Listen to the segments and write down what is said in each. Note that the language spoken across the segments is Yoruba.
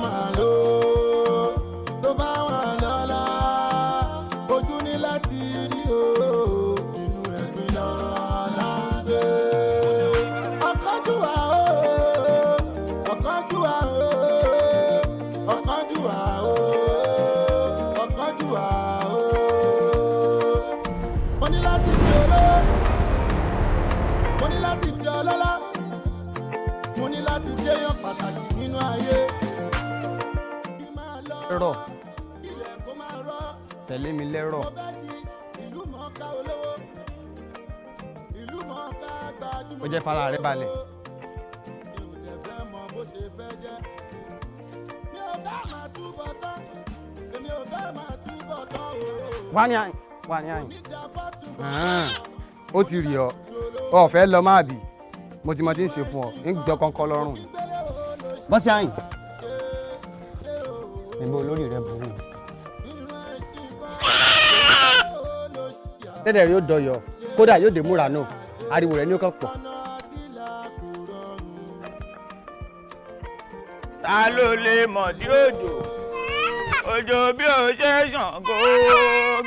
máa lò tó bá wọn lọ́la, ojú ní láti rí o, inú ẹ̀gbin lọ́la ń gbé. Ọ̀kánjúwà o, ọ̀kánjúwà o, ọ̀kánjúwà o, ọ̀kánjúwà o. Mo ní láti di olówó, mo ní láti di ọlọ́lá, mo ní láti jẹ́yàn pàtàkì nínú ayé. Kí máa lọ, Rọ̀. ilẹ̀ kó máa rọ̀. Tẹ̀lé mi lẹ́rọ̀. Mo fẹ́ di ìlú mọ̀ọ́ká olówó, ìlú mọ̀ọ́ká gbajúmọ̀. Ó jẹ́ fara rẹ balẹ̀. Mi ò dẹ̀ fẹ́ mọ bó ṣe fẹ́ jẹ́. Mi ò fẹ́ máa túbọ̀ tán, èmi ò fẹ́ máa túbọ̀ tán o. Wá ní àyìn, wá ní àyìn. Nídàá fọ́túnbọ̀. Àán, ó ti rí ọ, ọ fẹ́ lọ máa bì. Mo ti mọ tí ń ṣe fún ọ, ń gbọ́ kọ́ńkọ́ lọ́rùn. Bọ́sí àyìn. Níbo olórí rẹ burú? Tẹ́lẹ̀ rí ó dọyọ̀, kódà yóò dé múra náà, ariwo rẹ̀ ní ó kàn pọ̀. Ta ló lè mọ̀ dí òjò? Òjò bí ó ṣe Ṣàngó,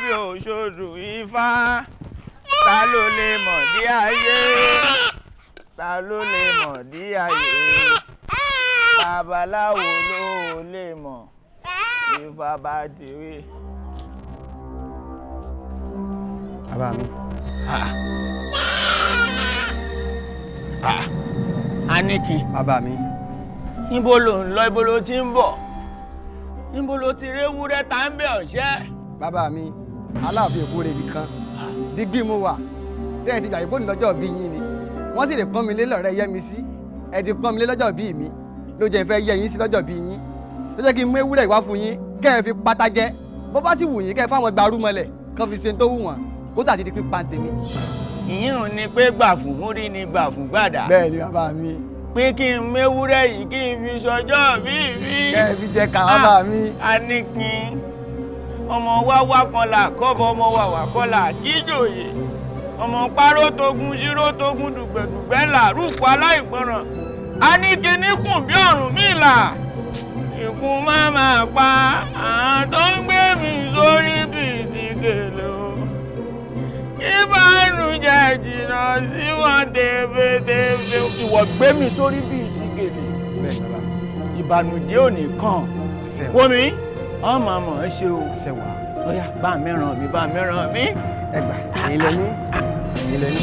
bí ó ṣodù Ifá. Ta ló lè mọ̀ dí ayé? Ta ló lè mọ̀ dí ayé? Babaláwo ló lè mọ̀, Ifá bá ti rí. Bàbá mi. Aníkin. Bàbá mi. Níbo ló ń lọ, ibo ló ti ń bọ̀? Níbo ló ti réwúrẹ́ tá ń bẹ̀ ọ̀ṣẹ́? Bàbá mi, Aláàfin Èkó rèébi kan. Dígbì mo wà. Ṣé ẹ ti gbà yìí lọ́jọ́ bí yín ni? Wọ́n sì lè pọ́n mi lé lọ́rẹ́ yẹ́ mi sí. Ẹ ti pọ́n mi lé lọ́jọ́ bí mi. Ló jẹ́ ìfẹ́ yẹ yín sí lọ́jọ́ bí yín. Ló jẹ́ kí n mú ewúrẹ́ wá fún yín kẹ́ ẹ fi pátá jẹ. Bó bá sì wù yín kẹ́ ẹ fáwọn gbarú mọ́lẹ̀ kán fi ṣe tó wù wọ́n. Kó tà ti di pípa tèmi. Ìyín ò ní pé gbà fún múrí ni gbà fún gbàdá. Bẹ́ẹ̀ ni bàbá mi. Pé kí n méwúrẹ́ yìí kí n fi ṣọjọ́ bí mi. Kẹ́ ẹ fi jẹ kà bàbá mi. Aníkin, ọmọ wa wá kan là kọ́bọ̀, ọmọ wa wà kọ́ là kíjòyè. Ọmọ paró togun ṣíró togun dùgbẹ̀dùgbẹ̀ là rúkọ aláìgbọràn. Aníkin níkùn bí ọ̀rùn mi là. Ìkún má máa pa àwọn tó ń gbé mi sórí bìtì gèlè o. Ìbànújẹ́ jìnnà sí wọn tẹfẹtẹfẹ. Ìwọ gbé mi sórí bíi ti gèlè. Ìbànújẹ́ ò ní kàn. Wo mi, ọmọ ọmọ ẹ ṣe o. Ọ̀yá bá mi ràn mí, bá mi ràn mí. Ẹ gbà, ẹ̀yin lẹ ní, ẹ̀yin lẹ ní.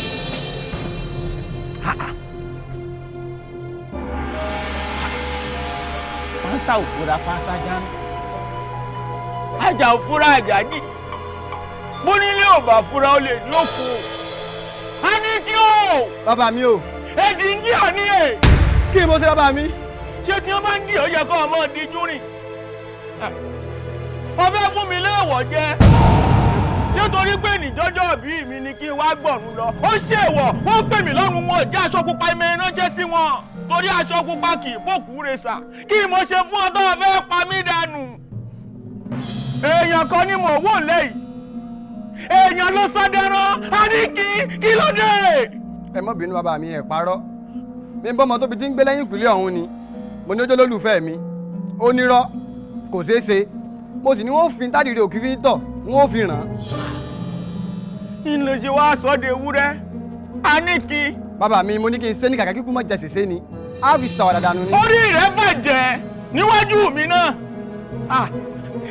Pánsá òfúra pánsá jáná. Àjà òfúra àjàjì. Bónílé ò bá fura ó lè ní òkú. A ní kí o. Bàbá mi o. Èdè ń dí ọ ní è. Kí mo ṣe bàbá mi? Ṣé tí wọ́n bá ń dí ọ yẹ kó ọmọ díjú rìn? Ọbẹ̀ fún mi léèwọ̀ jẹ. Ṣé torí pé níjọ́jọ́ bí mi ni kí n wá gbọ̀run lọ? Ó ṣèwọ̀, wọ́n pè mí lọ́rùn wọn jẹ́ aṣọ pupa ìmọ̀ ìránṣẹ́ sí wọn. Torí aṣọ pupa kì í bòkú re sà. Kí mo ṣe fún ọ tó o fẹ́ pa mí dànù? Èèyàn kan ni mò ń wò lẹ́yìn. Èèyàn ló sọ dẹran, Aníkin, kí ló dé? Ẹ má bínú bàbá mi, ẹ parọ́. Mi ń bọ́ ọmọ tóbi tí ń gbé lẹ́yìn ìpínlẹ̀ ọ̀hún ni. Mo ní ó jẹ́ olólùfẹ́ mi. Ó nírọ́, kò ṣeé ṣe. Mo sì ní wọ́n fi tádìrí òkú fi ń tọ̀, wọ́n fi ràn án. Ń lè ṣe wá sọ de ewúrẹ́, Aníkin. Bàbá mi, mo ní kí n ṣe ní kàkà kíkú mọ́ jẹ ṣèṣe ni. Á fi ṣàwàdà dànù ni. Orí rẹ̀ bàjẹ́ níwájú mi náà.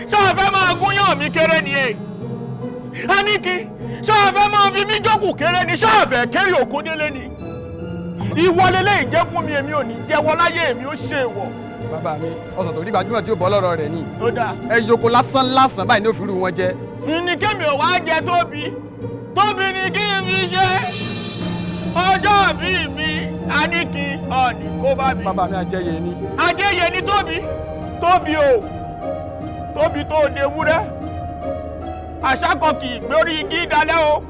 Ṣé o fẹ́ máa gúnyàn mi kéré ni e? Aníkin, ṣé o fẹ́ máa fi mí jókòó kéré ni? Ṣé o fẹ́ kéré òkú délé ni? Ìwọ leléyìí jẹ́ fún mi, èmi ò ní jẹ́wọ́ láyé, èmi ó ṣe ìwọ. Bàbá mi, ọsàn tó rí gbajúmọ̀ tí ó bọ́ lọ́rọ̀ rẹ̀ ni. Ó dáa. Ẹ yòókù lásán lásán báyìí ní òfin rú wọn jẹ. Ní kémi ò wá jẹ tóbi, tóbi ni kí n fi ṣe. Ọjọ́ bí mi, Aníkin, ọ̀nì kó bá mi. Bàbá mi àjẹyè ni. Àjẹyè ni tóbi, tóbi o, tóbi tó de wúrẹ́. Àṣà kan kì í gbórí igi dalẹ́ o,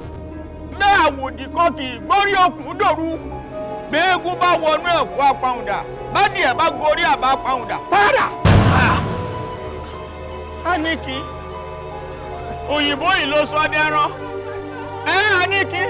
bẹ́ẹ̀ àwòdì kan kì í gbórí okùn dòru. Béégún bá wọnú ẹ̀kú apahùndà, bádìí ẹ̀ bá gorí àbá apahùndà, padà. Aníkin, òyìnbó yìí ló sọ dẹran. Ẹ Aníkin.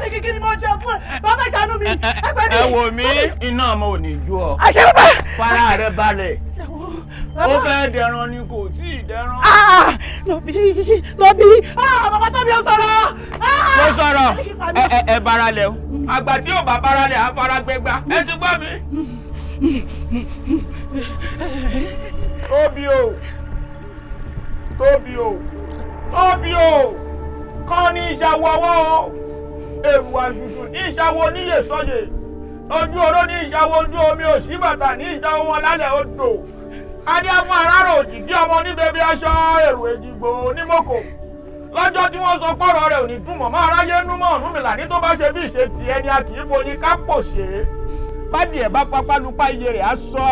ní kíkí ni mo jẹ fún ẹ. Bàbá, ìṣàánú mi. Ẹgbẹ́ mi. Ẹ wò mí, iná ọmọ ò ní jó ọ. Àṣẹ, bàbá. Fara rẹ balẹ̀. Ó fẹ́ dẹran ni, kò tí ì dẹran. Tóbi, Tóbi, bàbá Tóbi, ó sọ̀rọ̀. Mo sọ̀rọ̀. Ẹ ẹ ẹ bara lẹ̀ o. Àgbà tí yóò bá bara lẹ̀, á fara gbẹgbà. Ẹ ti gbọ́ mi. Tóbi o, Tóbi o, Tóbi o, kọ́ ní ìṣàwọ̀ ọwọ́ o, èrò àṣùṣù ní ìṣàwọ̀ oníyè sọ́yè, ojú oró ní ìṣàwọ̀ ojú omi, òsì bàtà ní ìṣàwọ̀ wọn lálẹ́ odò, adé fún arárò òjìjí ọmọ oníbẹ̀bí aṣọ èrò èjìgbò onímọ̀kò lọ́jọ́ tí wọ́n sọ pọ̀rọ̀ rẹ̀ ò ní dùn mọ́ mọ́ aráyé nú mọ́ Ọ̀rúnmìlà ní tó bá ṣe bí ìṣe tiẹ̀ ni a kì í foyín ká pò ṣe é bádìí ẹ̀ bá papá lupa, iye rẹ̀ á sọ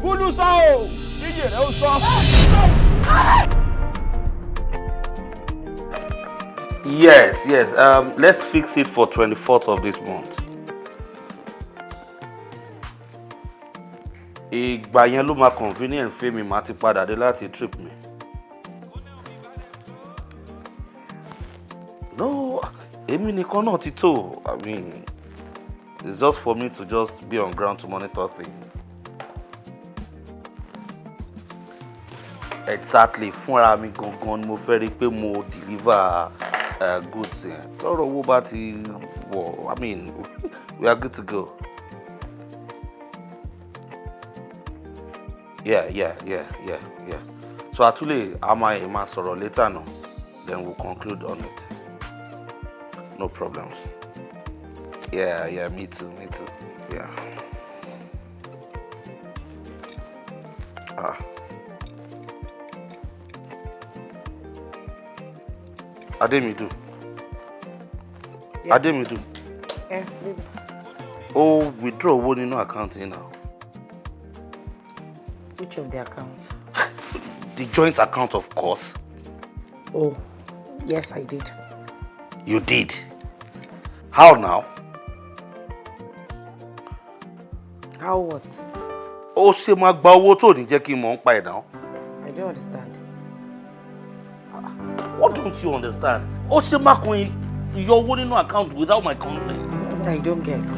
gúlú sọ o, iye rẹ̀ ó sọ. Yes. Let's fix it for 24th of this month. Ìgbà yẹn ló máa convenient fún mi, màá ti padà dé láti trip mi. No, èmi nìkan náà ti tó. I mean, it's just for me to just be on ground to monitor things. Exactly, fúnra mi gangan ni mo fẹ́ rí pé mo deliver goods yẹn. Tọ́rọ̀ owó bá ti wọ̀, I mean, we are good to go. Yeah. So àtúlẹ̀ a máa máa sọ̀rọ̀ later now, then we'll conclude on it. No problems. Yeah, me too, me too. Yeah. Ah. Ademidu. Yeah. Ademidu. Yeah, baby. Ó withdraw owó nínú account yìí now. Which of the accounts? The joint account, of course. Oh, yes, I did. You did? How now? How what? Ó ṣe máa gba owó tó ní jẹ́ kí n mọ̀ ń pa ẹ̀ náà. I don't understand. What don't you understand? Ó ṣe máa kan yọ owó nínú account without my consent. I don't get.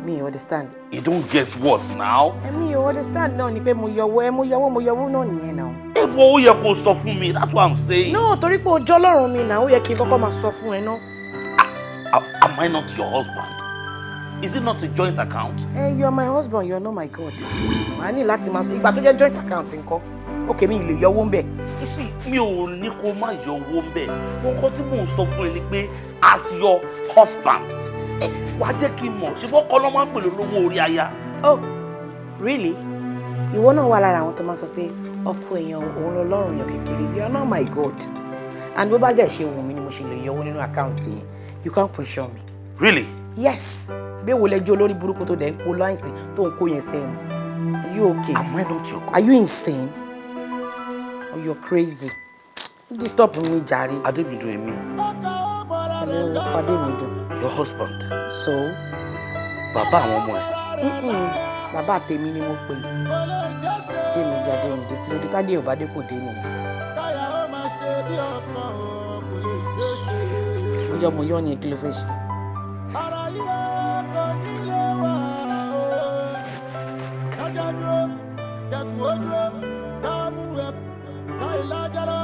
Me understand. You don't get what now? Èmi ò understand náà ni pé mo yọwọ́ ẹ, mo yọwọ́, mo yọwọ́ náà nìyẹn náà. Èwo ó yẹ kó sọ fún mi, that's what I'm saying. No, torí pé ojú Ọlọ́run mi náà, ó yẹ kí n kọ́kọ́ máa sọ fún ẹ náà. Am I not your husband? Is it not a joint account? Eh, you are my husband, you are not my God. Màá ní láti máa sọ ìgbà tó jẹ́ joint account ńkọ́. Okay, mi ì lè yọwọ́ ń bẹ̀. You see, mi ò ní kó má yọ owó ń bẹ̀. Nǹkan tí mò ń sọ fún ẹ ni pé as your husband, ẹ wàá jẹ́ kí n mọ̀, ṣé bọ́ kọ́ ló máa ń pè lólówó orí aya. Oh, really? Ìwọ náà wà lára àwọn tó máa sọ pé ọkọ èèyàn òun lọ́lọ́run èèyàn kékeré. You are not my God. And bó bá dẹ̀ ṣe wù mí ni mo ṣe lè yọwọ́ nínú account yẹn. You can't question me. Really? Yes. Àbí èwo lẹjọ́ olórí burúkú tó dẹ̀ ń kó láìsí tó ń kó yẹn sẹ́yìn? Are you okay? Am I not your God? Are you insane? Or you're crazy? Disturb mi jàre. Adébídùn, èmi. Hello, Adémídùn. Your husband. So? Bàbá àwọn ọmọ ẹ. Bàbá tèmi ni mo pè. Démídé, Adémídé, kí ló dé? Tádé ò bá dé, kò dé nìyẹn. Mo yọ, mo yọ ni, kí ló fẹ́ ṣe? Ara yìí kò nílé wà o. Kájà dúró, kẹkùn ó dúró, káàmú ẹkùn, káì lájà lọ.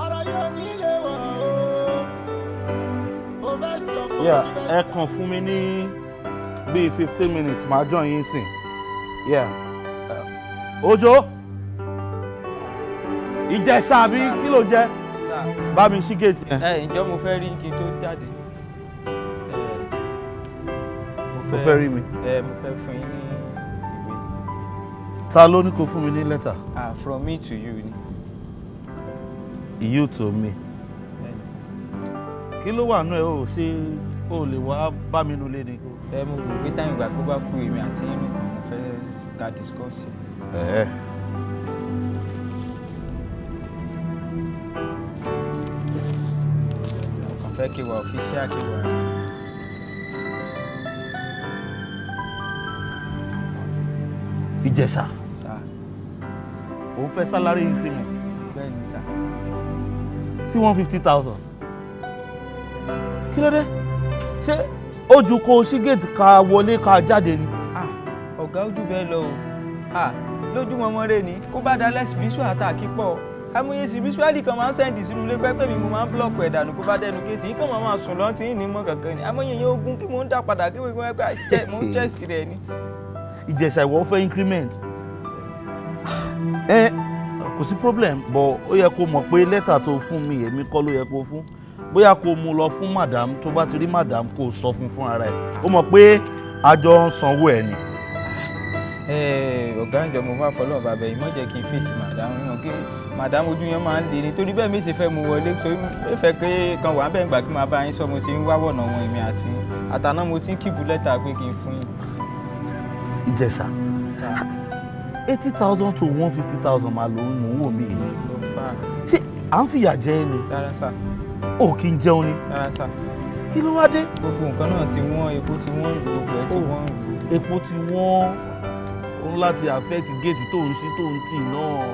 Ara yìí ò nílé wà o. Ó fẹ́ sọ̀kò. Yeah, ẹ kàn fún mi ní bíi 15 minutes, màá join yín sìn. Yeah. Ojo, Ìjẹ̀ṣà àbí kí ló jẹ́? Bá mi ṣí gate yẹn. Ẹ ǹjọ́, mo fẹ́ rí kí n tó jáde. Mo O fẹ́ rí mi? Ẹ, mo fẹ́ fún yín ní ìwé. Ta ló ní kó fún mi ní lẹ́tà? Ah, from me to you ni. You to me? Bẹ́ẹ̀ni sir. Kí ló wà nú ẹ? O ṣé o lè wá bá mi nulẹ̀ ni? Ẹ, mo rò pé táyìn ìgbà kó bá kú èmi àti yín nìkan, mo fẹ́ ká discuss. Ẹ. Mo kàn fẹ́ kí wà official, kí wà. Ìjẹ̀ṣà. Sir. Òun fẹ́ salary increment? Bẹ́ẹ̀ni sir. Sí 150,000? Kí ló dé? Ṣé ojú kò sí gate ká wọlé ká jáde ni? Ah, ọ̀gá, ojú bẹ́ẹ̀ lọ o. Ah, lójúmọmọ rẹ ni kó bá dalẹ̀, spiritual attack pọ̀. Amóye spiritually kan máa ń send sínú ilé pẹ́pẹ́ mi, mo máa ń block ẹ̀ dànù. Kó bá dẹnu géètì yìí kàn máa sùn lọ́n tí ní mọ́ kankan ni. Amóye yẹn ogun kí mò ń dà padà kí wọ́n pẹ́ mò ń chest rẹ̀ ni. Ìjẹ̀ṣà, ìwọ fẹ́ increment. Ẹ kò sí problem, but ó yẹ kó mọ̀ pé lẹ́tà tó fún mi, èmi kọ́ ló yẹ kó fún. Bóyá kó mú lọ fún madam. Tó bá ti rí madam, kó sọ fún fún ara ẹ̀. Ó mọ̀ pé àjọ ń sanwó ẹ̀ ni. Ọ̀gá, ìjọ mo fà fọlọ́ bàbá yìí, mọ̀ jẹ́ kí n fèsì madam. Mọ̀ kí madam ojú yẹn máa ń le nítorí bẹ́ẹ̀ mi ṣe fẹ́ mu wọlé, torí mi fẹ́ pé kan wà bẹ́ẹ̀ gbà kí máa bá yín sọ. Mo ti ń wá wọ̀nà wọn, èmi àti àtàná mo ti ń keep lẹ́tà pé kí n fún yín. Ìjẹ̀ṣà, 80,000 to 150,000 máa lòún mò ń wò mí yìí. Ló fà. Ṣé à ń fìyà jẹ ẹ́ ni? Rárá sà. Ò kí ń jẹun ni? Rárá sà. Kí ló wá dé? Gbogbo nǹkan náà ti wọ́n, epo ti wọ́n, gbogbo ẹ̀ ti wọ́n. Epo ti wọ́n, ó ń láti affect gate tó ń ṣí tó ń tì náà.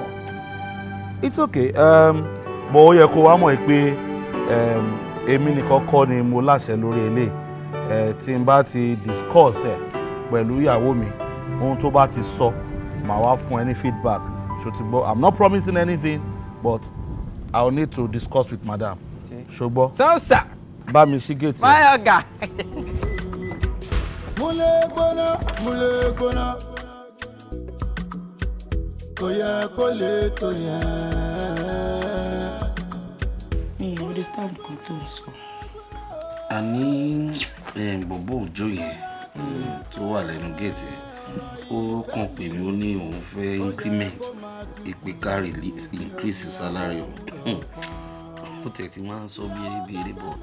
It's okay, but ó yẹ kó wá mọ̀ pé èmi nìkan kọ́ ni mo láṣẹ lórí eléyìí. Tí n bá ti discuss ẹ̀ pẹ̀lú ìyàwó mi, ohun tó bá ti sọ, màá wá fún ẹ ní feedback. Ṣó ti gbọ́? I'm not promising anything, but I will need to discuss with madam. Ṣó gbọ́? Sọ́nsà. Bá mi ṣí gate. Báyọ̀ gà. Múlẹ̀ gbóná, múlẹ̀ gbóná, kò yẹ kó lè tó yẹn. Mi ò understand nǹkan tó ń sọ. Àní bọ̀bọ̀ òjò yẹn tó wà lẹ́nu géètì yẹn, ó kàn pè mí, ó ní òun fẹ́ increment, ìpè ká release increase salary òun. Ó tẹ̀ tí máa ń sọ bí eré bí eré, but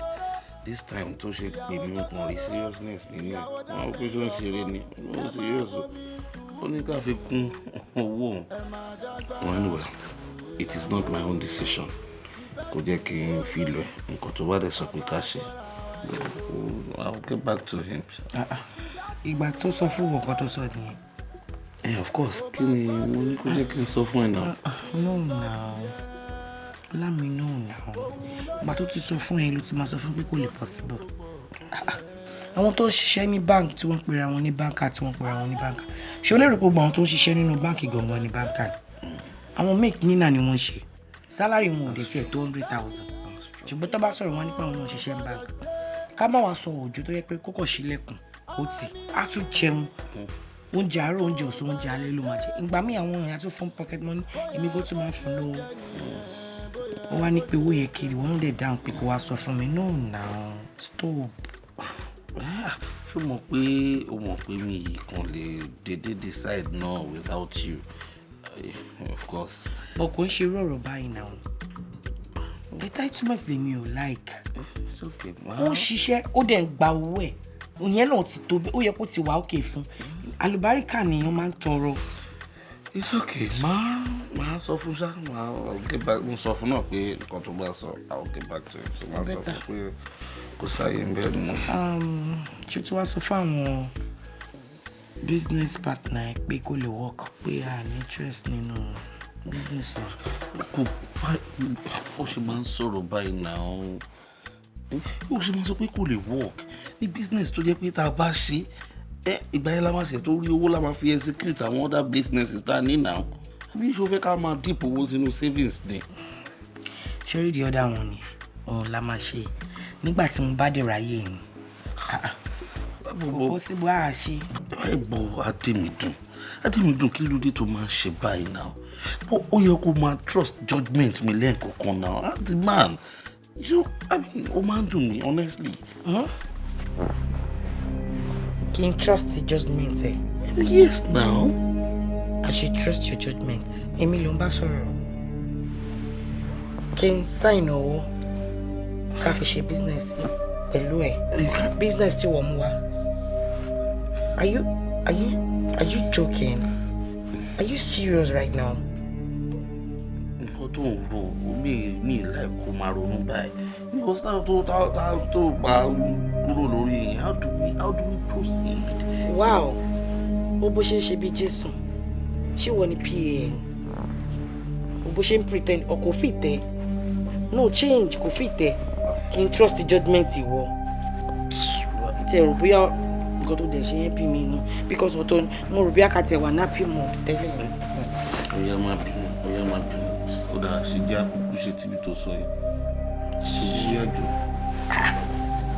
this time tó ṣe pè mí, mo kàn rí seriousness nínú ẹ̀. Wọ́n á pé ṣó ń ṣeré ni, ó ń serious o. Ó ní ká fi kún owó òun. Well, anyway, it is not my own decision. Kò jẹ́ kí n fi lọ ẹ̀. Nǹkan tó bá dẹ̀ sọ pé ká ṣe, I will get back to him. Ìgbà tó sọ fún wọn, kan tó sọ nìyẹn? Eh, of course. Kí ni mo ní kó jẹ́ kí n sọ fún ẹ náà? No now, Lámi, no now. Ìgbà tó ti sọ fún ẹ ló ti máa sọ fún pé kò lè possible. Àwọn tó ń ṣiṣẹ́ ní bank tí wọ́n ń pera wọn ní banker, tí wọ́n ń pera wọn ní banker, ṣé o lérò pé gbogbo àwọn tó ń ṣiṣẹ́ nínú báǹkì gangan ní banker ni? Àwọn make nínà ni wọ́n ń ṣe. Salary wọn ò dé tiẹ̀ tó 100,000, ṣùgbọ́n tó bá sọ̀rọ̀ wọn nípa àwọn òṣìṣẹ́ ní bank. Ká má wàá sọ òjò tó yẹ pé kókò sílẹ̀kùn kó tì á, tún jẹun, oúnjẹ àárọ̀, oúnjẹ ọ̀sán, oúnjẹ alẹ́ ló máa jẹ. Ìgbà míì àwọn èèyàn tún fún pocket money, èmi kó tún máa ń fún lówó. Ó wá ní pé owó yẹn kiri, wọ́n lè dáhùn pé kó wá sọ fún mi. No now, stop. Ṣó mọ̀ pé o mọ̀ pé mi yìí kàn lè dédé decide náà without you, of course. But kò ń ṣe irú ọ̀rọ̀ báyìí náà. Entitlement lèmi ò like. It's okay. Ó ń ṣiṣẹ́, ó dẹ̀ ń gba owó ẹ̀, ìyẹn náà ti tó. Ó yẹ kó ti wà ókè fún. Àlùbáríkà nìyẹn máa ń tọrọ. It's okay. Máa sọ fún ṣá, máa I'll get back. Mo sọ fún náà pé nǹkan tó bá sọ, I will get back to him. So máa sọ fún pé kò sáyé ń bẹ́ẹ̀ nù. Ṣé o ti wá sọ fún àwọn business partner ẹ pé kó lè work, pé a ní interest nínú business yẹn? Kò bá ó ṣe máa ń sọ̀rọ̀ báyìí náà, ó ṣe máa sọ pé kò lè work ní business tó jẹ́ pé tá a bá ṣe ẹ, ìgbà yẹn la máa ṣe tó rí owó la máa fi execute àwọn other businesses tá a ní náà. Àbí ṣó fẹ́ ká máa dip owó sínú savings ni? Ṣé rí, the other one ni òun la máa ṣe nígbà tí mo bá dé ráyè ni. Kò possible, á ṣe. Ẹ bọ, Adémídùn, Adémídùn, kí ló dé tó máa ń ṣe báyìí náà? Ó yẹ kó máa trust judgement mi lẹ́ẹ̀kọ̀ọ̀kan náà. As the man, you I mean, ó máa ń dùn mí, honestly. Kí n trust judgement ẹ? Yes now. I should trust your judgement? Èmi ló ń bá sọ̀rọ̀. Kí n sign owó ká fi ṣe business pẹ̀lú ẹ̀, business tí wọ́n mú wá? Are you joking? Are you serious right now? Nǹkan tó ń ro mi láì kó máa ronú báyìí, because tá tó bá kúrò lórí yẹn, how do we proceed? Wow, ó bó ṣe ń ṣe bí Jésù. Ṣé wọ́n ní pan ó bó ṣe ń pretend ọ kò fi tẹ? No change, kò fi tẹ. Kí n trust judgement ìwọ? Tí ẹ rò bóyá nǹkan tó dẹ̀ ṣe yẹn bí mi inú, because ọ̀tọ̀ mo rò bí àkàtẹ̀ wà nappy mode tẹ́lẹ̀. Ó yá, má bínú, ó yá, má bínú. Ó dáa, ṣe jẹ́ àkókò ṣe tíbi tó sọ yẹn. Ṣe jí àjò.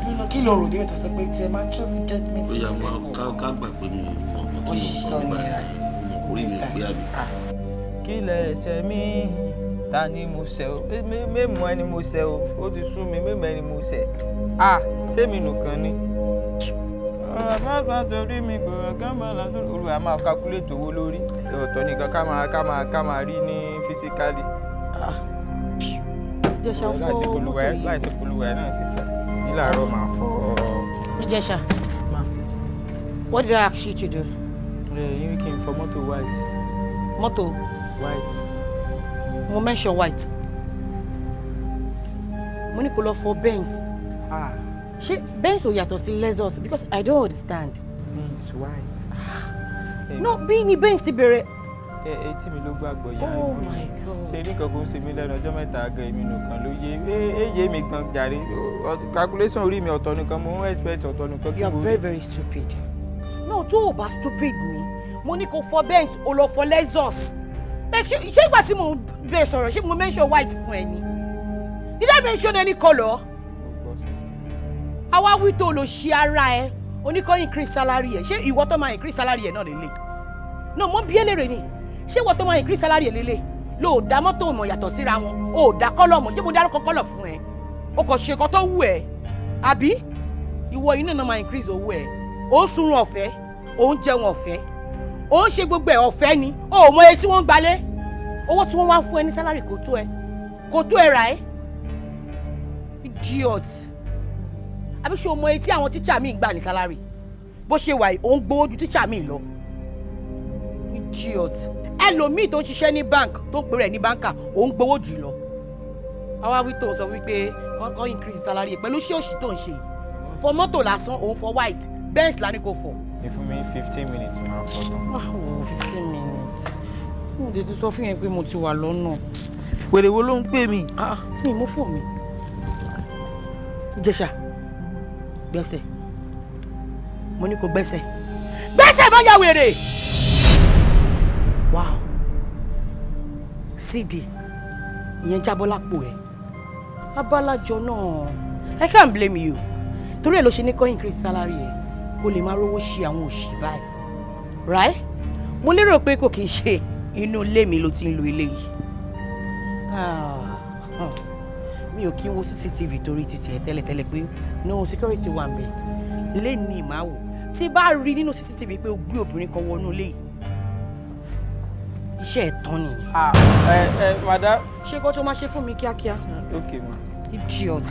Dúró, kí ló rò dé tó sọ pé tí ẹ máa trust judgement? Ó yá, má ká gbà pé mi ò mọ̀ ọ̀pọ̀ tí mo sọ nígbà yẹn. Orí mi ò pé, àbí? Kí lẹ ẹ̀ṣẹ̀ mi? Ta ni mo ṣẹ̀ o? Mẹ́mọ̀ ẹni mo ṣẹ̀ o. Ó ti sú mi, mẹ́mọ̀ ẹni mo ṣẹ̀. À sẹ́mi nìkan ni. Bàbá torí mi gbòòrò gánbà lásán. Olùwà máa calculate owó lórí. Ọ̀tọ̀ nìkan ká máa rí ní physically. Ìjẹ̀ṣà, fọ Láìsí mọ́tò polúwa ẹ̀ yìí. Láìsí polúwa ẹ̀ náà sísà. Nílàárọ̀ máa fọ. Ìjẹ̀ṣà, Ma. what did I ask you to do? Ẹ yín kí n fọ mọ́tò white. Mọ́tò White. Mo mention white? Mo ní kó lọ fọ Benz. Ah. Ṣé Benz ò yàtọ̀ sí Lexus? Because I don't understand. Benz white. No, bí ni Benz ti bẹ̀rẹ̀? Ẹ etí mi ló gbàgbọ́ ìyá. Oh my God. Ṣe rí nǹkan kó ń ṣe mí lẹ́nu ọjọ́ mẹ́ta gan, èmi nìkan ló yé é yé mi gan jàre. Calculation orí mi, ọ̀tọ̀ nìkan mo ń expect, ọ̀tọ̀ nìkan kí You are mo rí. very very stupid. No, tó o bá stupid ni, mo ní kó fọ Benz, o lọ fọ Lexus. Like, ṣé ìgbà tí mo bẹ sọ̀rọ̀, ṣé mo mention white fún ẹ ni? Did I mention any colour? Àwa wí tó lọ ṣe ara ẹ, oníkọ́ increase salary ẹ. Ṣé ìwọ tó máa increase salary ẹ náà lélẹ̀? No, mo bí ẹlẹ́rìí ni. Ṣé ìwọ tó máa increase salary ẹ lélẹ̀? Lo ò dá mọ́tò mọ̀ yàtọ̀ síra wọn, o ò dá colour mọ̀. Ṣé mo dárúkọ colour fún ẹ? O kò ṣe nǹkan tó wù ẹ́, àbí? Ìwọ yìí náà máa increase owó ẹ. Ó ń sunrun ọ̀fẹ́, ó ń jẹun ọ̀fẹ́, ó ń ṣe gbogbo ẹ̀ ọ̀fẹ́ ni. O ò mọ iye tí wọ́n ń gbalé. Owó tí wọ́n wá fún ẹ ní salary kò tó ẹ, kò tó ẹ rà ẹ́. Idiot! Àbí ṣé o mọ iye tí àwọn tíṣà mi ń gbà ní salary? Bó ṣe wà yìí, ó ń gbowó ju tíṣà mi lọ. Idiot! Ẹlòmíì tó ń ṣiṣẹ́ ní bank, tó ń pè rẹ̀ ní banker, ó ń gbowó jù lọ. Àwa wí tó ń sọ wípé kọ́ increase salary ẹ̀ pẹ̀lú ṣé òṣì tó ń ṣe yìí. Fọ mọ́tò lásán, òun fọ white. Benz la ní kò fọ. Ẹ fún mi 15 minutes, máa fọ tán. Wow, 15 minutes? Mo lè ti sọ fún yẹn pé mo ti wà lọ́nà. Wèrè wo ló ń pè mí? Ah, mi mú fún mi. Ìjẹ̀ṣà, gbẹ́sẹ̀. Mo ní kó gbẹ́sẹ̀. Gbẹ́sẹ̀, bá ya wèrè. Wow, CD ìyẹn jábọ́ lápò ẹ̀. Abálájọ náà, I can't blame you. Torí ẹ̀ ló ṣe ní kó increase salary ẹ̀, kó lè máa rówó ṣe àwọn òṣì báyìí, right? Mo lérò pé kò kì í ṣe inú ilé mi ló ti ń lo ilé yìí. Ah, mi ò kí ń wo CCTV torí títì ẹ tẹ́lẹ̀tẹ́lẹ̀ pé no security wà mí lẹ́ni ìmáwò. Tí bá rí nínú CCTV pé o gbé obìnrin kan wọnú ilé yìí, iṣẹ́ ẹ̀ tán nìyẹn. Ah, ẹ ẹ madam. Ṣé kó tó máa ṣe fún mi kíákíá. Ok ma. Idiot.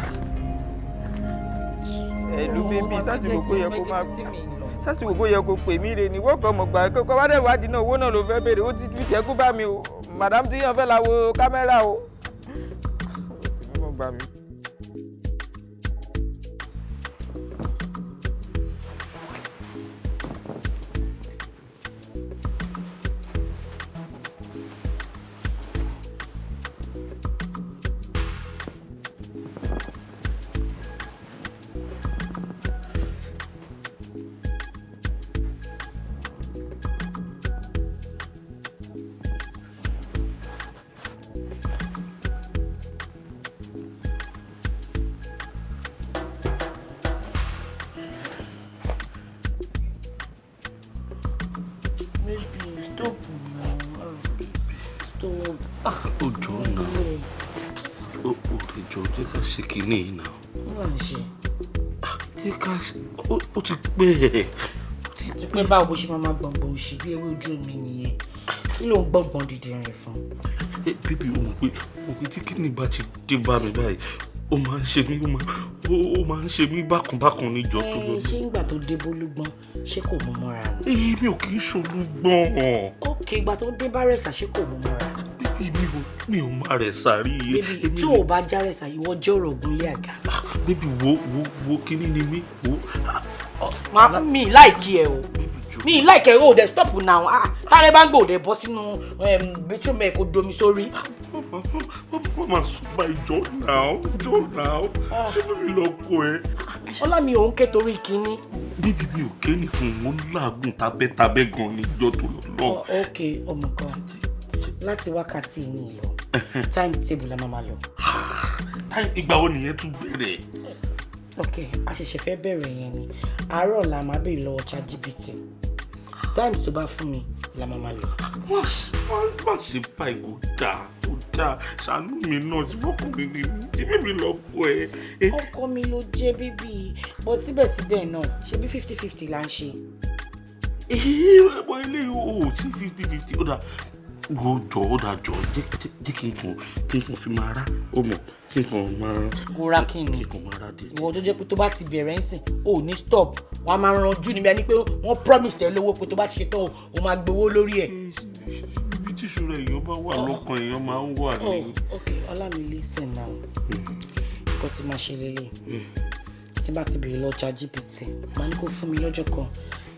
Ẹ̀lú bébí sásìkò kó yẹ kó máa sásìkò kó yẹ kó pè mí rè ní wọ́n kàn mọ̀ gbà kó bá dẹ̀ wádìí náà, owó náà ló fẹ́ béèrè. Ó ti fi jẹ́ kó bá mi o. Madam tí yàn fẹ́ la wo kámẹ́rà o. Èmi mọ̀ gbà mí. Baby, stop now. Stop. Ó jọ náà, ó lè jọ, jẹ́ ká ṣe kinní yìí náà. Wọ́n ń ṣe. Jẹ́ ká ṣe, ó ti pẹ́ ẹ̀. Àti pé báwo bó ṣe máa máa gbọ̀ngbọ̀n òṣì bí ewé ojú omi nìyẹn? Kí ló ń gbọ̀ngbọ̀n dìdìrín fún? Ẹ baby, o mọ̀ pé tí kinní bá ti dé bá mi báyìí, ó máa ń ṣe mí, ó máa ń ṣe mí bákan bákan níjọ tó lọ. Ẹ ṣé ńgbà tó dé bólúgbọ́n, ṣé kò mú mọ́ra ni? Èyí mi ò kì í ṣolúgbọ́n. Ok, ìgbà tó dé bá rẹ̀sà, ṣé kò mú mọ́ra? Baby, mi ò má rẹ̀ sàrí. Baby, tó o bá já rẹ̀sà, ìwọ jẹ́ ọ̀rọ̀ ògúnlé àga. Baby, wo wo wo, kinní ni mí wo. Máa mi like ẹ o. Mi like ẹ o, dẹ̀ stop now. Ah, tálẹ́ bá ń gbò dẹ̀ bọ́ sínú bathroom ẹ̀ kó domi sórí. Má máa sọ báyìí, jọ náà, jọ náà. Ṣé bíbí lọ kọ ẹ? Ọlá mi ò ń ké torí kínní. Bíbí mi ò ké nìkan, mo ń làágùn tabẹ́tabẹ́ gan ni ìjọ tó lọ lọ. Ok, ọmọ kan, láti wákàtí yìí lọ, time table la máa lọ. Ìgbà wo nìyẹn tún bẹ̀rẹ̀? Ok, a ṣẹ̀ṣẹ̀ fẹ́ bẹ̀rẹ̀ yẹn ni. Àárọ̀ la máa béèrè lọ́wọ́ ChatGPT. Time tó bá fún mi la máa lọ. Má ṣe báyìí, kò dáa, kò dáa. Ṣàánú mi náà, ṣùgbọ́n mi ni ibi mi lọ kọ ẹ. Ọkọ mi ló jẹ́ bíbí, but síbẹ̀síbẹ̀ náà, ṣe bí 50-50 là ń ṣe. Ẹ̀bọ eléyìí ò ṣe 50-50, ó dáa. Wo jọ, ó dáa jọ, jẹ́ kí n kàn fi máa rá, ó mọ̀, kí n kàn máa. Kó rá kí ni? Kí n kàn máa rá díẹ̀. Ìwọ tó jẹ́ pé tó bá ti bẹ̀rẹ̀ ń sìn, ò ní stop, wàá máa ranjú níbi ẹni pé wọ́n promise ẹ lówó pé tó bá ti ṣe tán o, o máa gbowó lórí ẹ̀. Ibi tí ìṣòro èèyàn bá wà lọ́kàn èèyàn máa ń wà ní. Oh, ok, Ọlámi, listen now. Nǹkan tí máa ṣe lélẹ̀. Tí bá ti bèrè lọ ChatGPT, màá ní kó fún mi lọ́jọ́ kan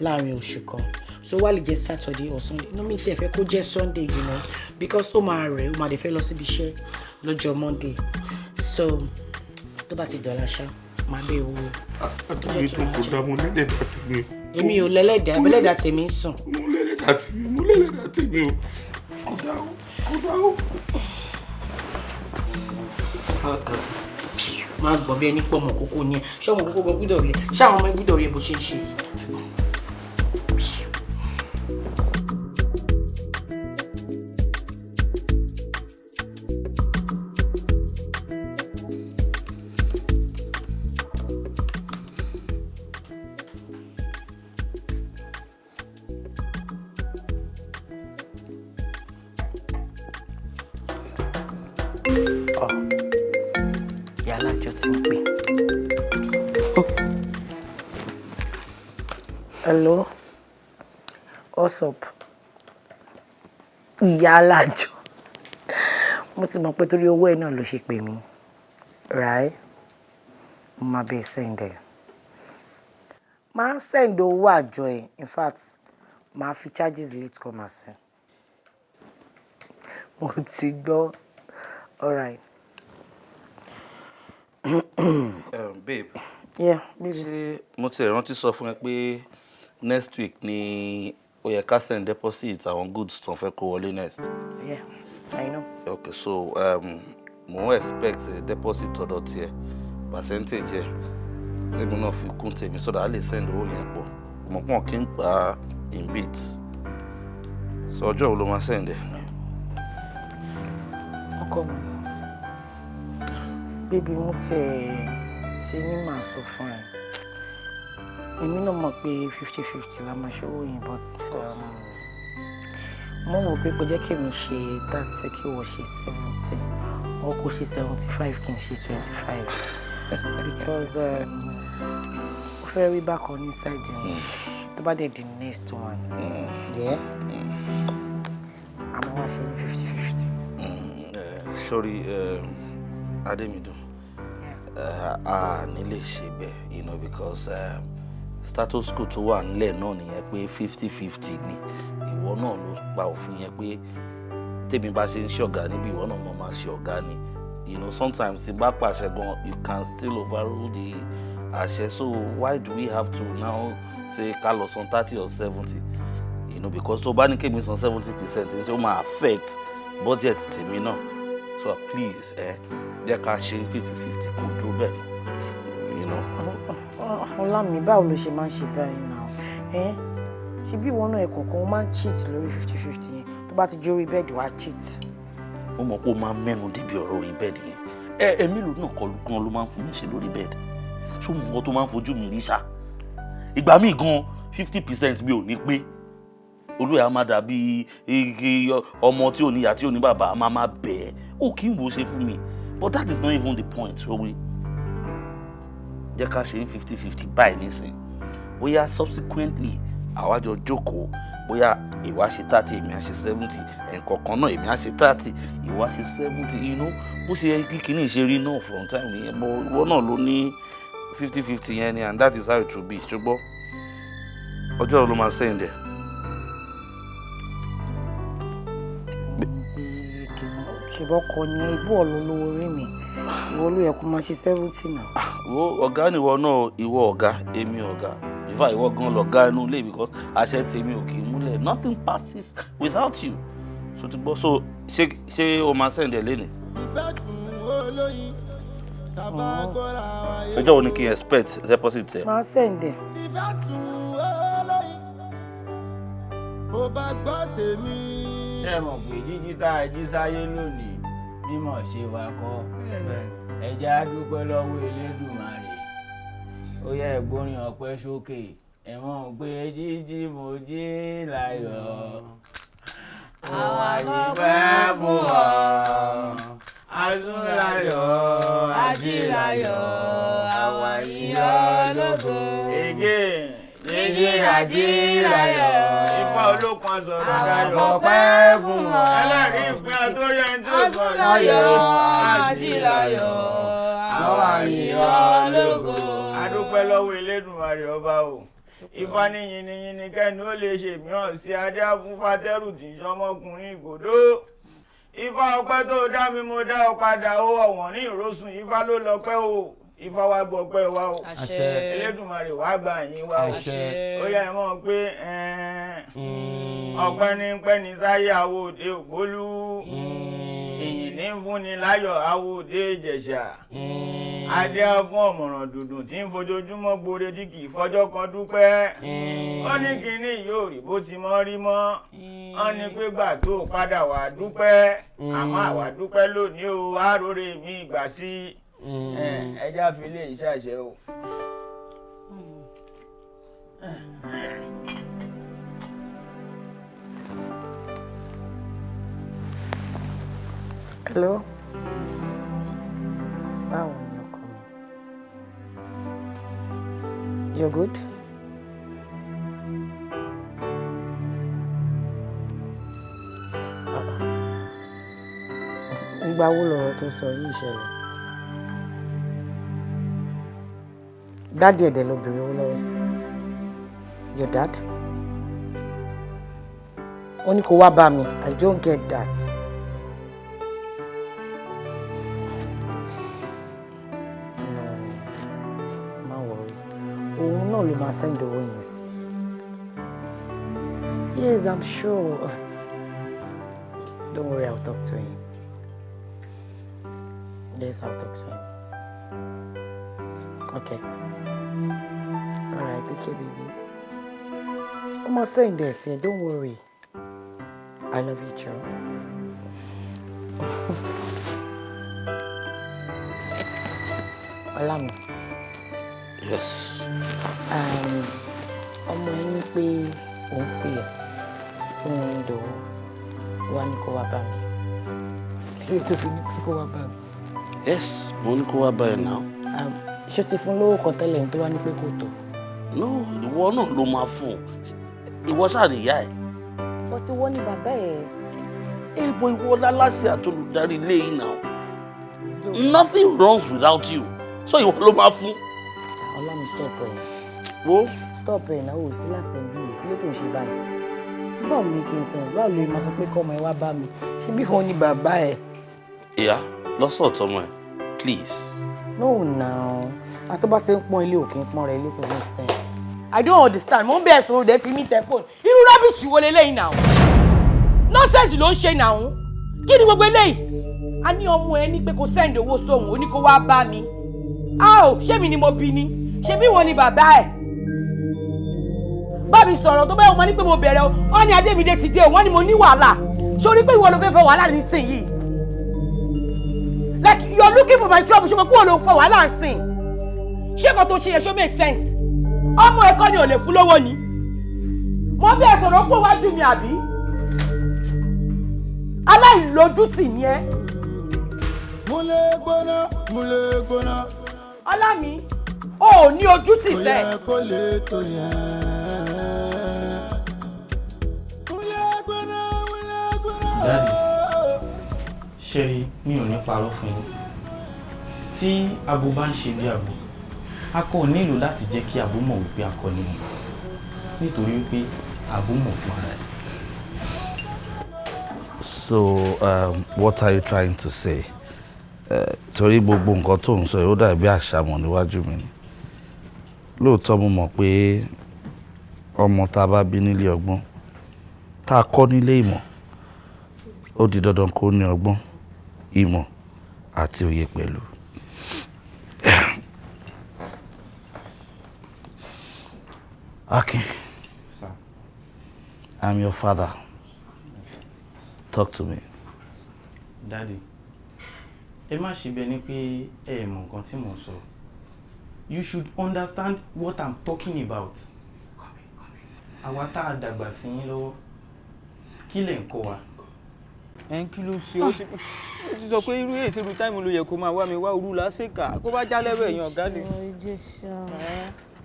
láàrin oṣù kan. So wá lè jẹ́ Saturday or Sunday. Inú mi ti ẹ̀ fẹ́ kó jẹ́ Sunday, because ó máa rẹ̀, ó máa dẹ̀ fẹ́ lọ síbi iṣẹ́ lọ́jọ́ Monday. So tó bá ti dọ̀la ṣá, máa bẹ̀ wo. Àtàwọn tó kò dá, mo lẹ́lẹ̀dá tèmi. Èmi ò lẹ́lẹ́dàá, ẹlẹ́dàá tèmi ń sùn. Mo lẹ́lẹ́dàá tèmi, mo lẹ́lẹ́dàá tèmi o. Kò dá o, kò dá o. Má gbọ́ bí ẹni pọ̀ mọ̀ kókó ni ẹ. Ṣé ọmọ kókó gbọ́dọ̀ rí ẹ? Ṣé àwọn ọmọ gbọ́dọ̀ rí ẹ bó ṣe ń ṣe yìí? Ọ ìyá alájọ ti ń pè. Hello, what's up? Ìyá alájọ. Mo ti mọ̀ pé torí owó ẹ̀ náà ló ṣe pè mí. Right? Mo máa bẹ́ẹ̀ send ẹ̀. Máa send owó àjọ ẹ̀. In fact, màá fi charges late comer sí. Mo ti gbọ́. All right. Babe. Yeah, baby. Ṣé mo ti rántí sọ fún ẹ pé next week ni ó yẹ ká send deposit àwọn goods tó ń fẹ́ kó wọlé next? Yeah, I know. Okay, so mo ń expect deposit tọ̀dọ̀ tiẹ̀, percentage ẹ̀, tèmi náà fi kún tèmi so that a lè send owó yẹn pọ̀. Mo pọ̀n kí n gbà á in bits. So ọjọ́ wo ló máa send ẹ̀? Ọkọ mi, baby, mo tiẹ̀ ṣe ní màá sọ fún ẹ. Èmi náà mọ̀ pé 50-50 la máa ṣòwò yẹn, but mo wò pé kò jẹ́ kí èmi ṣe 30, kí wọ́n ṣe 70, or kò ṣe 75, kí n ṣe 25, because ó fẹ́ rí bákan ní side mi. Tó bá dẹ̀ di next one, yeah, àmọ́ wá ṣe ní 50-50. Sorry, Ademidun, a ní lè ṣe bẹ́ẹ̀, because status quo tó wà nílẹ̀ náà nìyẹn pé 50-50 ni. Ìwọ náà ló pa òfin yẹn pé tèmi bá ṣe ń ṣe ọ̀gá níbi, ìwọ náà mo máa ṣe ọ̀gá ni. Sometimes tí bá pàṣẹ gan, you can still overrule the àṣẹ. So why do we have to now say ká lọ san 30 or 70? Because tó bá ní kémi san 70%, ṣé ó máa affect budget tèmi náà? So please, ẹ jẹ́ ká ṣe 50-50, kó dúró bẹ́ẹ̀. Ọlámi, báwo ló ṣe máa ń ṣe báyìí náà? Ẹ ṣe bí ìwọ náà, ẹ̀kọ̀ọ̀kan ó máa ń cheat lórí 50-50 yẹn. Tó bá ti jórí bẹ́ẹ̀dì, wàá cheat. Ó mọ̀ pé ó máa ń mẹ́nu débi ọ̀rọ̀ orí bẹ́ẹ̀dì yẹn. Ẹ mélòó náà kọlu gan ló máa ń fún mi ṣe lórí bẹ́ẹ̀dì? Ṣó mọ̀ nǹkan tó máa ń fojú mi rí ṣá? Ìgbà míì gan, 50% mi ò ní pé olóyè á máa dàbí igi ọmọ tí ò ní ìyá, tí ò ní bàbá, á máa máa bẹ̀ ẹ́, ó kì í wò ó ṣe fún mi. But that is not even the point. Ṣọwé jẹ́ ká ṣe ní 50-50 báyìí nísìn. Bóyá subsequently, àwa jọ jókòó, bóyá ìwọ á ṣe 30, èmi á ṣe 70, ẹ̀ǹkọ̀kan náà èmi á ṣe 30, ìwọ á ṣe 70. Bó ṣe yẹ kí kinní ṣe rí náà from time yẹn, but ìwọ náà ló ní 50-50 yẹn ni, and that is how it will be. Ṣùgbọ́n ọjọ́ wo ló máa send ẹ̀? Pé kí n Ṣùgbọ́n kọ ni ẹ, ibú ọ̀lọ́ lówó orí mi. Ìwọ ló yẹ kó máa ṣe 70 náà. Wo, ọ̀gá nìwọ náà, ìwọ ọ̀gá, èmi ọ̀gá. Ìfà, ìwọ gan lọ̀gá inú ilé because àṣẹ tèmi ò kì í múlẹ̀. Nothing passes without you. So ti gbọ́, so ṣé o máa send ẹ lénìí? Ìfẹ́ dùn olóyin tàbá gbọ́ra wáyé. Ọjọ́ wo ni kí n expect deposit ẹ? Máa send ẹ̀. Ìfẹ́ dùn olóyin bó bá gbọ́ tèmi. Ṣé ẹ mọ̀ pé jíjí tá a jí sáyé lónìí, mímọ̀ ṣe wa kọ́? Ẹ jẹ́ á dúpẹ́ lọ́wọ́ Elédùmarè. Ó yẹ ẹ̀gbórin ọpẹ́ sókè. Ẹ mọ̀ pé jíjí mo jí láyọ̀, òun àyípẹ́ fún ọ, asúnláyọ̀, ajíláyọ̀, àwọn yíyọ lógo. Again, jíjí ajíláyọ̀, ifá olókun sọ̀rọ̀ dayọ̀, ọpẹ́ fún ọ. Ẹlẹ́rìí ìpín àtórí ẹni tó sọ Asúnláyọ̀, ajíláyọ̀, àwọn yíyọ lógo. Adúpẹ́ lọ́wọ́ Elédùmarè ọba o. Ifá ní yìnyínyìnyín kẹ́ni ó lè ṣe mìíràn sí adé fún fatẹ́rù tí ń sọmọkùnrin ìgòdó. Ifá, ọpẹ́ tó dá mi, mo dá ọ padà o. Ọ̀wọ́n ní ìrósùn, ifá ló lọ́pẹ́ o. Ifá wa gbọ́pẹ́ wa o. Àṣẹ. Elédùmarè wá gbà yín wa o. Àṣẹ. Ó yá, ẹ mọ̀ pé ọpẹ́ ní pẹ́ ní sáyé, àwo òde ògbólú, ìyìn ní fúnni láyọ̀, àwo òde Ìjẹ̀ṣà, adé á fún ọ̀mọ̀ràn dùndùn tí ń fojoojúmọ́ gbore tí kì í fọjọ́ kan dúpẹ́. Ó ní kinní yóò rí bó ti mọ́ rí mọ́. Ó ní pé gbà tó padà wà dúpẹ́, àmọ́ àwa dúpẹ́ lónìí o, àròrè mi ìgbà sí ẹja fi lè ṣàṣẹ o. Hello. Báwo ni, ọkọ mi? You're good? Ah, ah. Ìgbà wo lọ̀rọ̀ tó sọ yìí ṣẹlẹ̀? Daddy ẹ̀dẹ̀ ló béèrè owó lọ́wọ́ ẹ̀. Your dad? Ó ní kó wá bá mi. I don't get that. No, má worry. Òun náà ló máa send owó yẹn sí ẹ. Yes, I'm sure. Don't worry, I'll talk to him. Yes, I'll talk to him. Okay. All right, take care, baby. Ó máa send ẹ̀ sí ẹ, don't worry. I love you, Joe. Ọlámi. Yes. Ọmọ yín ní pé òun pè ẹ́, òun ń dòwó, wá ní kó wá bá mi. Kí ló tó fi ní pé kó wá bá mi? Yes, mo ní kó wá bá ẹ náà. Ṣé o ti fún lówó kan tẹ́lẹ̀ ní tó wá ní pé kò tó? No, ìwọ náà ló máa fún un. Ìwọ ṣáà ní ìyá ẹ. But ìwọ ni bàbá ẹ̀. Ẹ bọ, ìwọ láláṣẹ àtolùdarí ilé yìí náà. Nothing runs without you. So ìwọ ló máa fún. Ọlámi, stop ẹ̀. Wo. Stop ẹ̀ náà, o sí l'assembly, kí ló tó ń ṣe báyìí? It's not making sense. Báwo ló máa sọ pé kọ́mọ ẹ wá bá mi? Ṣé bí wọ́n ní bàbá ẹ̀? Ìyá, lọ́sọ̀ tọmọ ẹ, please. No now. Àtọ́ bá ti ń pọ́n ilé, òkè ń pọ́n rẹ̀ ilé, kò make sense. I don't understand. Mo ń bẹ̀ sọ̀rọ̀, dẹ̀ fi mí tẹ fóònù. Irú rubbish wo leléyìí náà? Nonsense ló ń ṣe náà. Kí ni gbogbo eléyìí? A ní ọmọ ẹ ní pé kó send owó sóhun, ó ní kó wá bá mi. A ò, ṣé mi ni mo bí ni? Ṣé bí wọ́n ni bàbá ẹ̀? Bá mi sọ̀rọ̀ tó bẹ́ẹ̀, wọ́n ní pé mo bẹ̀rẹ̀ o. Wọ́n ní Adémídé ti dé o, wọ́n ní mo ní wàhálà. Sórí pé ìwọ ló fẹ́ fẹ́ wàhálà nísìnyìí. Like you're looking for my trouble, ṣé mo kúrò ló ń fọ wàhálà nsìn? Ṣé kan tó ṣe yẹn ṣó make sense? Ọmọ ẹ̀kọ́ ni ò lè fún lówó ni. Mo bí ẹ sọ̀rọ̀ kó wájú mi àbí? Aláìlójútì ni ẹ́. Múlẹ̀ gbóná, múlẹ̀ gbóná. Ọlámi, o ò ní ojútì Kò sẹ́. yẹ kó lè tó yẹn. Múlẹ̀ gbóná, múlẹ̀ gbóná. Daddy, ṣe rí, mi ò ní parọ́ fún yín. Tí abo bá ń ṣe bí abo, akọ ò nílò láti jẹ́ kí abo mọ̀ wípé akọ ni wọn, nítorí wípé abo mọ̀ fún ara ẹ̀. So, what are you trying to say? Torí gbogbo nǹkan tó ń sọ yìí, ó dàbí àṣàmọ̀ níwájú mi ni. Lóòótọ́ mo mọ̀ pé ọmọ tá a bá bí nílé ọgbọ́n, tá a kọ́ nílé ìmọ̀, ó di dandan kó ní ọgbọ́n, ìmọ̀ àti òye pẹ̀lú. Akin, Sir. I'm your father. Talk to me. Daddy, ẹ má ṣe bẹ́ẹ̀ ni pé ẹ mọ̀ nǹkan tí mò ń sọ. You should understand what I'm talking about. Àwa tá a dàgbà sí yín lọ́wọ́, kí lẹ̀ ń kọ́ wa? Ẹ ń kí ló ṣe? Ó ti sọ pé irú èsì irú time ló yẹ kó máa wá mi wá òru lásìkà kó bá jálẹ́wọ̀ ẹ̀yàn ọ̀gá ni. Ìjẹ̀ṣà,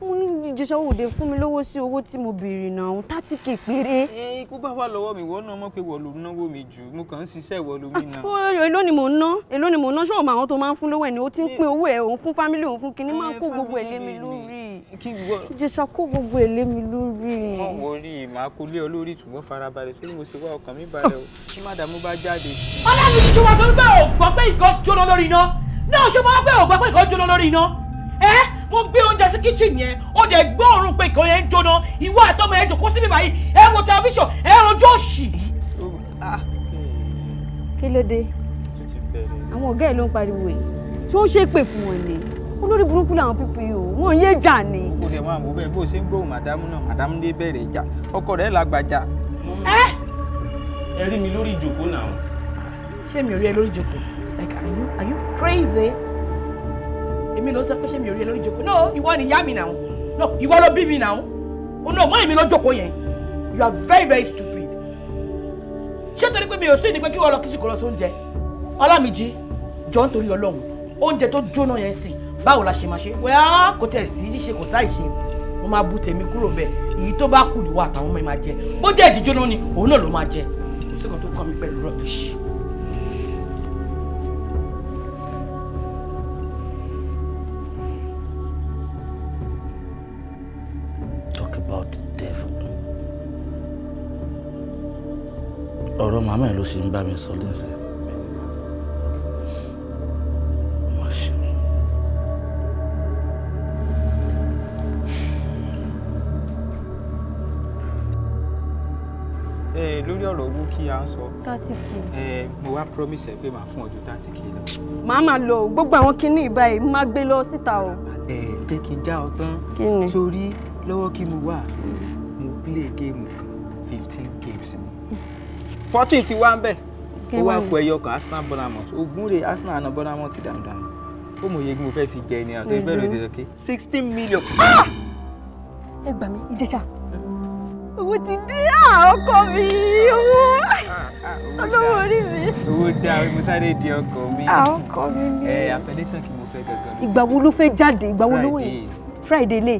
mo ní Ìjẹ̀ṣà òde fún mi lówó sí owó tí mo béèrè náà, 30K péré. Ẹ ikú bá wà lọ́wọ́ mi, wọ́n náà mọ̀ pé wọ́n ló ń náwó mi jù. Mo kàn ń ṣiṣẹ́, ìwọ ló mi náà. Ó, èló ni mò ń ná? Èló ni mò ń ná? Ṣé òun àwọn tó máa ń fún lówó ẹ̀ ni? Ó ti ń pín owó ẹ̀, òun fún family, òun fún kinní, máa ń kó gbogbo ẹ̀ lé mi lórí. Kí wọ́n. Ìjẹ̀ṣà, kó gbogbo ẹ̀ lé mi lórí. Wọ́n wọ orí màá kó lé ọ lórí, ṣùgbọ́n farabalẹ̀ sórí mo ṣe wá, ọkàn mi balẹ̀ o. Tí màdàmú bá jáde. Ọlọ́run ti wá sọ pé ò gbọ́ pé nǹkan jóná lórí iná náà. Ṣé mo wá pé ò gbọ́ pé nǹkan jóná lórí iná? Ẹ mo gbé oúnjẹ sí kitchen yẹn, ó dẹ̀ gbọ́ òórùn pé nǹkan yẹn ń jóná. Ìwọ àtọmọ ẹ jòkó síbí báyìí, ẹ wo tẹlifíṣàn, ẹ rojọ́ òṣì. Kí ló dé? Àwọn ọ̀gá ẹ̀ ló ń pariwo ẹ̀ tí ó ń ṣépè fún wọn ni. Olórí burúkú làwọn pípé yìí o, wọn yé jà ni. Kò dẹ̀ máa wò bẹ́ẹ̀ bó ṣe ń gbóhùn màdámù náà. Màdámù dé bẹ̀rẹ̀ ìjà, ọkọ rẹ̀ làgbàjà. Ẹ rí mi lórí ìjókòó náà. Ṣé mi ò rí ẹ lórí ìjókòó? Like, are you crazy? Èmi ló sọ pé ṣé mi ò rí ẹ lórí ìjókòó? No, ìwọ ni ìyá mi náà. No, ìwọ ló bí mi náà. Oh no, mọ́ èmi ló jókòó yẹn. You are very very stupid. Ṣé torí pé mi ò sí ní pé kí wọ́n lọ kíṣì kó lọ sí oúnjẹ? Ọlámìjí, jọ ń torí Ọlọ́run, oúnjẹ tó jóná yẹn sìn, báwo la ṣe máa ṣe? Wẹ́ẹ́, kò tẹ̀ sí ṣíṣe, kò sáì ṣe. Mo máa bu tèmi kúrò bẹ́ẹ̀. Èyí tó bá kù níwọ àtàwọn ọmọ ẹ máa jẹ. Bó jẹ́ ìdíjóná ni, òun náà ló máa jẹ. Kò sí kan tó kọ́ mi pẹ̀lú rubbish. Talk about the devil. Ọ̀rọ̀ màmá ẹ̀ ló ṣe ń bá mi sọ lẹ́sẹ̀. Má ṣe. Ẹ lórí ọ̀rọ̀ owó kí a ń sọ. 30K. Ẹ mo wá promise ẹ pé màá fún ọ ju 30K lọ. Màá máa lọ o, gbogbo àwọn kinní ìbáyìí máa gbé lọ síta o. Ẹ jẹ́ kí n já ọ tán. Kí ni? Sórí lọ́wọ́ kí mo wà, mo play game kan, 15 games ni. 14 ti wá ń bẹ̀. Kí Ó wá wá ní? kó ẹyọ kan, Arsenal Bournemouth. Ogún rè, Arsenal àná Bournemouth dànù dànù. Ó mọ̀ iye kí mo fẹ́ fi jẹ ni àti bẹ́ẹ̀ ló ti sọ pé 16 million. Ẹ gbà mí, Ìjẹ̀ṣà. Owó ti dé ọkọ mi, owó olówó orí mi. Owó dá, mo sáré di ọkọ mi. Ọkọ mi ni. Ẹ appellation kí mo fẹ́ gangan ló ti Ìgbà wo ló fẹ́ jáde? Ìgbà wo lówó yẹn? Friday lè.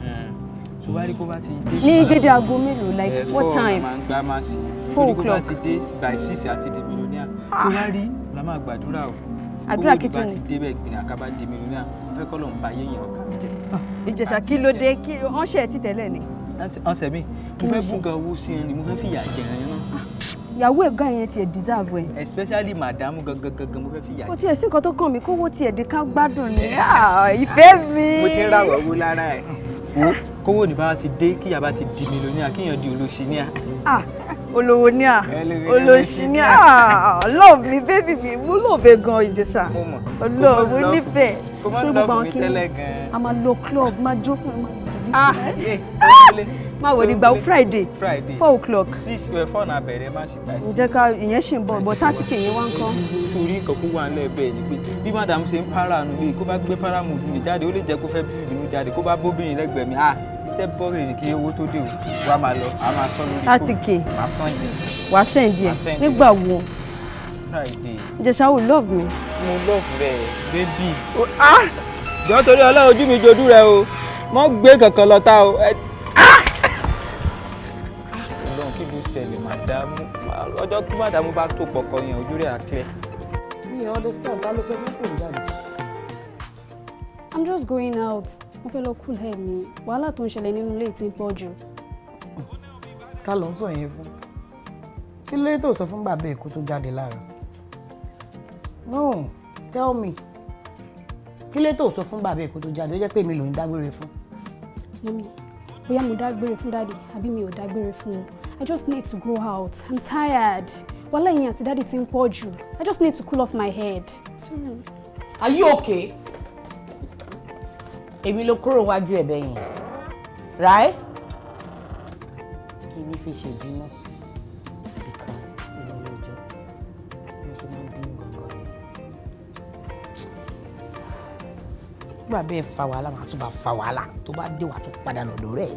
So wá rí kó bá ti dé. Ní dédé aago mélòó, like what 4 time? La máa ń gbá máa sí. 4 Torí kó bá o'clock. ti dé by 6 àti di millionaire. So wá rí la máa gbàdúrà o. Àdúrà Owó kí ìdìbò tún ti ni? dé bẹ́ẹ̀ gbìnà ká bá di millionaire. Mo fẹ́ kọ́ lọ́n ba ayé yẹn ọ̀gá mi jẹ́. Ìjẹ̀ṣà, kí ló dé? Kí wọ́n ṣe ẹ̀ tí tẹ́lẹ̀ ni? Ọ̀sẹ̀ mi, mo Kí ló fẹ́ ṣe? búga owó sí ẹ ni, mo fẹ́ fìyà jẹ ẹ náà. Ìyàwó ẹ̀gá yẹn tiẹ̀ deserve ẹ̀. Especially madam gangan gangan, mo fẹ́ fìyà Kò jẹ. tiẹ̀ sí nǹkan tó kàn mí, kówó tiẹ̀ dé ká gbádùn ni. Ah, ìfẹ́ mi. Mo ti ń ràwọ̀ owó lára ẹ̀. Wo kówó ní bá ti dé, kíyà bá ti di millionaire, kíyàn di olóṣì ní à. Ah, olówó ní à, olóṣì ní à. Ah, love mi, baby mi, mo love ẹ gan, Ìjẹ̀ṣà. Mo mọ̀. Olóò, mo nífẹ̀ẹ́. Kò má Ṣé gbogbo love àwọn mi kinní? tẹ́lẹ̀ gan-an. A máa lọ club, máa jó fún ẹ, máa Ah, máa wọ̀ nígbà Friday. Friday. 4 o'clock. 6, 4 náà bẹ̀rẹ̀ má ṣe by 6. Ǹjẹ́ ká ìyẹn ṣì ń bọ̀ bọ̀, 30K yẹn wá ń kọ́? Torí nǹkan kó wà nílẹ̀ bẹ́ẹ̀ ni pé bí madam ṣe ń para nù lé, kó bá gbé para mù mí jáde, ó lè jẹ́ kó fẹ́ bí ìbínú jáde, kó bá bóbìnrin lẹ́gbẹ̀ẹ́ mi, ah, iṣẹ́ bọ́ọ̀rì ni kí owó tó dé o, wá máa lọ, a máa sọ lórí 30K. Máa sàn yẹn. Wàá send ẹ̀? Màá send ẹ̀. Nígbà wo? Friday. Ìjẹ̀ṣà ò love mi. Mo love rẹ, baby. Ah, jọ torí Ọlọ́run, ojú mi jojú rẹ o, mọ́ gbé kankan lọ tá o. Ọlọ́run, kí ló ṣẹlẹ̀ màdámù? Ọjọ́ kí màdámù bá tó pọkọ yẹn, ojú rẹ̀ á clear. Mi ò understand, ta ló fẹ́ fún kò jáde? I'm just going out. Mo fẹ́ lọ cool head mi. Wàhálà tó ń ṣẹlẹ̀ nínú ilé ti ń pọ̀ jù. Ká ló ń sọ yẹn fún? Kí ló dé tó sọ fún bàbá ẹ̀ kó tó jáde láàárọ̀? No, tell me. Kí ló dé tó sọ fún bàbá ẹ̀ kó tó jáde? Ó jẹ́ pé èmi ló ń dágbére fún. Mummy, bóyá mo dágbére fún daddy àbí mi ò dágbére fún wọn. I just need to go out. I'm tired. Wàhálà ẹ̀yin àti daddy ti ń pọ̀ jù. I just need to cool off my head. Sorry. Are you okay? Èmi ló kúrò wájú ẹ̀ bẹ́yẹn. Right? Kí ni fi ṣèbínú? Because ìwọ ló jọ. Mo ṣe máa ń bínú gangan ni. Nígbà bẹ́ẹ̀ fa wàhálà, màá tún bá fa wàhálà. Tó bá dé, wàá tún padà lọ́dọ̀ rẹ̀.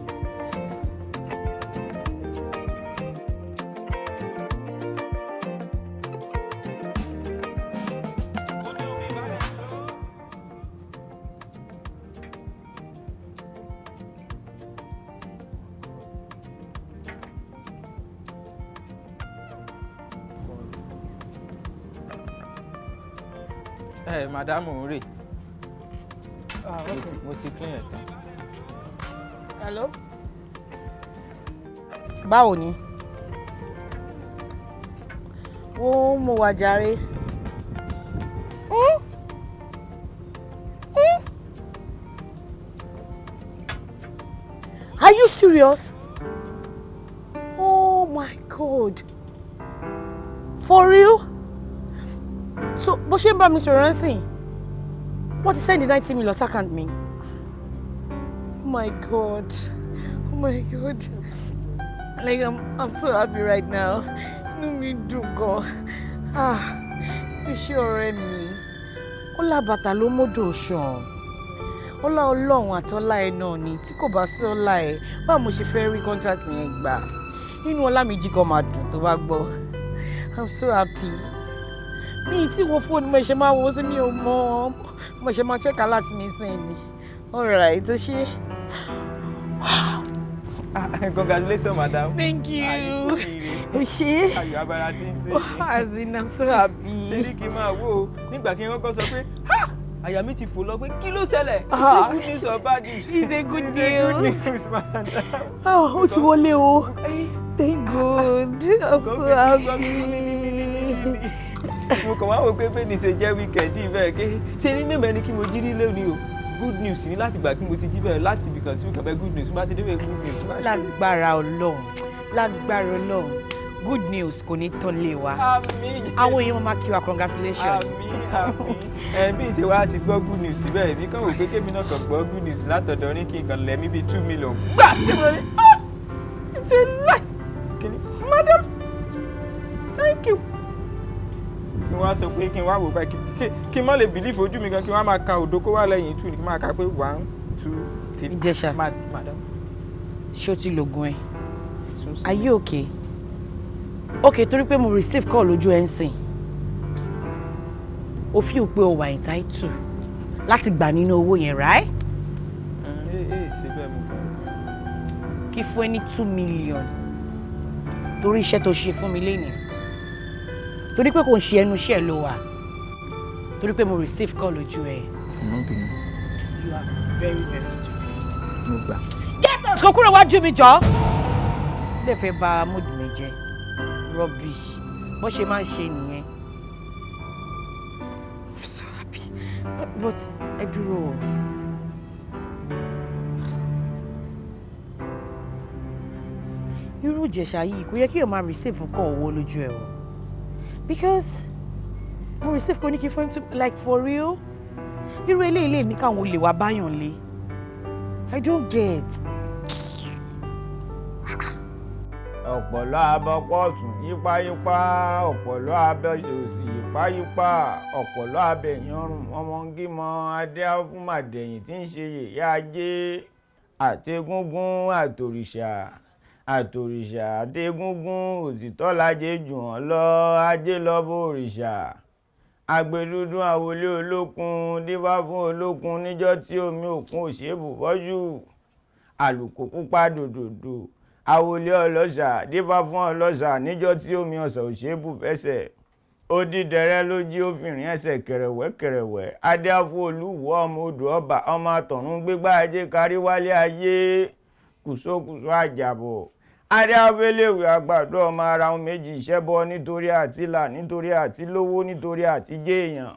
Ẹ madam ń rè. Mo ti clean ẹ̀ tán. Hello? Báwo ni? Wo, mo wà jàre. Are you serious? Oh my God. For real? So, bó ṣe ń bá mi sọ̀rọ̀ ńsìn, wọ́n ti send 90 million sí account mi. Oh my God. Oh my God. Like, I'm so happy right now. Inú mi dùn gan. Ah, iṣẹ́ ọ̀rẹ́ mi. Ọlá bàtà ló mọ́dọ̀ ṣàn. Ọlá Ọlọ́run àtọ́lá ẹ náà ni. Tí kò bá sí ọlá ẹ, báwo mo ṣe fẹ́ rí contract yẹn gbà? Inú ọlá mi jí kan máa dùn tó bá gbọ́. I'm so happy. Mi tí wo fóònù, mo ṣe máa wo sí, mi ò mọ̀. Mo ṣe máa check alert mi sìn ni. Alright, ó ṣe. Ah, congratulations, madam. Thank you. Ó ṣe. Ayọ̀ abara títí. As in, I'm so happy. Ṣé ní kí n máa wò ó nígbà kí n kọ́kọ́ sọ pé, "Ha!" Àyà mi ti fò lọ pé kí ló ṣẹlẹ̀? Ah. Is it good news or bad news? It's a good It's a good news. news, madam. Oh, ó ti wọlé o. Thank God. I'm so happy. Mo kàn wá wò pé bẹ́ẹ̀ ni ṣe jẹ́ weekend yìí bẹ́ẹ̀ ké ṣe ní mẹ́mẹ́ ni kí mo jí nílé ni o. Good news ni láti gbà kí mo ti jí bẹ́ẹ̀ láti ibìkan sí ibìkan bẹ́ẹ̀, good news bá ti dé bẹ́ẹ̀, good news bá ṣe. Lágbára Ọlọ́run, lágbára Ọlọ́run, good news kò ní tán lé wa. Àmín. Àwọn èèyàn máa kí wa congratulations. Àmín, àmín. Ẹ bí ṣe wá ti gbọ́ good news síbẹ̀, èmi kàn wò pé kémi náà kàn gbọ́ good news látọ̀dọ̀ ní kí n kàn lẹ́mí bíi 2 million. Gbà tí mo ní, ah, it's a lie. Kìíní, madam, thank you. Kí n wá sọ pé kí n wá wò báyìí, kí n má lè believe ojú mi gan, kí n wá máa ka òdo kó wá lẹ́yìn two, kí n máa ka pé one, two, three. Ìjẹ̀ṣà. Madam. Ṣé o ti lògùn ẹ? Are you okay? Okay, torí pé mo receive call lójú ẹ ń sìn. O feel pé o wà entitled láti gbà nínú owó yẹn, right? Ẹ ẹ ṣe bẹ́ẹ̀, mo kàn. Kí fún ẹ ní 2 million torí iṣẹ́ tó ṣe fún mi lénìí, torí pé kò ń ṣe ẹnu iṣẹ́ ló wà, torí pé mo receive call lójú ẹ. Má bínú. You are very, very stupid. Mo gbà. Get out! Kò kúrò wájú mi jọ. Lè fẹ́ bà mood mi jẹ́. Rubbish. Bó ṣe máa ń ṣe nìyẹn. I'm so happy. But ẹ dúró o. Irú Ìjẹ̀ṣà yìí, kò yẹ kí o máa receive call owó lójú ẹ o. Because mo receive kò ní kí fún, like, for real. Irú eléyìí lè ní káwọn olè wá báyàn lé. I don't get. Ọ̀pọ̀lọ́ abọ́pọ̀ ọ̀tún yípáyípá, ọ̀pọ̀lọ́ abẹ́ṣe òsì yípáyípá, ọ̀pọ̀lọ́ abẹ̀yànrùn ọmọngímọ adé fúnmàdẹ̀yìn tí ń ṣe yèyé ajé àtẹgúngún àtòrìṣà àtòrìṣà àtẹgúngún. Òtítọ́ lajẹ jù wọ́n lọ, ajé lọ bó òrìṣà. Agbẹdúdú àwọlé olókun dífá fún olókun níjọ́ tí omi òkun ò ṣeé bù fọ́jú. Àlùkò pupa dòdòdò àwọlé ọlọ́ṣà dífá fún ọlọ́ṣà níjọ́ tí omi ọ̀sà ò ṣeé bù fẹsẹ̀. Odídẹrẹ́ ló jí obìnrin ẹsẹ̀ kẹrẹ̀wẹ́ kẹrẹ̀wẹ́. Adéáfó olúwo ọmọ odò ọba ọmọ àtọ̀run gbégbá ajé kárí wálé ayé, kùsókùsó àjàbọ̀. Adéáfẹ́lẹ́wì àgbàdo ọmọ ara wọn méjì ṣẹ́bọ nítorí àtìlà, nítorí àtìlówó, nítorí àtijẹ́ èèyàn.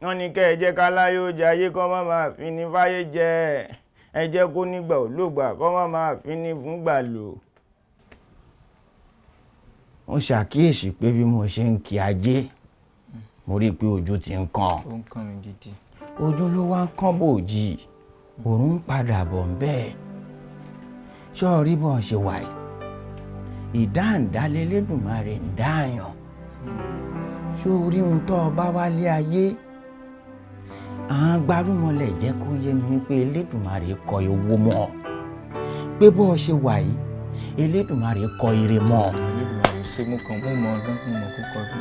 Wọ́n ní kẹ́ ẹ jẹ́ ká láyé ó jẹ ayé kọ́ má máa fi ní fáyé jẹ. Ẹ jẹ́ kó nígbà ò lògbà kọ́ má máa fi ní fúngbà lò. Mo ṣàkíyèsí pé bí mo ṣe ń kí ajé, mo rí i pé ojú ti ń kàn. Ó ń kàn mí gidi. Ojú ló wá ń kán bòjì, òun ń padà bọ̀ ń bẹ́ẹ̀. Ṣé o rí bọ́n ṣe wà yìí? Ìdáǹdálé Elédùmarè ń dáàyàn. Ṣé o rí ohun tó o bá wálé ayé? Àwọn gbárùmọ̀lẹ̀ jẹ́ kó yé mi pé Elédùmarè kọ owó mọ́ ọ. Pé bó o ṣe wà yìí, Elédùmarè kọ ire mọ́ ọ. Elédùmarè ṣe mú kan mú mọ ọdún mú mọ kó kọ bí.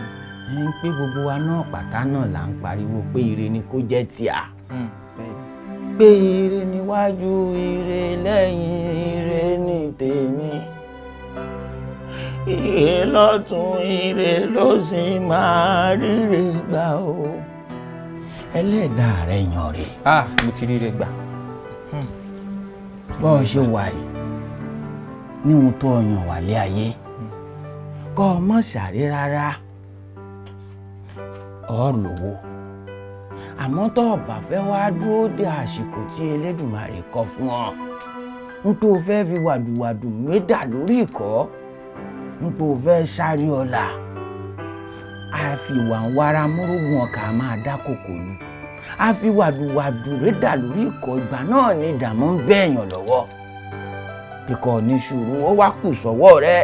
Ẹ ń pé gbogbo wa náà pátá náà là ń pariwo pé ire ni kó jẹ́ tíà. Pé ire níwájú, ire lẹ́yìn, ire ní tèmi. Ire lọ́tún, ire lósì, máa ríre gbà o. Ẹlẹ́dàá rẹ̀ yàn rè. Ah, mo ti ríre gbà. Bọ́ ọ ṣe wà yìí, ní ohun tó yàn wálé ayé, kọ́ ọ mọ̀ sáré rárá, ọ lówó. Àmọ́ tó o bá fẹ́ wá dúró de àsìkò tí Elédùmarè kọ fún ọ, n tó fẹ́ fi wàdùwàdù médà lórí ìkọ́, n tó fẹ́ sáré ọ̀la, àfiwàǹwara múrùgùn ọkà máa dá kòkò lu. Àfiwàdùwàdù rédà lórí ìkọ́, ìgbà náà ni ìdààmú ń bẹ̀yàn lọ́wọ́. Bíkọ́ ní sùúrù, ó wá kù sọ́wọ́ rẹ.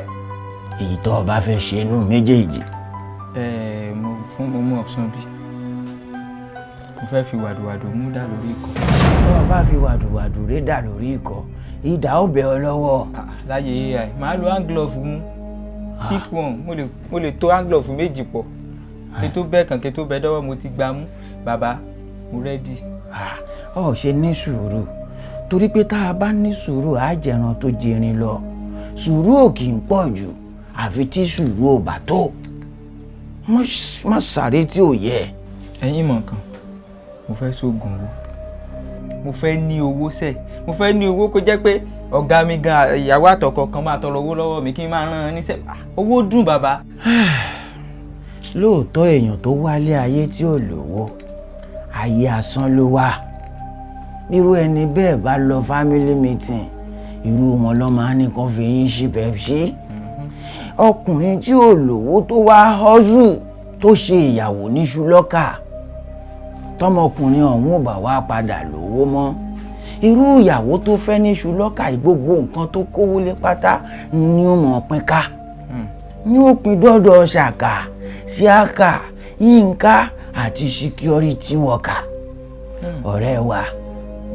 Èyí tó o bá fẹ́ ṣe inú méjèèjì. Ẹ mo fún mo mú option B. Mo fẹ́ fi wàdùwàdù mú dà lórí ikọ̀. Tó o bá fi wàdùwàdù rédà lórí ikọ̀, idà ó bẹ̀ ọ́ lọ́wọ́. Láyé AI, màá lo hand glove mú. Thick one, mo lè to hand glove méjì pọ̀. Kí tó bẹ́ẹ̀ kàn, kí tó bẹ́ẹ̀ dọ́wọ́, mo ti gbá mú. Bàbá, mo ready. Ọ ṣe ní sùúrù, torí pé tá a bá ní sùúrù, á jẹran tó jẹrin lọ. Sùúrù ò kì í pọ̀ jù, àfi tí sùúrù ò bá tó. Má sáré tí ò yẹ. Ẹ̀yin mọ̀ nǹkan, mo fẹ́ sóògùn owó. Mo fẹ́ ní owó sẹ̀. Mo fẹ́ ní owó kó jẹ́ pé ọ̀gá mi gan, ìyàwó àtọkọ kan máa tọrọ owó lọ́wọ́ mi kí n máa rán an níṣẹ́. Owó dùn, bàbá. Lóòótọ́, èèyàn tó wálé ayé tí ò lówó, ayé asán ló wà. Bírú ẹni bẹ́ẹ̀ bá lọ family meeting, irú wọn lọ́ máa ní kán fi yín ṣí Pepsi. Ọkùnrin tí ò lówó tó wá hustle, tó ṣe ìyàwó níṣu lọ́kà, tọmọkùnrin ọ̀hún ò bá wá padà lówó mọ́, irú ìyàwó tó fẹ́ níṣu lọ́kà, gbogbo nǹkan tó kówó lé pátá ni ó mọ̀ pín ká, ní ó pin dọ́dọ̀ Ṣàkà, Síákà, Yínká àti security worker. Ọ̀rẹ́ wa,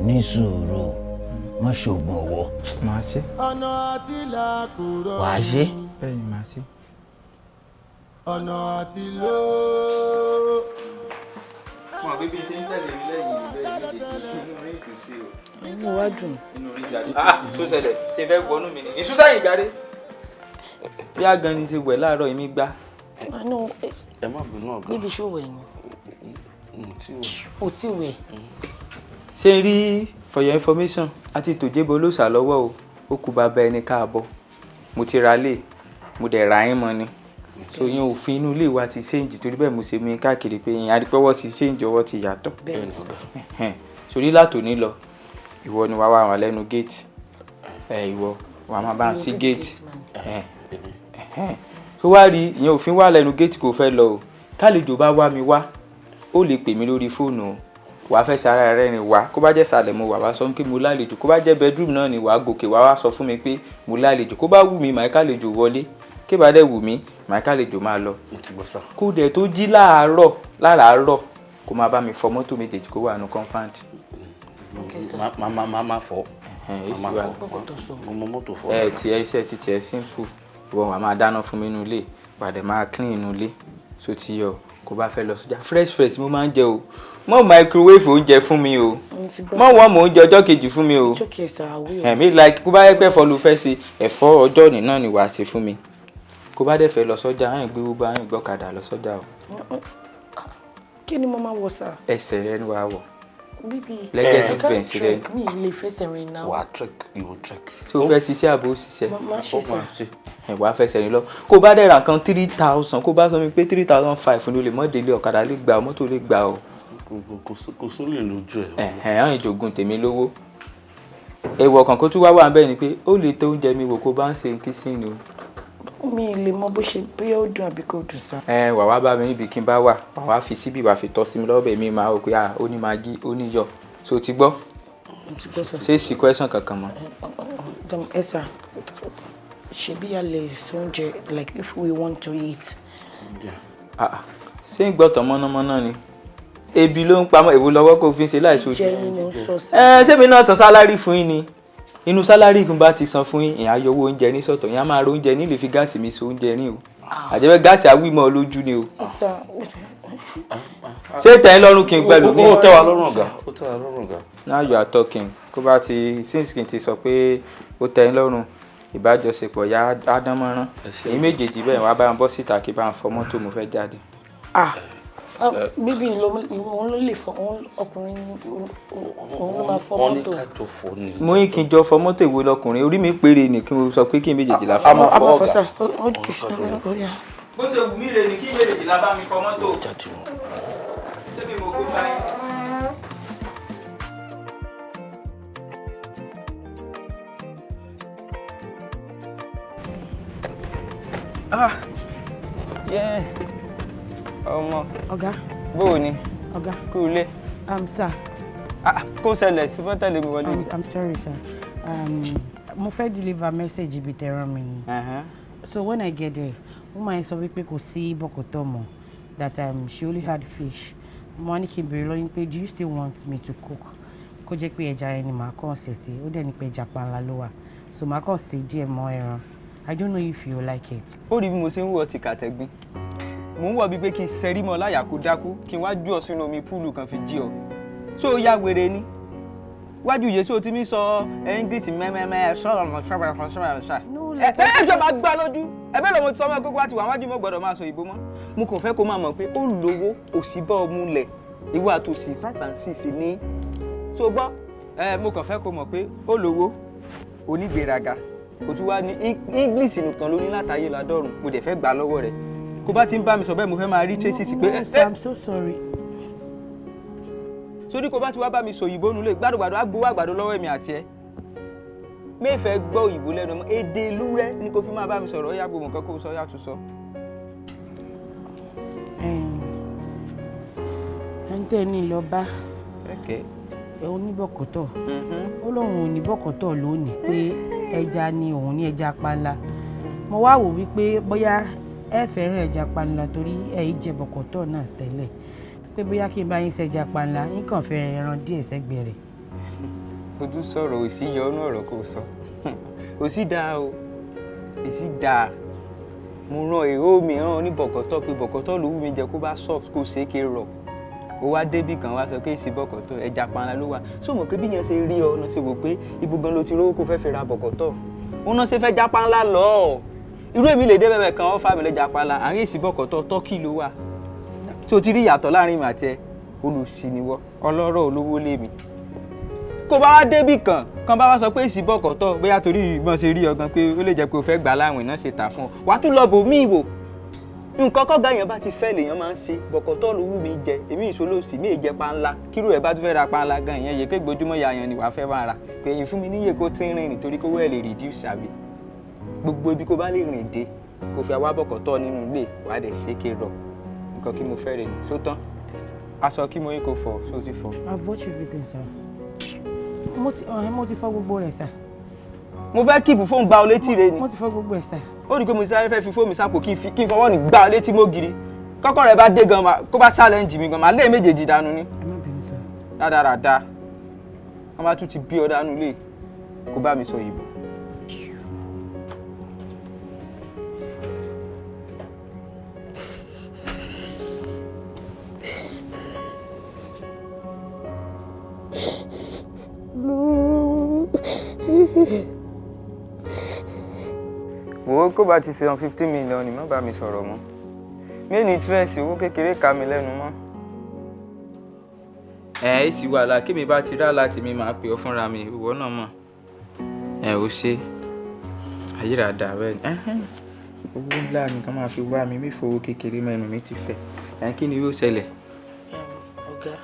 ní sùúrù, mọ́ ṣògùn owó. Màá ṣe. Ọ̀nà àti là kò rọrùn. Wàá ṣe. Bẹ́ẹ̀ni, màá ṣe. Ọ̀nà àti lò. Mo àgbẹ̀ bí ṣe ń tẹ̀lé mi lẹ́yìn bẹ́ẹ̀ méjèèjì, inú rí ìdùn sí o. Inú wa dùn. Inú rí jáde. Ah, tó ṣẹlẹ̀ ṣe fẹ́ wọnú mi ni ìsúsáyìn jáde. Bí a gan ni ṣe wẹ̀ láàárọ̀ èmi gbá. Àánú. Ẹ má bínú, ọ̀gá. Níbi ṣó wẹ̀ ni? Mo ti wẹ̀. O ti wẹ̀. Ṣé n rí, for your information, àti tòjébọ ló sà lọ́wọ́ o, ó kú bàbá ẹni káàbọ̀. Mo ti ra lé, mo dẹ̀ ra yín mọ́ ni. So yẹn, òfin inú ilé wa ti change, torí bẹ́ẹ̀ mo ṣe mi káàkiri pé ìyẹn adìpẹ́wọ́ ti change, ọwọ́ ti yàtọ̀. Bẹ́ẹ̀ni, ọ̀gá. Sórí látòní lọ, ìwọ ni wàá wà wà lẹ́nu gate ẹ, ìwọ wàá máa bá ń sí gate ẹ. So wá rí ìyẹn, òfin wà lẹ́nu gate, kò fẹ́ lọ o. Kálejò bá wá mi wá, ó lè pè mí lórí fóònù o. Wàá fẹ́ sára rẹ rìn wá, kó bá jẹ́ sàlẹ̀ mo wà, wá sọ pé mo lálejò. Kó bá jẹ́ bedroom náà ni, wàá gòkè wá, wá sọ fún mi pé mo lálejò. Kó bá wù mí, màá kálejò wọlé. Kí bá dẹ̀ wù mí, màá kálejò máa lọ. Mo ti gbọ́ sá. Kó dẹ̀ tó jí láàárọ̀ láràárọ̀, kó máa bá mi fọ mọ́tò méjèèjì kó wà ní compound. Má má má má fọ. Èsì Má wà. fọ, mo mọ mọ́tò fọ. Ẹ tiẹ̀, iṣẹ́ ti tiẹ̀ simple. Ìwọ wàá máa dáná fún mi nínú ilé, wàá dẹ̀ máa clean inú ilé. So ti yọ, kó bá fẹ́ lọ sọ́jà, fresh fresh mo máa ń jẹ o. Mọ́ microwave oúnjẹ fún mi o. Mo ti gbọ́. Mọ́ wọ́n mọ̀ oúnjẹ ọjọ́ kejì fún mi o. It's okay, sir, I will. Ẹ̀mí like, kó bá yẹ pé ẹ̀fọ́ ló fẹ́ ṣe, ẹ̀fọ́ ọjọ́ òní náà ni wàá ṣe fún mi. Kó bá dẹ̀ fẹ́ lọ sọ́jà, àyìn gbé Uber, àyìn gbọ́kadà lọ sọ́jà o. Kí ni mo máa wọ, sir? Ẹsẹ̀ rẹ ni wàá wọ̀. Baby, Lẹ́gẹ̀ẹ́sì I can't bẹ̀ sílẹ̀. trek. Mi ì lè fẹsẹ̀ rìn náà. Wà á trek, you will trek. Ṣé o fẹ́ ṣiṣẹ́ àbò ṣiṣẹ́? Má ṣe sir. Ẹ wàá fẹsẹ̀ rìn lọ. Kó o bá dẹ̀ ra nǹkan 3,000, kó o bá sọ mi pé 3,500 ni o lè mọ́ délé, ọ̀kadà lè gbà ọ́, mọ́tò lè gbà ọ́. Kò sólè lójú ẹ̀. Ẹ̀hẹ̀n, àwọn ìjògùn tèmi lówó. Èèwọ̀ kan kó tún wá wà bẹ́ẹ̀ ni pé ó lè tẹ oúnjẹ mi wò kó bá ń ṣe kísìnì o. Mi ì lè mọ bó ṣe, bóyá ó dùn àbí kò dùn sir. Ẹ wà wá bá mi níbi kí n bá wà, wà wá fi síbí, wà fi tọ́ sí mi lọ́wọ́ bẹ́ẹ̀ mi máa rò pé ah, ó ní magí, ó ní yọ̀. So ti gbọ́? Mo ti gbọ́ sir. Ṣé sì question kankan mọ́? Ẹ sir, ṣebí a lè ṣe oúnjẹ, like if we want to eat. Ah, ah. Ṣé ń gbọ́tọ̀ mọ́nàmọ́ná ni? Ebi ló ń pamọ́, èwo lọ́wọ́ kó fi ń ṣe láìsí ojú. Jẹ́ ni mo ń sọ sir. Ẹ ṣé mi náà san salary fún yín ni? Inú salary kí n bá ti san fún yín, ìyá yọ owó oúnjẹ ní sọ̀tọ̀, ìyá máa ro oúnjẹ nílé fi gáàsì mi ṣe oúnjẹ rìn o. Àjẹbẹ́ gáàsì awímọ̀ lójú ni o. Sir, Ṣé tẹ̀ ń lọ́rùn kí n pẹ̀lú mi? Ó tẹ́ wa lọ́rùn ọ̀gá, ó tẹ́ wa lọ́rùn ọ̀gá. Now you are talking. Kó bá ti since kí n ti sọ pé ó tẹ́ ń lọ́rùn, ìbájọṣepọ̀ ya ádámọ́rán. Èyí méjèèjì bẹ́ẹ̀ wá bá ń bọ́ síta kí bá ń fọ mọ́tò, mo fẹ́ jáde. Ah, bíbí òun ló lè fọ, òun ọkùnrin, òun ló máa fọ Wọ́n ní mọ́tò. ká jọ fọ ni. Mo ní kí n jọ fọ mọ́tò, ìwo lọkùnrin orí mi péré ni kí n sọ pé kí n méjèèjì la fọ A máa mọ́tò. fọ A máa fọ ọ̀gá. sir. Okay, ó yá. Bó ṣe wù mí rè ni kí n méjèèjì la bá mi fọ mọ́tò. Ṣé mi mo kó báyìí? Ah, yeah. Ọmọ. Ọ̀gá. Bó o ní? Ọ̀gá. Kú ilé. Sir. Ah, kó ṣẹlẹ̀ sí fẹ́ tẹ̀lé mi wọlé. I'm sorry sir. Mo fẹ́ deliver message ibi tẹ́ rán mi ni. So when I get there, woman sọ wípé kò sí bọ̀kọ̀tọ̀ mọ́, that she only had fish. Mo wá ní kí n béèrè lọ́yìn pé do you still want me to cook? Kó jẹ́ pé ẹja yẹn ni màá kàn ṣe sí. Ó dẹ̀ ní pé ẹja panla ló wà. So màá kàn ṣe díẹ̀ mọ́ ẹran. I don't know if you like it. Ó rí bí mo ṣe ń wọ tìkàtẹ̀gbin. Mò ń wọ̀ bíi pé kí n ṣẹrí mọ́ láyà kó dákú, kí n wá jù ọ sínú omi púùlù kan fi jí ọ. Ṣé o ya wèrè ni? Wájú Yéṣu tí mi sọ English mẹ́mẹ́mẹ́ sọ̀rọ̀ mọ̀ sọ̀rọ̀ mọ̀ sọ̀rọ̀ sọ̀rọ̀. Ẹ ẹ ṣe máa gbá lójú. Ẹ bẹ́ẹ̀ lọ́mọ tí sọmọ kókó wá ti wà wájú mọ́ gbọ́dọ̀ máa sọ ìbò mọ́. Mo kàn fẹ́ kó máa mọ̀ pé ó lówó òsì bọ́ ọmú lẹ̀. Ìwọ àtòsí 5 and 6 ní. So gbọ́, ẹ mo kàn fẹ́ kó mọ̀ pé ó lówó onígbéraga. Kò tún wá ní English nìkan ló ní látàyè ládọ́rùn. Mo dẹ̀ fẹ́ gbà lọ́wọ́ rẹ̀. Kó bá ti ń bá mi sọ bẹ́ẹ̀, mo fẹ́ máa rí traces pé No, sir, I'm so sorry. Sórí kó bá ti wá bá mi sọ òyìnbó nulẹ̀ gbàdúgbàdú á gbowó àgbàdo lọ́wọ́ èmi àti ẹ. Mẹ́fẹ̀ẹ́ gbọ́ òyìnbó lẹ́nu mọ́, èdè ìlú rẹ ni kò fi máa bá mi sọ̀rọ̀. Ó yá, gbogbo nǹkan kó sọ, yá tún sọ. Ẹni tẹ́ ẹ ní lọ bá oníbọ̀kọ̀tọ̀, ó lóun ò ní bọ̀kọ̀tọ̀ lónìí, pé ẹja ni òun ní, ẹja panla. Mo wá wò wípé bóyá ẹ fẹ́ràn ẹja panla torí ẹ yìí jẹ bọ̀kọ̀tọ̀ náà tẹ́lẹ̀, pé bóyá kí n bá yín ṣẹja panla, yín kàn fẹ́ ẹran díẹ̀ sẹ́gbẹ̀ẹ́ rẹ̀. Ojú sọ̀rọ̀ òsì yọ ọ́nú ọ̀rọ̀ kò sọ òsì dáa o, èsì dáa. Mo rán èrò mi rán oníbọ̀kọ̀tọ̀ pé bọ̀kọ̀tọ̀ ló wù mí jẹ, kó bá soft, kó ṣe é ké rọ̀. Ó wá débì kan wá sọ pé èsì bọ̀kọ̀tọ̀, ẹja panla ló wà. Sọ mọ̀ pé bí yẹn ṣe rí ọ náà ṣe wò pé ibo gan ló ti rówó kó fẹ́ fi ra bọ̀kọ̀tọ̀, òun náà ṣe fẹ́ já panla lọ. Irú èmi lè dé bẹ́ẹ̀ kan ọ́fà mi lẹ́ja panla àárín, èsì bọ̀kọ̀tọ̀ tọ́kì ló wà. Tó ti rí ìyàtọ̀ láàrin mi àti ẹ? Olùsí ni wọ́, ọlọ́rọ̀ olówó lé mi. Kó bá wá débì kan kan bá wá sọ pé èsì bọ̀kọ̀tọ̀, bóyá torí ìbọn ṣe rí ọgàn pé ó lè jẹ́ pé o fẹ́ gbà láwìn náà ṣe tà fún ọ, wàá tún lọ bò míì wò. Nǹkan kọ́gà yẹn bá ti fẹ́ lèèyàn máa ń ṣe. Bọ̀kọ̀tọ̀ ló wù mí jẹ, èmi ìṣolóòsì mi jẹ panla. Kírú ẹ̀ bá tún fẹ́ ra panla gan, ìyẹn yẹ kégbójúmọ́ ya yan ni wàá fẹ́ máa rà pé èyí fún mi níyè kó tí ń rìn nítorí kówó ẹ̀ lè reduce, àbí gbogbo ibi kó bá lè rìn dé kó fi àwa bọ̀kọ̀tọ̀ nínú ilé wàá dẹ̀ ṣe é rọ̀. Nǹkan kí mo fẹ́ rè ní sótán. Aṣọ kí mo yín kò fọ̀, só ti fọ̀? I've watched everything, sir. Mo ti fọ gbogbo rẹ̀, sir. Mo fẹ́ keep fóònù gba ọ létí rẹ ni. Mo ti fọ gbogbo ẹ̀, sir. Ó rí i pé mo sáré fẹ́ fi fóònù sápò kí n fọwọ́ ní gbá ọ létí mọ́gìrì. Kọ́kọ́ rẹ̀ bá dé gan, kó bá challenge mi gan, màá lé méjèèjì dànù ni. Ẹ má bínú, sir. Rádaràda, wọ́n bá tún ti bí ọ dànù lé kó bá mi sọ òyìnbó. Wò ó, kó bá ti ṣe 15 million, má bá mi sọ̀rọ̀ mọ́. Mi ò ní interest, owó kékeré ká mi lẹ́nu mọ́. Ẹ ẹ sì wàhálà kí mi bá ti rà láti mi máa pè ọ́ fúnra mi, ìwọ náà mọ̀. Ẹ ò ṣe ayérada bẹ́ẹ̀ ni. Owó ńlá ni kàn máa fi wá mi, mi fowó kékeré mẹ́nu mi ti fẹ̀. Ẹ kí ni yóò ṣẹlẹ̀? Ọ̀gá,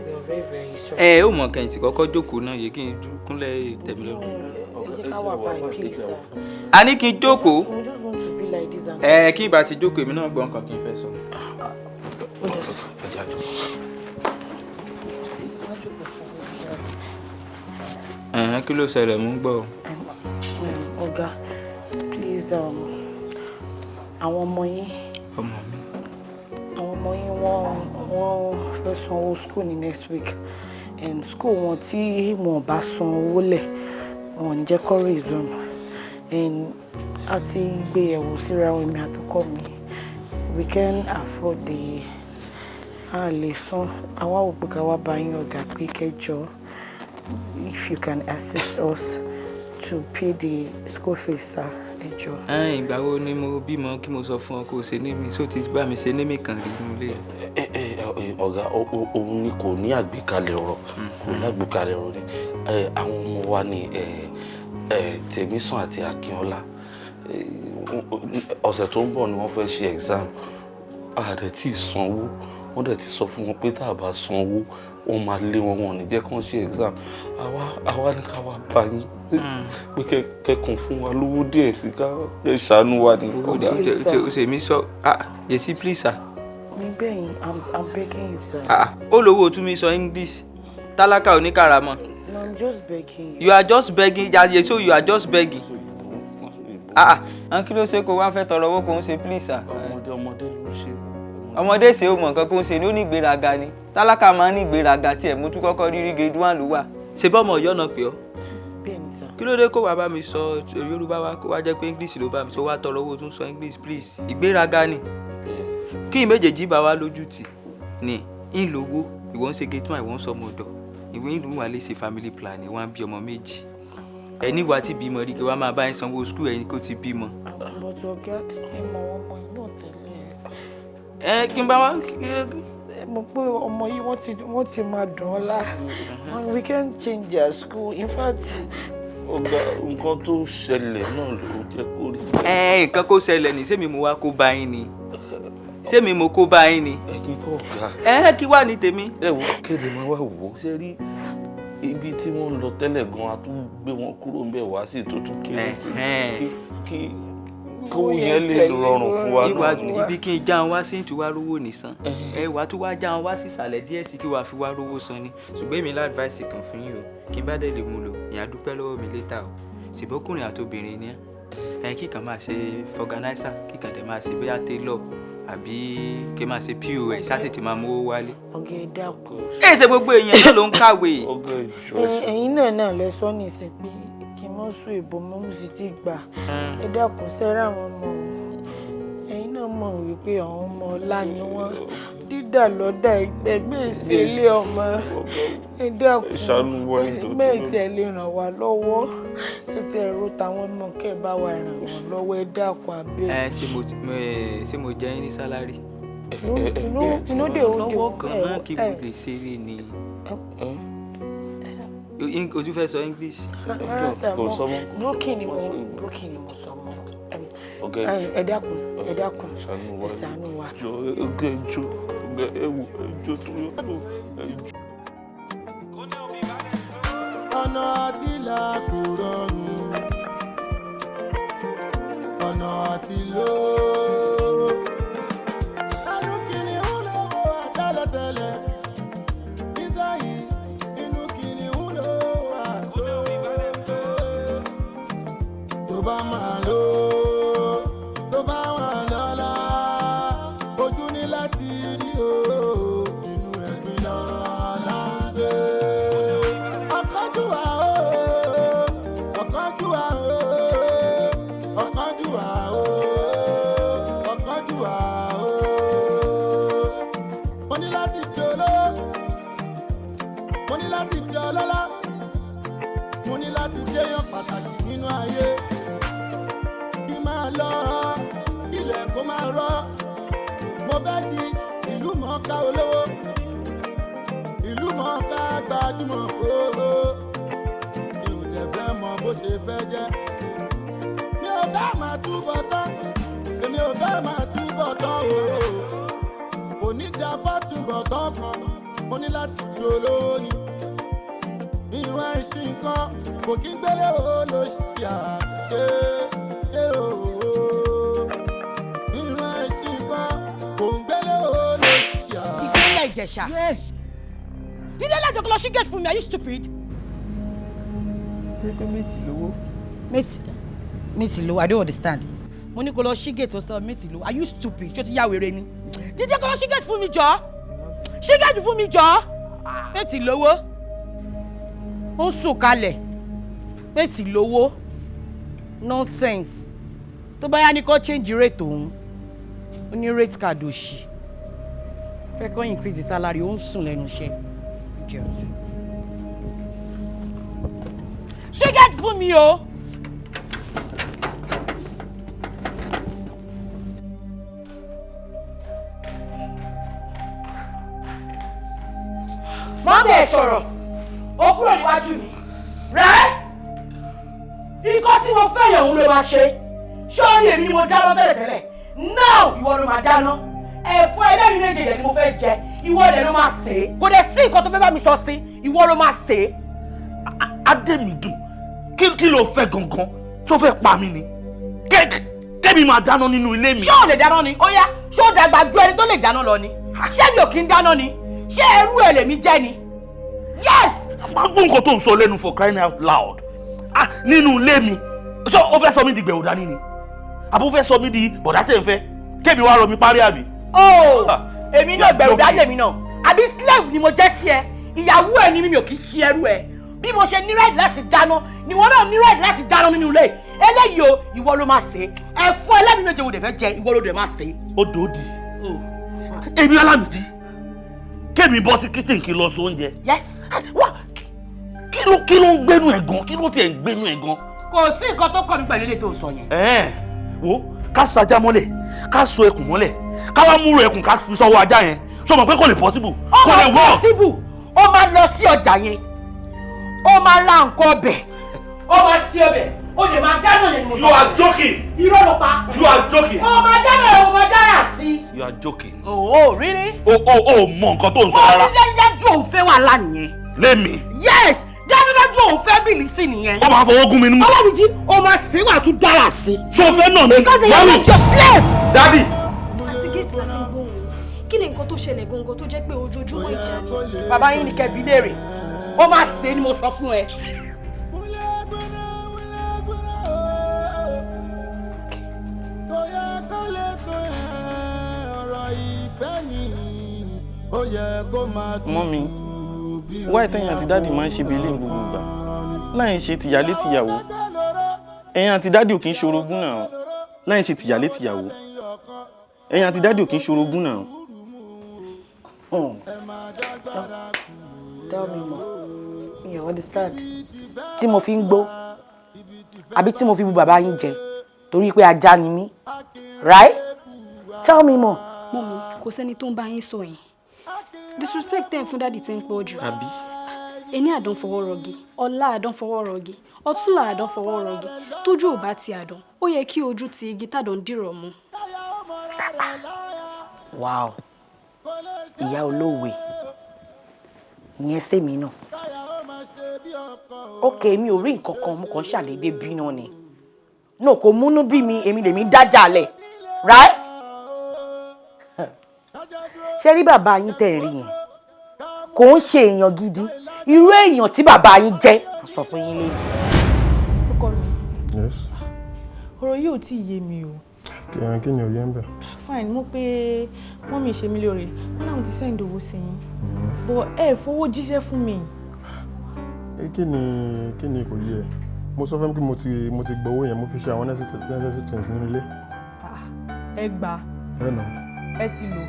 we are very very sorry. Ẹ ó mọ̀ kẹ́yìn tí kọ́kọ́ jókòó náà yìí kí n kúnlẹ̀ tẹ̀mí lọ́rùn. Ẹ jẹ́ ká wà báyìí, please sir. A ní kí n jókòó. We just want to be like this and. Ẹ kí ìbá ti jókòó, èmi náà gbọ́ nǹkan kí n fẹ́ sọ. Ó dẹ̀ sọ. Ẹ jẹ́ àjọ. Tí wọ́n jókòó fún mi jẹ́. Ẹ̀hẹ́n, kí ló ṣẹlẹ̀? Mú gbọ́ o. Ọ̀gá, please, àwọn ọmọ yín. Ọmọ mi. Àwọn ọmọ yín wọ́n fẹ́ sanwó school ní next week, and school wọn, tí wọn bá san owó lẹ̀, wọn ò ní jẹ́ kó resume, and a ti gbé yẹ̀wò síra wọn, èmi àtọkọ mi, we can afford the, a lè san. Àwa ò pé ká wá bá yín, ọ̀gá, pé kẹjọ, if you can assist us to pay the school fees, sir, ẹ jọ̀ọ́. Ẹn, ìgbà wo ni mo bímọ kí mo sọ fún ọ kó o ṣe ní mi? Só ti bá mi ṣe ní mi kàn rí inú ilé? Ẹ ẹ ọ̀gá, òun ni kò ní àgbékalẹ̀ ọ̀rọ̀, kò lágbékalẹ̀ ọ̀rọ̀ ni. Àwọn ọmọ wa ni Tèmísàn àti Akínọlá. Ọ̀sẹ̀ tó ń bọ̀ ni wọ́n fẹ́ ṣe exam. A dẹ̀ tí ì sanwó. Wọ́n dẹ̀ ti sọ fún wọn pé tá a bá sanwó, wọ́n máa lé wọn, wọn ò ní jẹ́ kí wọ́n ṣe exam. Àwa ní ká wá bá yín pé kẹ́kùn fún wa lówó díẹ̀ sí, ká lè ṣàánú wa ní, ọ̀gá. O ṣe mi sọ, ah, yèsí, please sir. Mi bẹ́yìn, I'm begging you, sir. Ah, ó lówó tún mi sọ English, tálákà oníkàràmọ́. No, I'm just begging you. You are just begging, yàyè, so you are just begging. Ah ah, kí ló ṣe kó wá fẹ́ tọrọ owó kó ń ṣe please sir? Ọmọdé, ọmọdé ló ṣe. Ọmọdé ṣe, ó mọ nǹkan kó ń ṣe ni. Ó ní ìgbéraga ni. Tálákà máa ń ní ìgbéraga tiẹ̀. Mo tún kọ́kọ́ rí grade 1 ló wà. Ṣe bọ́mọ ọ̀yọ́ náà pè ọ́? Bẹ́ẹ̀ni sir. Kí ló dé kó wàá bá mi sọ Yorùbá wa, kó wá jẹ́ pé English ló bá mi sọ, wá tọrọ owó tún sọ English please? Ìgbéraga ni. Kí méjèèjì bá wa lójú tì ní ń lówó. Ìwọ ń ṣe gate man, ìwọ ń sọ ọmọ ọ̀dọ̀, ìwé ìlú wa lè ṣe family plan, ìwọ ń bí ọmọ méjì. Ẹni wa ti bímọ rí, kí wàá máa bá ń sanwó school ẹni kó ti bímọ. But ọ̀gá, ẹ mọ àwọn ọmọ yìí náà tẹ́lẹ̀. Ẹ kí n bá wa. Ẹ mọ̀ pé ọmọ yìí, wọ́n ti máa dùn ọ́ lá. We can't change their school, in fact. Ọ̀gá, nǹkan tó ṣẹlẹ̀ náà ló jẹ́ kó rí. Ẹ nǹkan kó ṣẹlẹ̀ ní, sẹ́mi mo wá kó bá yín ni? Sẹ́mi mo kó bá yín ni? Ẹ̀yin kọ́, ọ̀gá. Ẹ kí wà ní tèmi. Ẹ wo, kéde máa wá wò ó, ṣe rí ibi tí wọ́n ń lọ tẹ́lẹ̀ gan, a tún gbé wọn kúrò ń bẹ̀ wá sí tó tún kéré sí kí kówó yẹn lè rọrùn fún wa náà. Ibi kí n já wọn wá sí ìtura rówó nìsan, ẹ wàá tún wá já wọn wá sí ìsàlẹ̀ díẹ̀ sí kí wàá fi wá rówó san ni. Ṣùgbọ́n èmi l'advice kan fún yín o, kí n bá dẹ̀ lè mú lò, ìyá dúpẹ́ lọ́wọ́ mi later o. Ṣèbọ́kùnrin àtobìnrin ni ẹ, kíkan máa ṣe vulcanizer, kíkan dẹ̀ máa ṣe bóyá tailor àbí kí máa ṣe POS, sátètè máa mówó wálé. Ọ̀gá, ẹ dákun. Ẹ ṣe gbogbo èèyàn náà ló ń kàwé. Ẹ̀yin náà lẹ sọ nísìn pé kí n mọ́ sún ìbò mọ́, mo sì ti gbà. Ẹ dákun, sẹ́rẹ̀ àwọn ọmọ, ẹ̀yin náà mọ̀ wípé àwọn ọmọ ọlá ni wọ́n, dídà lọ́dà ẹgbẹ́ ìṣẹ̀lẹ̀ ọmọ. Ẹ dákun, bẹ́ẹ̀ tí ẹ lè ràn wá lọ́wọ́, ẹ ti ẹ̀rọ tàwọn ọmọ, kẹ́ ẹ bá wa ràn wọ́n lọ́wọ́, ẹ dákun àbẹ́. Ẹ ṣé mo jẹ yín ní salary? Inú dè ó dè. Lọ́wọ́ kan náà kí mo lè ṣeré ni o tún fẹ́ sọ English. Rárá sir, mo broken ni, mo broken ni mo sọ mọ́. Ẹ dákun, ẹ dákun, ẹ ṣàánú wa. Jọ, ọ̀gá, ẹ jọ̀ọ́, ọ̀gá, ẹ wò, ẹ jọ̀ọ́, tó yọ, ẹ jọ̀ọ́. Ọ̀nà àti là kò rọrùn, ọ̀nà àti lò. Ẹnu kìnìún ló wà tẹ́lẹ̀tẹ́lẹ̀, nísàyí inú kìnìún ló wà tó tó bá máa lò tó bá wà lọ́la, ojú ní láti rí o, inú ẹ̀gbin lọ́la ń gbé. Ọ̀kánjúwà o, ọ̀kánjúwà o, ọ̀kánjúwà o, ọ̀kánjúwà o. Mo ní láti dolówó, mo ní láti dọlọ́lá, mo ní láti jẹ́yàn pàtàkì nínú ayé, kí máa lọ ilẹ̀ kó máa rọ́. Mo fẹ́ di ìlú mọ̀ọ́ká olówó. Gbajúmọ̀ ká gbajúmọ̀ ooo. Mi ò dẹ̀ fẹ́ mọ bó ṣe fẹ́ jẹ́. Mi ò fẹ́ máa túbọ̀ tán. Èmi ò fẹ́ máa túbọ̀ tán ooo. Kò ní da fátúbọ̀ tán kan. Mo ní láti di olówó ni. Ìwọ̀n ẹṣin kan kò kí ń gbélé olóṣì àṣẹ ooo. Ìwọ̀n ẹṣin kan kò ń gbélé olóṣì àṣẹ. Ìpínlẹ̀ Ìjẹ̀ṣà. Dídé lẹ́jọ́ kó lọ sí gate fún mi, are you stupid? Ṣé pé méjì lówó? Méjì lówó, I don't understand. Mo ní kó lọ sí gate, ó sọ méjì lówó, are you stupid? Ṣé o ti yá wèrè ni? Dídé kó lọ sí gate fún mi jọ. Sí gate fún mi jọ. Méjì lówó. Ó ń sùn kalẹ̀. Méjì lówó. Nonsense. Tó bá yá ní kó change rate òun. Ó ní rate card òṣì. Fẹ́ kó increase the salary, ó ń sùn lẹ́nu iṣẹ́. Idiot. Ṣé gate fún mi o? Má bẹ́ẹ̀ sọ̀rọ̀, ó kúrò níwájú mi. Rẹ́! Ikọ́ tí mo fẹ́ yàn òun ló máa ṣe. Sọ́ọ́rì èmi ni mo dáná tẹ́lẹ̀tẹ́lẹ̀. Now ìwọ ló máa dáná. Ẹ̀fọ́ ẹlẹ́rìí méje dẹ̀ ni mo fẹ́ jẹ. Ìwọ dẹ̀ ló máa sè é. Kò dẹ̀ sí nǹkan tó fẹ́ bá mi sọ sí. Ìwọ ló máa sè é. Adémídùn, kí ló fẹ́ gangan tó fẹ́ pa mí ni? Kébì máa dáná nínú ilé mi. Ṣé ò lè dáná ni? Ó yá, ṣé ó dàgbà ju ẹni tó lè dáná lọ ni? Ṣé mi ò kí ń dáná ni? Ṣé ẹrú ẹ lèmi jẹ́ ni? Yes! Má gbọ́ nǹkan tó ń sọ lẹ́nu for crying out loud. Ah, nínú ilé mi. Ṣé o fẹ́ sọ mí di gbẹ̀wò dání ni? Àbó fẹ́ sọ mí di bọ̀dá tẹ̀ ń fẹ́? Kébì wá rọ mi parí àbí? Oh! Èmi náà gbẹ̀rù dání èmi náà. Àbí slave ni mo jẹ́ sí ẹ? Ìyàwó ẹ ni mi ò kí ṣe ẹrú ẹ. Bí mo ṣe ní right láti dáná, ni ìwọ náà ní right láti dáná nínú ilé. Eléyìí o, ìwọ ló máa sè é. Ẹ̀fọ́ ẹlẹ́mìí méje wo dẹ̀ fẹ́ jẹ, ìwọ ló dẹ̀ máa sè é. Ó dòódì. Èmi Ọlámìdí. Kémi bọ́ sí kitchen kí n lọ sọ oúnjẹ. Yes. Wá, kí ló ń gbénu ẹ̀ gan? Kí ló tiẹ̀ ń gbénu ẹ̀ gan? Kò sí nǹkan tó kàn mí pẹ̀lú ilé tó sọ yẹn. Ẹ̀ẹ́n, wo ká so ajá mọ́lẹ̀, ká so ẹkùn mọ́lẹ̀, ká wá múrò ẹkùn ká fi sọ́wọ́ ajá yẹn. Ṣé o mọ̀ pé kò lè possible? Ó máa possible. Ó máa lọ sí ọjà yẹn. Ó máa ra nǹkan ọbẹ̀. Ó máa sí ọbẹ̀. Ó lè máa dáná yẹn ni mo sọ. You are joking. Irọ́ ló pa. You are joking. Ó máa dáná yẹn, ó máa dára sí. You are joking. Oh, really? O mọ nǹkan tó ń sọ rárá. Ó ní dájúdájú òun fẹ́ wàhálà nìyẹn. Lémi. Yes, dájúdájú òun fẹ́ bìlì sí nìyẹn. Ó máa fọwọ́ gún mi nínú. Ọlámìjí, ó máa sè wà tún dára sí. Ṣé o fẹ́ nà mí? Because you are not your slave. Daddy. Àti géètì láti ń gbóhùn yín. Kí ni nǹkan tó ṣẹlẹ̀ gangan tó jẹ́ pé ojoojúmọ́ ìjà ni? Bàbá yín ni kẹ́bi léèrè. Ó máa sè é ni mo sọ fún ẹ. Mọ́mi, why tẹ́yìn àti dáàdì máa ń ṣe bílé gbogbo ìgbà? Láì ṣe tìyálé tìyàwó. Ẹ̀yin àti dáàdì ò kí ń ṣorogún náà. Láì ṣe tìyálé tìyàwó. Ẹ̀yin àti dáàdì ò kí ń ṣorogún náà. Tell me more. Mi ò understand. Tí mo fi ń gbó, àbí tí mo fi bu bàbá yín jẹ, torí pé ajá ni mí. Right? Tell me more. Mọ́mi, kò sẹ́ni tó ń bá yín sọ yẹn. Disrespect tẹ̀ ń fún dáàdì tí ń pọ̀ jù. Àbí? Ení àdán fọwọ́ rọgí, ọ̀la àdán fọwọ́ rọgí, ọ̀túnla àdán fọwọ́ rọgí. Tójú ò bá ti àdán, ó yẹ kí ojú ti igi tàdán dìrọ̀ mú. Wow. Ìyá olówe. Ìyẹn sèmi náà. Ok, mi ò rí nǹkan kan, mo kàn ń ṣàdédé bínú ni. No, kò múnú bí mi, èmi lèmi dájà lẹ̀. Right? Ṣé rí bàbá yín tẹ̀ rí yẹn? Kò ń ṣe èèyàn gidi. Irú èèyàn tí bàbá yín jẹ́, mo sọ fún yín lẹ́yìn. Ọkọ mi. Yes. Ọ̀rọ̀ yìí ò tí ì yé mi o. Kí ni òye ń bẹ̀? Fine, mo pé mọ́mí ṣe mí lóore, wọ́n láwọn ti send owó sí yín. But ẹ fowó jíṣẹ́ fún mi. Kí ni kò yé ẹ? Mo sọ fún mi pé mo ti gbowó yẹn, mo fi ṣe àwọn necessary things nínú ilé. Ẹ gbà. Ẹ nà. Ẹ ti lò.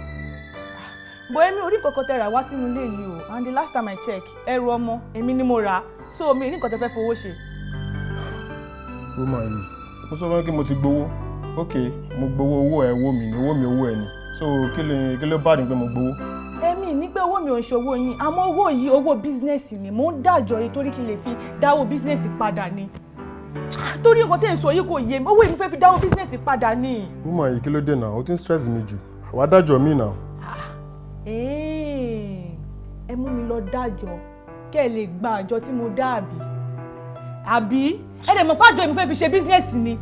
But èmi ò rí nǹkan kan tẹ́ rà wá sínú ilé yìí o, and the last time I check, ẹrù ọmọ èmi ni mo rà á, so mi ò ní nǹkan tẹ́ fẹ́ fowó ṣe. Ó máa yìí. Mo sọ fún mi pé mo ti gbowó. Ok, mo gbowó owó ẹ, owó mi ni, owó mi owó ẹ ni. So kí ló bá ní pé mo gbowó? Èmi ní pé owó mi mi ò ń ṣòwò yín, àmọ́ owó yìí, owó business ni mò ń dájọ́ yìí, torí kí n lè fi dáwó business padà ni. Torí nǹkan tẹ́ ń sọ yìí kò yé mi. Owó yìí, mo fẹ́ fi dáwó business padà ni. Woman yìí, kí ló dé náà? O ti ń stress mi jù. Wàá dájọ́ mi náà. Ẹ mú mi lọ dájọ́ kẹ́ ẹ lè gba àjọ tí mo dá, àbí? Àbí ẹ dẹ̀ mọ̀ pé àjọ yìí, mo fẹ́ fi ṣe business ni?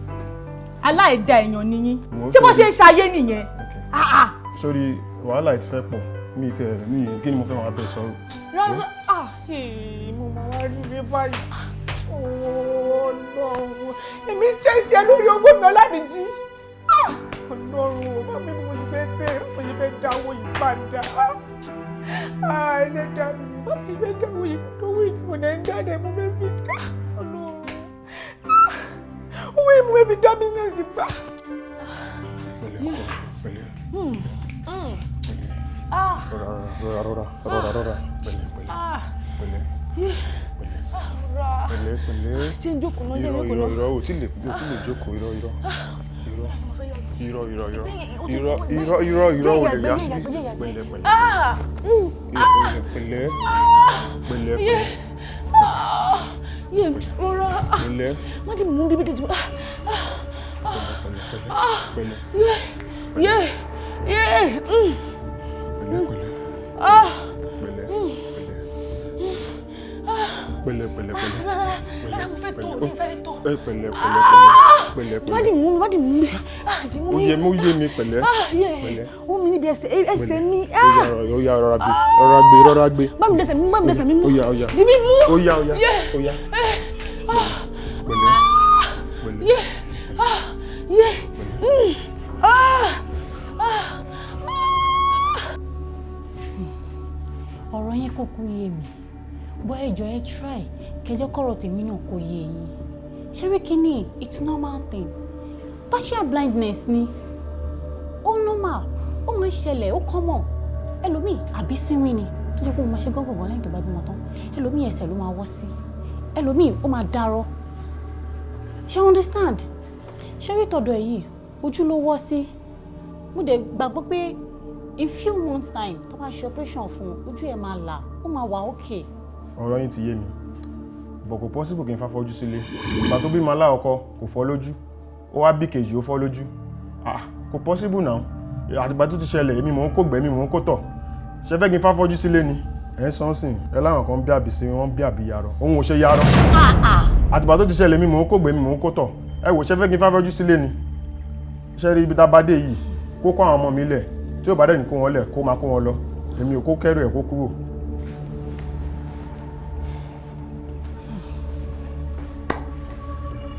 Aláìda èèyàn ni yín. Ṣé bó ṣe ń ṣayé nìyẹn? Ah, ah. Sórí, wàhálà ẹ̀ ti fẹ́ pọ̀. Mi ti ẹ̀ mi, kí ni mo fẹ́ máa bẹ̀ sọ̀rọ̀? Rárá, ah, mo máa wá rí mi báyìí. Ọlọ́run, èmi stress ẹ lórí owó mi, Ọlámìjí. Ah, Ọlọ́run ò bá mi, mo ti fẹ́ bẹ̀rẹ̀, mo ti fẹ́ dáwọ́ yìí padà. Ah, Ẹlẹ́dàá mi, bá mi fẹ́ dáwọ́ yìí padà. Owó yìí tí mo dẹ̀ ń dáadé, mo fẹ́ fi dá. Ọlọ́run, owó yìí, mo fẹ́ fi dá business gbà. Pẹ̀lẹ́ ọkọ, pẹ̀lẹ́. Ah. Rọra, rọra, rọra, rọra, rọra, pẹ̀lẹ́, pẹ̀lẹ́. Ah. Pẹ̀lẹ́. Yeah. Pẹ̀lẹ́. Rọra. Pẹ̀lẹ́, pẹ̀lẹ́. Ṣé n jókòó náà? Jẹ́ Irọ́. ìjókòó Irọ́. náà. Irọ́, o ti lè jókòó. Irọ́, irọ́, irọ́, irọ́, irọ́, irọ́, irọ́, irọ́, irọ́, irọ́, o lè yá síbí. Pẹ̀lẹ́, pẹ̀lẹ́. Ah. Irọ́, pẹ̀lẹ́, pẹ̀lẹ́. Yeah. Ah. Yeah, rọra. Ah. Pẹ̀lẹ́. Má dì mú bíbí dìbò. Ah. Pẹ̀lẹ́, pẹ̀lẹ́. Ah. Pẹ̀lẹ́. Yeah. Yeah. Yeah. Pẹ̀lẹ́, pẹ̀lẹ́. Ah. Pẹ̀lẹ́. Ah. Pẹ̀lẹ́, pẹ̀lẹ́, pẹ̀lẹ́. Rárá, rárá, mo fẹ́ tó, kí n sáré tó. Ẹ pẹ̀lẹ́, pẹ̀lẹ́, pẹ̀lẹ́, pẹ̀lẹ́. Má dì mú mi, má dì mú mi. Ah, dì mú Ó mi. yé mi, ó yé mi, pẹ̀lẹ́. Ah, yeah. Pẹ̀lẹ́. Ó mi níbi ẹsẹ̀, ẹsẹ̀ mi. Ó yá, ó yá, rọra gbé, rọra gbé, rọra gbé. Bá mi dẹsẹ̀ mi mú, bá mi dẹsẹ̀ mi mú. Ó yá, ó yá. Dì mí mú. Ó yá, ó yá. Yeah. Ó yá. Pẹ̀lẹ́, pẹ̀lẹ́. Yeah. Ah. Yeah. Ah. Ah. Ọ̀rọ̀ yín kúkú yé mi bọ́. Ẹ jọ̀ọ́, ẹ try kẹjọ́ kọ̀rọ̀ tèmi náà kò yé yín. Ṣé rí kínní, it's normal thing. Partial blindness ni, ó normal, ó máa ń ṣẹlẹ̀, ó common. Ẹlòmíì àbí sínwín ni, tó jẹ́ pé ó máa ṣe gángangan lẹ́yìn tó bá bímọ tán. Ẹlòmíì, ẹsẹ̀ ló máa wọ́ sí. Ẹlòmíì, ó máa dárọ́. Ṣé you understand? Ṣé rí tọ̀dọ̀ ẹ̀ yìí, ojú ló wọ́ sí. Mo dẹ̀ gbàgbọ́ pé in few months time, tó bá ṣe operation fún un, ojú ẹ̀ máa là, ó máa wà okay. Ọ̀rọ̀ yín ti yé mi, but kò possible kí n fáfọ́jú sílé. Ìgbà tó bímọ aláwọ̀kọ́, kò fọ́ lójú. Ó wá bí kejì, ó fọ́ lójú. Ah, kò possible now. Àtìgbà tó ti ṣẹlẹ̀, èmi mò ń kó gbẹ́, èmi mò ń kó tọ̀. Ṣe fẹ́ kí n fáfọ́jú sílé ni? Ẹ̀ ń sọ sìn ẹ láwọn kan bí àbí sí wọn, bí àbí yarọ, òun ò ṣe yarọ. Àtìgbà tó ti ṣẹlẹ̀, èmi mò ń kó gbẹ́, èmi mò ń kó tọ̀. Ẹ wò, ṣe fẹ́ kí n fáfọ́jú sílé ni? Ṣe rí ibi tá a bá dé yìí, kó kó àwọn ọmọ mi lẹ̀. Tí ò bá dẹ̀ ní kó wọn lẹ̀, kó máa kó wọn lọ. Èmi ò kó kẹ́rù ẹ̀, kó kúrò.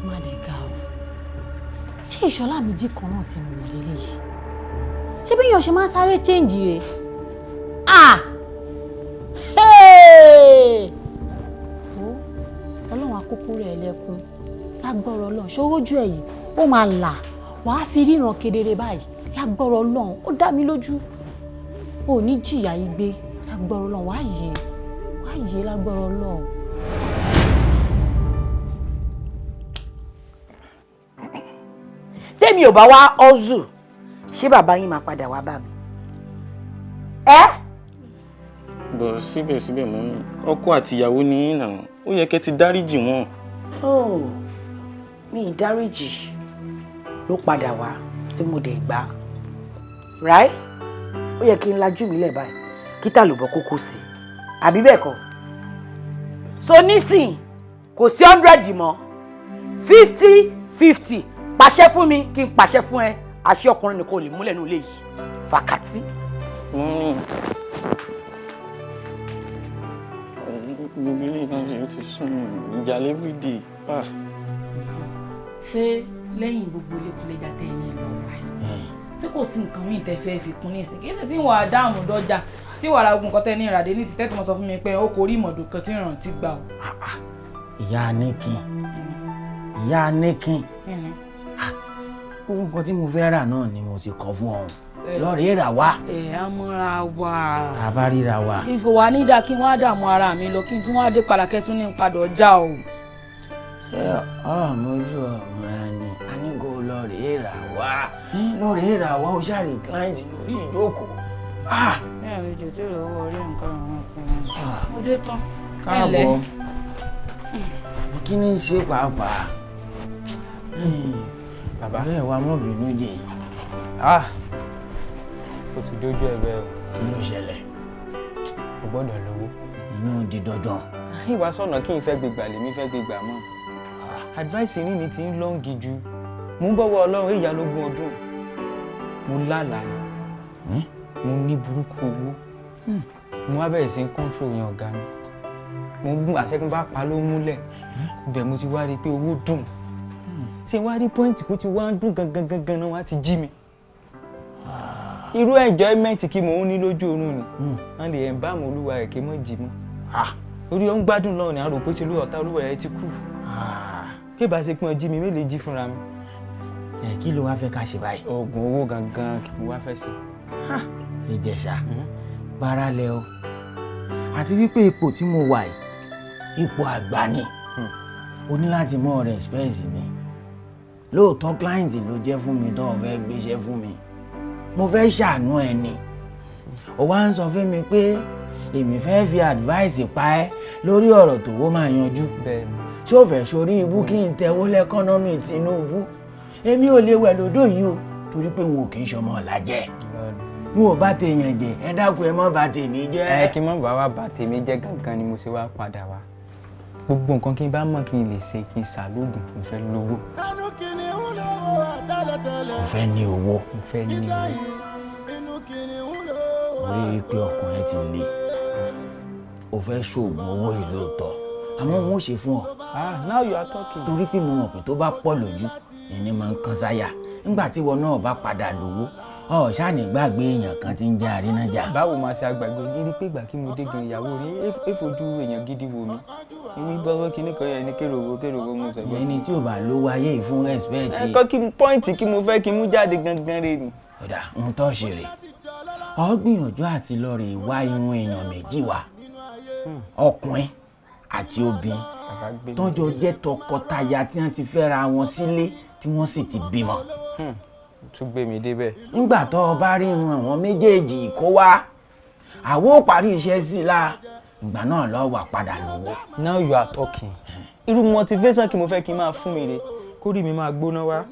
Má lè ga o. Ṣé ìṣọlá mi jí kan náà ti mú wọn lélẹ́yìí? Ṣé bí èèyàn ṣe máa ń sáré change rẹ̀? Ah! Hey! Ó, Ọlọ́run akókó rẹ̀ lẹ́kún lágbọ́rọ̀ Ọlọ́run. Ṣòrójú ẹ̀ yìí, ó máa là, wàá fi ríran kedere báyìí lágbọ́rọ̀ Ọlọ́run. Ó dá mi lójú, ò ní jìyà yìí gbé lágbọ́rọ̀ Ọlọ́run. Wàá yè, wàá yè lágbọ́rọ̀ Ọlọ́run. Tẹ́mi ò bá wá ọ́zù, ṣé bàbá yín máa padà wá bá mi? Ẹ́. Bọ̀ síbẹ̀síbẹ̀, mummy, ọkọ àti ìyàwó ni yín náà, ó yẹ kẹ́ ti dáríjì wọ́n. Oh, mi ì dáríjì ló padà wá tí mo dẹ̀ gbà, right? Ó yẹ kí n lajú mi lẹ̀ báyìí kí tàlùbọ̀ kókó sí i, àbí bẹ́ẹ̀ kọ́? So nísìn, kò sí 100 mọ́, 50-50. Pàṣẹ fún mi kí n pàṣẹ fún ẹ. Àṣẹ ọkùnrin nìkan ò lè múlẹ̀ ní ilé yìí, fàkàtì. Mummy, gbogbo ilé ìtàn ṣe, ó ti sún mi, ìjà everyday. Ah. Ṣé lẹ́yìn gbogbo ilékúlẹ́jà tẹ́ ẹ ní lọ wá, ṣé kò sí nǹkan míì tẹ́ fẹ́ fi kún nísìn? Kì í sì tí wàá dáàmú dọ́jà tí wàá ra ogun nǹkan tẹ́ ní ìràdé ní ìsìn, tẹ́tí mo sọ fún mi pé ó kò rí ìmọ̀dò kan tí ìrántí gbà o. Ìyá Aníkin, ìyá Aníkin, gbogbo nǹkan tí mo fẹ́ rà náà ni mo ti kọ fún ọ̀hún lọ́ọ̀rẹ́ rà wá. Ẹ á múra wá. Tá a bá ríra wa. Kí n kò wá ní dáa, kí n wá dààmú ara mi lọ, kí n tún wá dé padà, kẹ́ tún ní padà ọjà o. Ṣé ọmọjú ọmọ ẹni a ní kó lọ́ọ̀rẹ́ rà wá, lọ́ọ̀rẹ́ rà wá? Ó ṣàrí client lórí ìjókòó. Ní àlejò tí ò lówó orí nǹkan àwọn ọkùnrin. Mo dé tán. Káàbọ̀. Kí ni ń ṣe pàápàá? Bàbá. Ọ̀rẹ́ wa mọ̀ bínú jẹ. Ah! Ó ti dójú ẹ bẹ́ẹ̀ o. Kí ló ṣẹlẹ̀? O gbọ́dọ̀ lówó. Inú di dandan. Ìwà sọ̀nà kí n fẹ́ gbégbà lèmi fẹ́ gbégbà mọ́. Advice yìí ni ti ń lọ́ǹgì ju. Mo ń bọ̀wọ̀ Ọlọ́run ìyá lógún ọdún. Mo lálàá ni. Mo ní burúkú owó. Mo wá bẹ̀rẹ̀ sí ń control yẹn ọ̀gá mi. Mo gún àṣẹ́gun bá pa ló múlẹ̀. Ibẹ̀ mo ti wá rí i pé owó dùn. Ṣé wá rí pọ́ìntì kó ti wá ń dùn gangan gangan náà wá ti jí mi. Irú enjoyment kí mò ń ní lójú oorun ni. Wọ́n lè ẹ̀ bá àwọn olúwa ẹ̀ kí mọ́ jí mọ́. Orí ó ń gbádùn lọ́wọ́ ni àrò pé ti olú ọ̀tá olúwa ẹ̀ ti kú. Kí ìbá ṣe pé ọjí mi mélòó jí fúnra mi. Ẹ kí ló wá fẹ́ ká ṣe báyìí? Oògùn owó gangan kí mo wá fẹ́ ṣe. Ìjẹ̀ṣà, bára lẹ o. Àti wípé ipò tí mo wà yìí, ipò àgbà ni. O ní láti mọ respect mi. Lóòótọ́ client ló jẹ́ fún mi tó o fẹ́ gbéṣẹ́ fún mi. Mo fẹ́ ṣàánú ẹ ni. O wá ń sọ fún mi pé èmi fẹ́ fi advice pa ẹ́ lórí ọ̀rọ̀ tòwó máa yanjú. Ṣé o fẹ́ sórí ibú kí n tẹ̀wó lẹ́kọ́nọ́mì Tinubu? Èmi ò lè wẹ̀ lódò yìí o, torí pé wọn ò kì í ṣọmọ ọ̀làjẹ́. N ò bá tèèyàn jẹ, ẹ dákun ẹ má bà tèmi jẹ́. Ẹ kí n má bá wa bà tèmi jẹ́ gangan ni mo ṣe wá padà wá. Gbogbo nǹkan kí n bá mọ̀ kí n lè ṣe kí n ṣàlóògùn, mo fẹ́ lówó. Mo fẹ́ ní owó. Mo fẹ́ ní owó. Mo rí i pé ọkùnrin ti le. O fẹ́ ṣoògùn owó yìí lóòótọ́. Àmọ́ n ó ṣe fún ọ. Ah, now you are talking. Torí pé mo mọ̀ pé tó bá pọ̀ lójú, ẹni máa ń kan sáyà. Nígbà tí ìwọ náà bá padà lówó, ọ ṣáà ní gbàgbé èèyàn kan tí ń jẹ́ àrínájà. Báwo máa ṣe àgbàgbé ní rí pé ìgbà kí mo dé gan ìyàwó rí é fojú èèyàn gidi wò mí. Ìwé gbọ́dọ̀ kíní kan yẹn ní kéròwó kéròwó mo sọ. Ẹni tí ò bá lówó ayé yìí fún respect. Ẹ kọ́ kí pọ́ìntì kí mo fẹ́ kí n mú jáde gangan rè ni. Ọ̀dà ń tọ́ ṣe rè. Ọ gbìyànjú àti lọ rè wá irun èèyàn méjì wá. Ọkùnrin àti obìnrin tọ́jọ́ jẹ́ tọkọtaya tí wọ́n ti fẹ́ra wọn sílé tí wọ́n sì ti bímọ. Tún gbé mi débẹ̀. Nígbà tó o bá rí irun àwọn méjèèjì kó wá, àwọn ò parí iṣẹ́ sí i la, ìgbà náà lọ wà padà lówó. Now you are talking. Irú motivation kí mo fẹ́ kí n máa fún mi rè kórìí mi máa gbóná wá.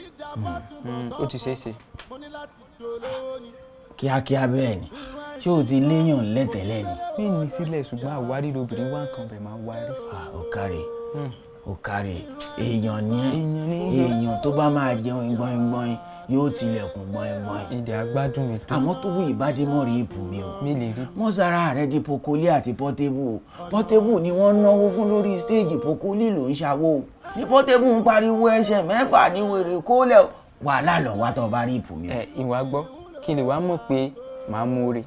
Ó ti ṣeé ṣe. Kíákíá bẹ́ẹ̀ ni, ṣé o ti léèyàn lẹ́tẹ̀lẹ́ ni? Mi ní sílẹ̀ ṣùgbọ́n àwárí lobìnrin wá nǹkan bẹ̀ máa wárí. Ó káre, ó káre, èèyàn ni ẹ́, èèyàn tó bá máa jẹun gbọ̀ngbọ̀n yóò tilẹ̀kùn gbọ̀ngbọ̀n. Ìdè agbádùn mi tó. Àmọ́ tó wù ìbádémọ̀ rí ipò mi o. Mi lè rí. Wọ́n sara rẹ̀ di Pokoli àti Portable. Portable ni wọ́n náwó fún lórí stéèjì, Pokoli ló ń ṣàwó. Ní Portable ń pariwo ẹsẹ̀ mẹ́fà ní wèrè kólẹ̀ wàhálà lọ wá tó bá rí ipò mi o. Ẹ ìwà gbọ́ kí n lè wá mọ̀ pé màá mú oore.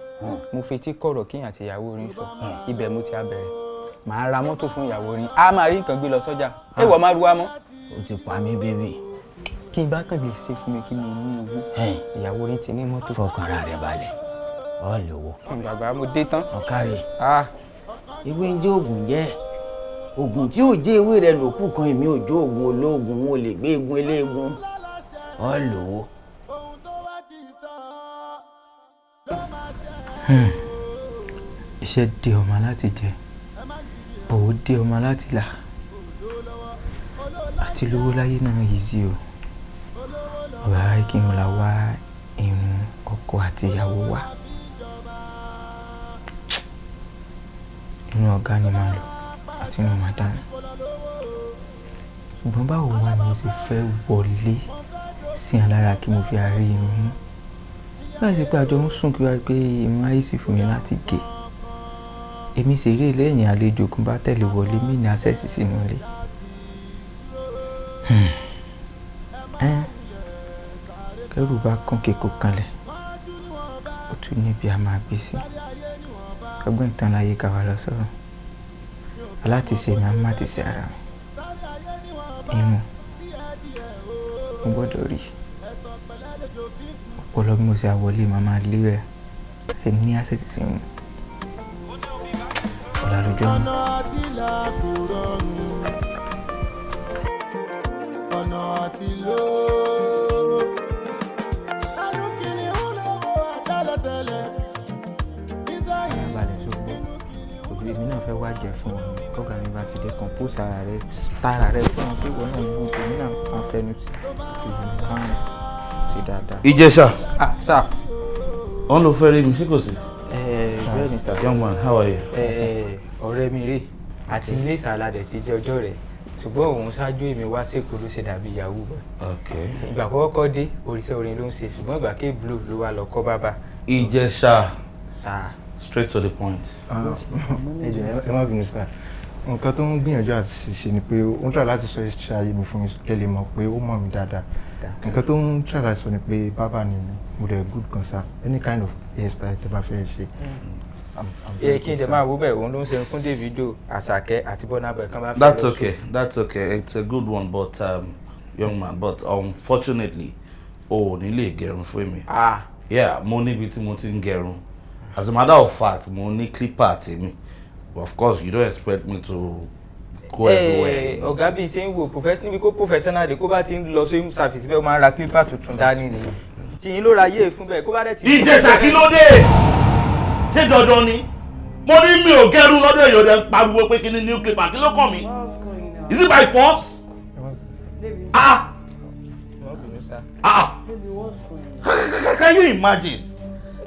Mo fetí kọ̀rọ̀ kí àti ìyàwó orin sọ. Ibẹ̀ mo ti á bẹ̀rẹ̀. Màá ra mọ́tò fún ìyàwó orin. A máa rí nǹkan gbé lọ sọ́jà. Èèwọ̀ máa ru wa mọ́. O ti pa mí bébì. Kí n bá kàn lè ṣe fún mi kí mo ní owó. Ìyàwó orin ti ní mọ́tò. Fọkàn ara rẹ balẹ̀, ọ lówó. Bàbá mo dé tán. Ọ̀kàrẹ̀. Ewé ń jẹ́ ògùn jẹ́. Ògùn tí ò jẹ́ ewé rẹ lòkù kan èmi ò jó ògùn olóògùn, wọn ò lè gbé egun eléegun. Ọ lówó. Iṣẹ́ dé ọmọ láti jẹ, bọ̀wọ̀ dé ọmọ láti là, àti lówó láyé náà easy o. Bàbá kí n la wá irun ọkọ àti ìyàwó wa. Irun ọ̀gá ni màá lò àti irun màdámù. Ṣùgbọ́n báwo wá ni mo ṣe fẹ́ wọlé sí alára kí mo fi àárí irun mú? Láì ṣe pé àjọ ń sùn kí wá pé irun ayé sì fún mi láti gé. Èmi sì rí lẹ́yìn àlejò kan bá tẹ̀lé wọlé mí ní access sínú ilé. Kẹ́rù bá kàn kíkó kanlẹ̀, ó tún níbi a máa gbé sí. Ọgbọ́n ìtàn láyé ká wa lọ sọ́run. Alátiṣe mi á má ti ṣe ara mi. Irun mo gbọ́dọ̀ rí. Ọpọlọ bí mo ṣe àwọlé màá máa lé rẹ̀ ṣe ní access sí irun. Ọ̀la lójú ọ̀nà. Ọ̀nà àti là kò rọrùn. Ọ̀nà àti lò. Ẹnu kìnìún lówó àtẹ́lẹ̀tẹ́lẹ̀. Fẹ́ wá jẹ fún wọn tọ́gà mi bá ti dé, compose ara rẹ, tara rẹ fún wọn pé wọn náà ń bú tèmi náà máa fẹnu sí ìlú márùn sí dáadáa. Ìjẹ̀ṣà. Ah, sir. Wọ́n ló fẹ́ rí mi, ṣé kò sí? Bẹ́ẹ̀ ni, sir. Young man, how are you? Ọ̀rẹ́ mi rè àti ilé ìsàlàdẹ̀ ti jẹ́ ọjọ́ rẹ̀, ṣùgbọ́n òun ṣáájú èmi wá sÉkòó, ló ṣe dàbí yahoo boy. Ìgbà kọ́kọ́ dé, oríṣẹ́ orin ló ń ṣe, ṣùgbọ́n ìgbà ké blow ló wá lọ kọ́ bábà. Ìjẹ̀ṣà. Sir. Straight to the point. Ẹ jọ̀ọ́, ẹ má bínú, sir. Nǹkan tó ń gbìyànjú àti ṣe ni pé ó ń try láti sọ history ayé mi fún mi kẹ́ lè mọ̀ pé ó mọ̀ mí dáadáa. Nǹkan tó ń try láti sọ ni pé bábà ni mi, mo dẹ̀ good gan, sir. Any kind of hairstyle tẹ́ bá fẹ́ ṣe, I'm very Ẹ kí n good, dẹ̀ sir. máa wo bẹ́ẹ̀, òun ló ń ṣe fún Davido, Àṣàkẹ́ àti Burna Boy kan bá fẹ́ That's lọ. okay. That's okay. It's a good one, but young man, but unfortunately, o ò ní lè gẹrun fún mi. Ah. Yeah, mo níbi tí mo ti ń gẹrun. As a matter of fact, mo ní clipper tèmi. But of course, you don't expect me to go everywhere. Ọ̀gá, bíi ṣe ń wo níbi kó professional dé, kó bá ti ń lọ sí service bẹ́ẹ̀, ó máa ń ra clipper tuntun dání ni. Tìyín ló ra yé fún bẹ́ẹ̀ kó bá dẹ̀ ti. Ìjẹ̀ṣà, kí ló dé? Ṣé dandan ni? Mo ní mi ò gẹrun lọ́dọ̀ èèyàn, dẹ̀ ń pariwo pé kí ni new clipper, kí ló kàn mí? Is it by force? Ah! Ah! Can you imagine?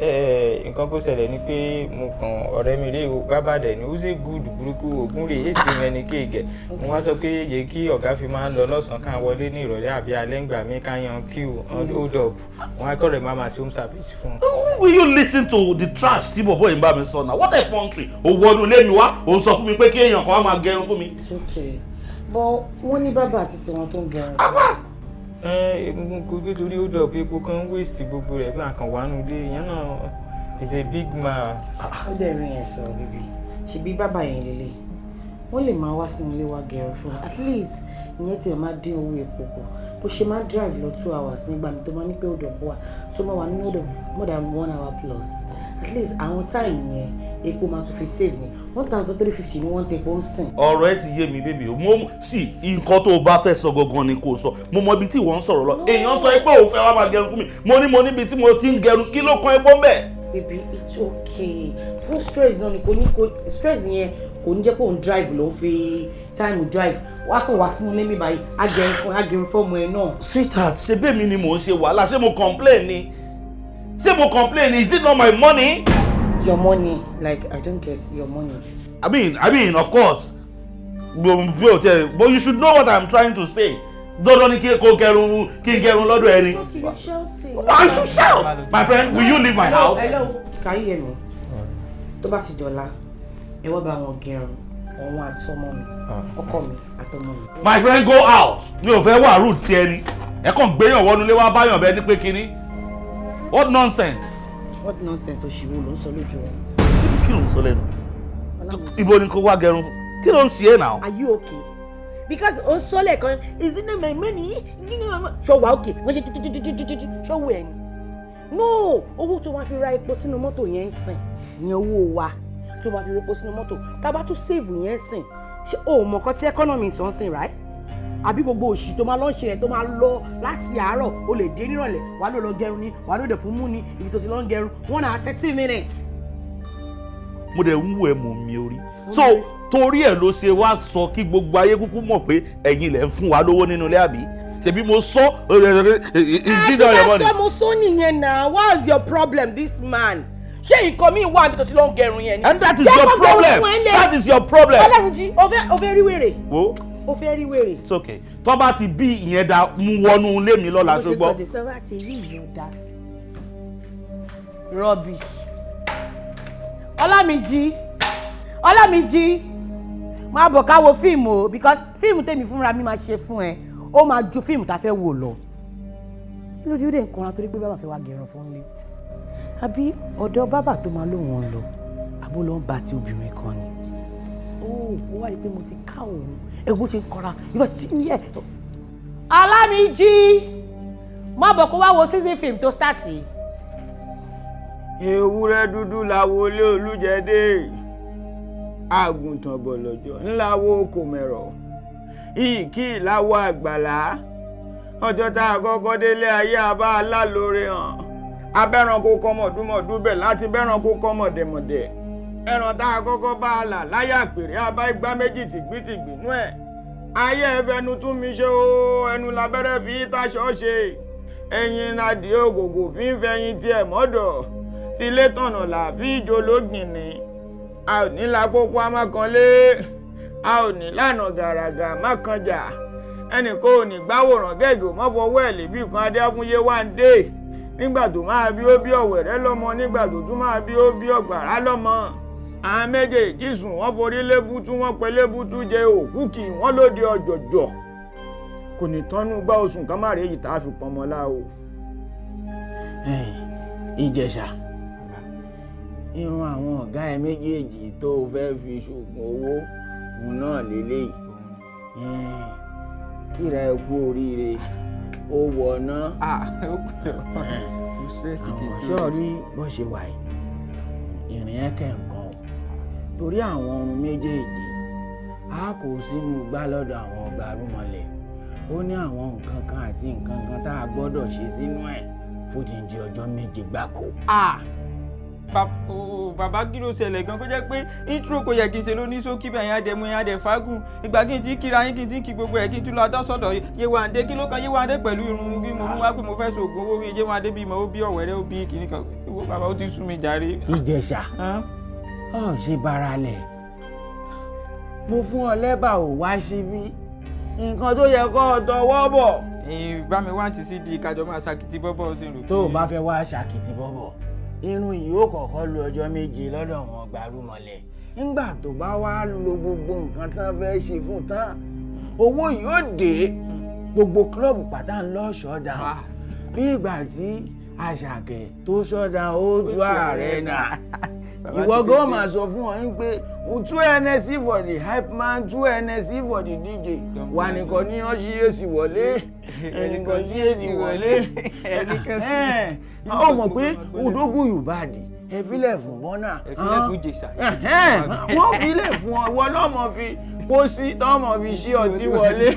Nǹkan kó ṣẹlẹ̀ ni pé mo kàn ọ̀rẹ́ mi rí bábà dẹ̀ ni ó sì good burúkú ògùn rè é sì mẹ́ni kéègẹ̀. Mo wá sọ pé yẹ kí ọ̀gá fi máa ń lọ lọ́sàn-án, ká wọlé ní ìrọ̀lẹ́ àbí alẹ́ ńgbà mí, ká yan queue hold up wọn, akọ̀rẹ́ máa ma ṣe home service fún un. Will you listen to the trash tí bọ̀bọ̀ yìí ń bá mi sọ náà? What a country! Ó wọnú ilé mi wá, ó sọ fún mi pé kí èèyàn kan wá máa gẹrun fún mi. It's okay, but wọ́n ní bàbá àti tiwọn tó ń gẹrun. Ẹ kò gbé torí hold up epo kan waste gbogbo rẹ̀ bí àkàn wà nù ilé ìyẹn náà is a big man. Ó dẹ̀ rí yẹn sọ, baby. Ṣebí bàbá yẹn lélẹ̀, wọ́n lè máa wá sínú ilé wa gẹrun fún wa. At least ìyẹn tiẹ̀ máa dín owó epo kù. Bó ṣe máa drive lọ 2 hours nígbà mi tó máa ní pé hold up wà, tó máa wà nínú hold up more than one hour plus, at least àwọn time yẹn, epo máa tún fi save ní 1350 ní wọ́n ń tepo ń sìn. Ọ̀rọ̀ ẹ ti yé mi, baby. Mo sì nǹkan tó o bá fẹ́ sọ gangan ni kò sọ. Mo mọ ibi tí ìwọ ń sọ̀rọ̀ lọ. Èèyàn sọ pé òun fẹ́ wá máa gẹrun fún mi. Mo ní mo níbi tí mo ti ń gẹrun, kí ló kan epo ń bẹ̀? Baby, it's okay. Fún stress náà ni, kò ní kò stress yẹn, kò ní jẹ́ pé òun drive ló ń fi time drive wá, kàn wá sínú ilé mi báyìí, á gẹrun fún, á gẹrun fọ́ọ̀mù ẹ náà. Sweetheart, ṣe bẹ́ẹ̀ mi ni mò ń ṣe wàhálà? Ṣé mo complain ni? Ṣé mo complain ni? Is it not my money? Your money? Like, I don't get your money. I mean, of course. But you should know what I'm trying to say. Dandan ni kí kò gẹrun, kí n gẹrun lọ́dọ̀ ẹni. Okay, you're shouting. I should shout. My friend, will you leave my house? Hello, can you hear me? Tó bá ti dọ̀la, ẹ wá bá wọn gẹrun, òun àtọmọ mi, ọkọ mi àtọmọ mi. My friend, go out. Mi ò fẹ́ wà rude sí ẹni. Ẹ kàn gbéyàn wọnú ilé wá báyàn bẹ́ẹ̀ ní pé kinní. What nonsense? What nonsense òṣìwò ló ń sọ lójú wọn? Kí ló ń sọ lẹ́nu? Ibo ni kò wá gẹrun? Kí ló ń ṣe é náà? Are you okay? Because ó ń sọ lẹ́ẹ̀kan, is it not my money? Ṣọwọ́ okay, wọ́n ṣe títítítítítí ṣọwọ́ ẹ̀ ni. No, owó tó máa fi ra epo sínú mọ́tò yẹn ń sìn ní owó wa tó máa fi ra epo sínú mọ́tò, tá a bá tún save yẹn sìn. Ṣé o mọ̀ nǹkan tí economy sọ ń sìn, right? Àbí gbogbo òṣì tó máa lọ ṣe yẹn, tó máa lọ láti àárọ̀, o lè dé nírọ̀lẹ́, wàá lọ lọ gẹrun ni, wàá lọ dẹ̀kun mú ni ibi tó ti lọ ń gẹrun 1 hour 30 minutes. Mo dẹ̀ ń wò ẹ́, mọ̀ mi orí. So torí ẹ̀ ló ṣe wá sọ kí gbogbo ayé kúkú mọ̀ pé ẹ̀yin lẹ̀ ń fún wa lówó nínú ilé, àbí? Ṣebí mo sọ Àti ìdíjọ bá yẹn sọ, mo sọ nìyẹn náà. What's your problem, this man? Ṣé nǹkan mi wà níbi tó ti lọ ń gẹrun yẹn ni? And that is Jẹ́ your kó gẹrun problem. fún ẹ lé. That is your problem. Ọlọ́run jí, o fẹ́ rí wèrè. Wo. O fẹ́ rí wèrè. It's okay. Tó bá ti bí ìyẹn da, mú wọnú ilé mi lọ́la, Bó ṣe ṣùgbọ́n. Gbọ́dọ̀ tó bá ti rí ìyẹn dá. Rubbish. Ọlámìjí, Ọlámìjí, máa bọ̀ ká wo fíìmù o, because fíìmù tèmi fúnra mi máa ṣe fún ẹ, ó máa ju fíìmù tá a fẹ́ wò lọ. Kí ló dé ó dé nǹkan ra torí pé bàbá fẹ́ wá gẹrun fún ilé? Àbí ọ̀dọ̀ bàbá tó máa lóun ń lọ, àbó ló ń ba ti obìnrin kan ni? Ó ó wá rí i pé mo ti ká òun ẹ, bó ṣe ń kọra ìwọ sí yẹ. Ọlámìjí, má bọ̀ kó wá wo season film tó start yìí. Ewúrẹ́ dúdú làwo ilé Olújẹdé, àgùntàn bọ̀lọ̀jọ̀ ńlá wo kò mẹ̀rọ̀, ìkí ìláwọ̀ àgbàlá. Ọjọ́ tá a kọ́kọ́ délé ayé, abá alálòrè hàn abẹ́ranko kọmọ̀dúmọ̀dú bẹ̀ láti bẹ́ranko kọmọ̀dẹ̀mọ̀dẹ̀. Ẹran tá a kọ́kọ́ bá a là láyà pèrè abá igbá méjì tìgbìtìgbì nú ẹ̀. Ayé ẹfẹnu tún mi ṣe o, ẹnu labẹ́rẹ́ fi táṣọ ṣe. Ẹyin adìẹ ògògò fi ń fẹyin tiẹ̀ mọ́dọ̀. Tilé tọ̀nà là fi ìjọ lógin ni. A ò ní la kókó amákanlé, a ò ní lànà gàràgà mákànjà. Ẹnì kò ní gbáwòrán gẹ́gẹ́ mọ́ fọwọ́ ẹ̀ lébi kan adéfúnyé wá ń dé. Nígbà tó máa bí ó bí ọ̀wẹ̀rẹ́ lọ́mọ, nígbà tó tún máa bí ó bí ọ̀gbàrá lọ́mọ. Àwọn méjèèjì sùn wọ́n forí lébútú, wọ́n pe lébútú jẹ òkú kì wọ́n lóde ọ̀jọ̀jọ̀. Kò ní tọ́nú gbá oṣù kan má rí èyí tá a fi pọnmọ́ lá o. Ìjẹ̀ṣà, irun àwọn ọ̀gá ẹ méjèèjì tó o fẹ́ fi ṣoògùn owó òun náà lélẹ́yìí. Kíra ẹ kú oríire, ó wọ̀ ná. Sọ́ọ̀rí bó ṣe wà yìí, ìrìn ẹ̀ kẹ̀ nǹkan o. Torí àwọn ọrùn méjèèjì a kò sínú igbá lọ́dọ̀ àwọn ọgbà arúmọlẹ̀. Ó ní àwọn nǹkan kan àti nǹkan kan tá a gbọ́dọ̀ ṣe sínú ẹ̀ fódìdí ọjọ́ 7 gbáko. Bàbá kí ló ṣẹlẹ̀ gan kó jẹ́ pé intro kò yẹ kí n ṣe ló ní sókí bẹ́ẹ̀ yẹn àdẹ̀mú yẹn àdẹ̀ fagùn ìgbà kí n ti kíra yín kí n ti kí gbogbo ẹ̀ kí n tún lọ adọ́sọ̀dọ̀ Yéwándé kí ló kan Yéwándé pẹ̀lú irun kí mo mú wá pé mo fẹ́ ṣoògùn owó Yéwándé bímọ ó bí ọ̀wẹ́rẹ́ ó bí kìíní kan ìwọ bàbá ó ti sú mi jàre. Ìjẹ̀ṣà ọ̀ ṣe bara lẹ̀, mo fún ọ lẹ́bà ò wá síbí nǹkan tó yẹ kó o tọwọ́ bọ̀. Bá mi wá ti sí di kájọ máa ṣàkìtì bọ́bọ̀ sí rò. Tó o bá fẹ́ wá ṣàkìtì bọ́bọ̀, irun yìí ó kọ́kọ́ lu ọjọ́ 7 lọ́dọ̀ wọn gbàrúmọlẹ̀. Nígbà tó bá wá lo gbogbo nǹkan tán fẹ́ ṣe fún tán, owó yìí ó dé gbogbo kílọ̀bù pátá ń lọ ṣọ́dà bí ìgbà tí Àṣàkẹ́ tó ṣọ́dà ó ju ààrẹ náà. Ìwọ gan máa sọ fún ọ pé 2 NSC for the hype man, 2 NSC for the DJ. Wà nìkan ní ọ́ sí èsì wọlé, ẹnìkan sí èsì wọlé. Ó mọ̀ pé Odógún Yorùbá-dì ẹ filẹ̀ fún Bọ́nà. Ẹ filẹ̀ fún Ìjẹ̀ṣà. Wọ́n filẹ̀ fún ọ, ìwọ lọ́mọ fi pósí tọ́mọ fi sí ọtí wọlé.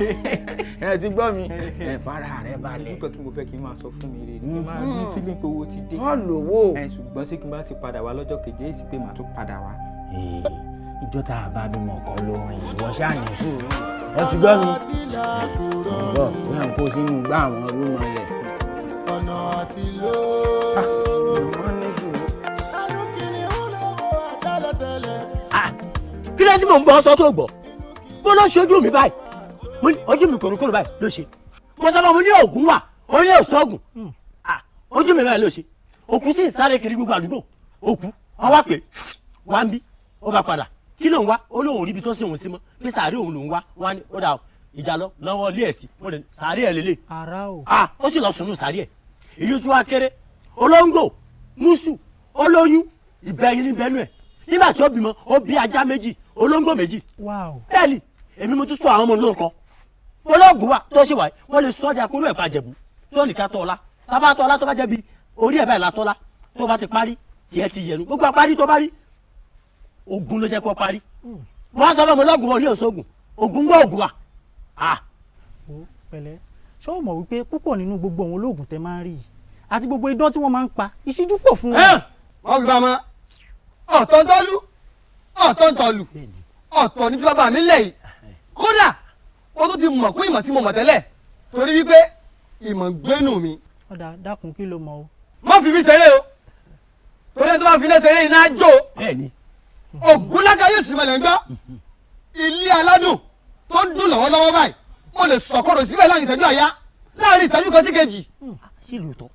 Ẹ ti gbọ́ mi, ẹ fara rẹ balẹ̀. Nǹkan kí mo fẹ́ kí n máa sọ fún mi rè ni máa ní feeling pé owó ti dé. Wọ́n lówó. Ẹ ṣùgbọ́n ṣé kí n bá ti padà wá lọ́jọ́ keje èsì pé màá tún padà wá. Ìjọ tá a bá bímọ kọ́ lórin ìwọ ṣáà ní sùúrù. Ẹ ti gbọ́ mi. Bọ̀ bóyá n kó sínú gbá àwọn rúmọlẹ̀. Ọ̀nà àti ló. Wọ́n ní sùúrù. Kí ló tí mò ń bọ́ sọ tó gbọ́? Mo lọ ṣojú mi báyìí, ojú mi kòrókòrò báyìí ló ṣe. Mo sọ fún mi ní ògùn wà, ó ní òṣoògùn. Ojú mi báyìí ló ṣe. Òkú sì ń sáré kiri gbogbo àdúgbò. Òkú wọn wá pé wá ń bí, ó bá padà. Kí ló ń wá? Ó lóun rí ibi tó sì òun sí mọ́. Pé sàárè òun lòún wá. Wá ní ó dà ìjà lọ lọ́wọ́ ilé ẹ̀ sí. Mo lè sàárè ẹ̀ lélẹ̀. Ó sì lọ sùn nù sàárè ẹ̀. Èyí tún wá kéré. Olóńgbò, mùsù, olóyún, ìbẹ́yìn ní bẹ́nu ẹ̀. Nígbà tí ó bímọ, ó bí ajá 2, olóńgbò 2. Bẹ́ẹ̀ni, èmi mo tún sọ àwọn ọmọ lórúkọ. Olóògùn wa tó ṣe wáyé, wọ́n lè sọ ọ́jà kúrò ẹ̀pà jẹ̀bú tó ní ká tọ́lá. Tábà tọ́lá tó bá jẹ́ bí orí ẹ̀ báyìí la tọ́lá tó bá ti parí, tiẹ̀ ti yẹnu. Gbogbo apárí tó bá rí, Ògún ló jẹ́ kó parí. Wọ́n sọ fún mi olóògùn wọn ní òṣoògùn, Ògún gbọ́ Ògún wa. Pẹ̀lẹ́, ṣé o mọ̀ wípé púpọ̀ nínú gbogbo àwọn olóògùn tẹ máa ń rí yìí àti gbogbo idán tí wọ́n máa ń pa, ìṣíjú pọ̀ fún wọn. Wọ́n fi bá mọ́ ọ̀tọ̀ntọ́lù ọ̀tọ̀ntọ́lù ọ̀tọ̀ ní tí bàbá mi lẹ̀ yìí. Kódà ó tún ti mọ̀ kún ìmọ̀ tí mo mọ̀ tẹ́lẹ̀ torí wípé ìmọ̀ gbénú mi. Ọ̀dà dákun kí ló mọ̀ o. Má fi mí ṣeré o, torí ẹni tó bá fi ilé ṣeré iná jó. Ògúnláka yóò sì mọ̀lẹ́ ń gbọ́ ilé aládùn tó ń dùn lọ́wọ́lọ́wọ́ báyìí, mo lè sọ̀kọ̀rọ̀ síbẹ̀ láàrin ìtẹ́jú àyá láàrin ìtẹ́jú kan sí kejì. Sí lóòótọ́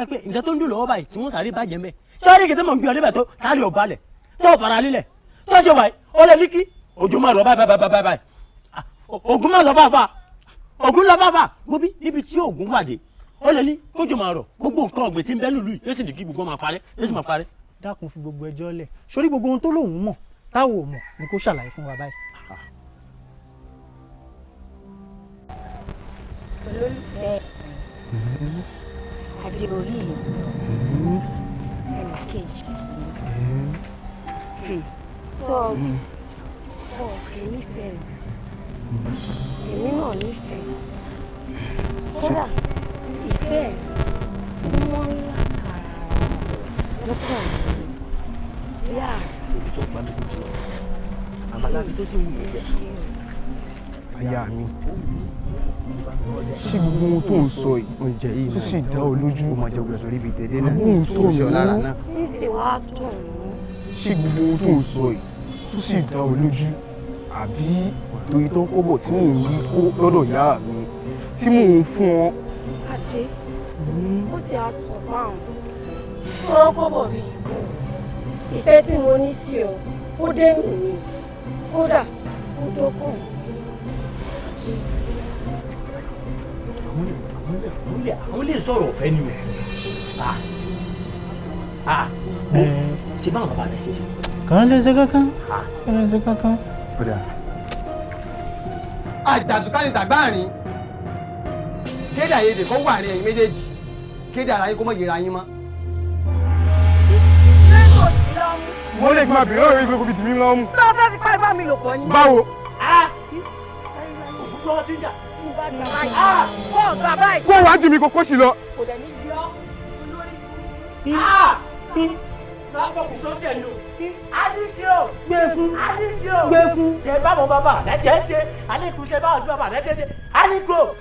pé nǹkan tó ń dùn lọ́wọ́ báyìí tí wọ́n sáré bàjẹ́ mẹ́ sọ́ọ́rì kìtẹ́ mọ̀ ń gbé ọ níbẹ̀ tó kárí ọ̀ balẹ̀ tó fara lílẹ̀ tó ṣe wáyé ó lè ní kí òjò máa lọ báyìí báyìí báyìí báyìí Ògún máa lọ fàáfà Ògún lọ fàáfà gbóbi níbi tí Ògún wà dé ó lè ní kójò máa rọ̀ gbogbo nǹkan ọ̀gbìn tí ń bẹ lùlù yìí yóò sì ní kí gbogbo máa parẹ́ yóò sì máa parẹ́. Dákun fi gbogbo ẹjọ́ lẹ̀ sórí gbogbo ohun tó lóun mọ̀ táwọn ò mọ̀ ni kó ṣàlàyé fún wa báyìí. Olólùfẹ́ adé orí mi ẹnì kejì sọ bó o ṣe nífẹ̀ẹ́ mi, èmi náà nífẹ̀ẹ́. Kódà ìfẹ́ mi wọ́n ń lákàrà lọ́kàn mi bí àrùn. tó sì wù mí jẹ. Aya mi, ṣé gbogbo ohun tó ń sọ yìí tó sì dá ọ lójú? Ó mọ jẹ gbèsè orí ibi dédé náà. Ohun tó Ṣe ọ lára náà. Níṣẹ́ wàá tọ̀ wọ́n. Ṣé gbogbo ohun tó ń sọ yìí tó sì dá ọ lójú? Àbí torí tó ń kọ́bọ̀ tí mò ń rí kó lọ́dọ̀ ìyá mi tí mò ń fún ọ? Adé, ó sì á sọ báwọn. Tọ́rọ́ kọ́bọ̀ bí ìbò. Ìfẹ́ tí mo ní sí ọ, ó dé mi ni. Kódà, ó dọ́kàn mi. Adé. Àwọn lè sọ̀rọ̀ ọ̀fẹ́ ni o. Ṣé báwọn bàbá rẹ̀ ṣe ṣe? Kàn lè ṣe kankan, kàn lè ṣe kankan. Àjàtúká ni tàgbáàrin. Kéde àyèdè kó wà ní ẹ̀yin méjèèjì. Kéde ara yín kó mọ̀ yẹra yín mọ́. Wọ́n lè máa bèrè ọ̀rọ̀ ìgbẹ́ kò fi dì mí lọ́mú. Sọ fẹ́ fi pápá mi lò pọ̀ ni. Báwo? Òkú lọ́wọ́ ti ń jà. Kọ́ ọ̀gá báyìí. Kó wájú mi kó kó sì lọ. Kò dẹ̀ ní yọ. Gbé fún. Gbé fún. Ṣé báwọn bàbá rẹ̀ ṣe é ṣe? Alíkù ṣe báwọn bàbá rẹ̀ ṣe é ṣe? Alíkù o!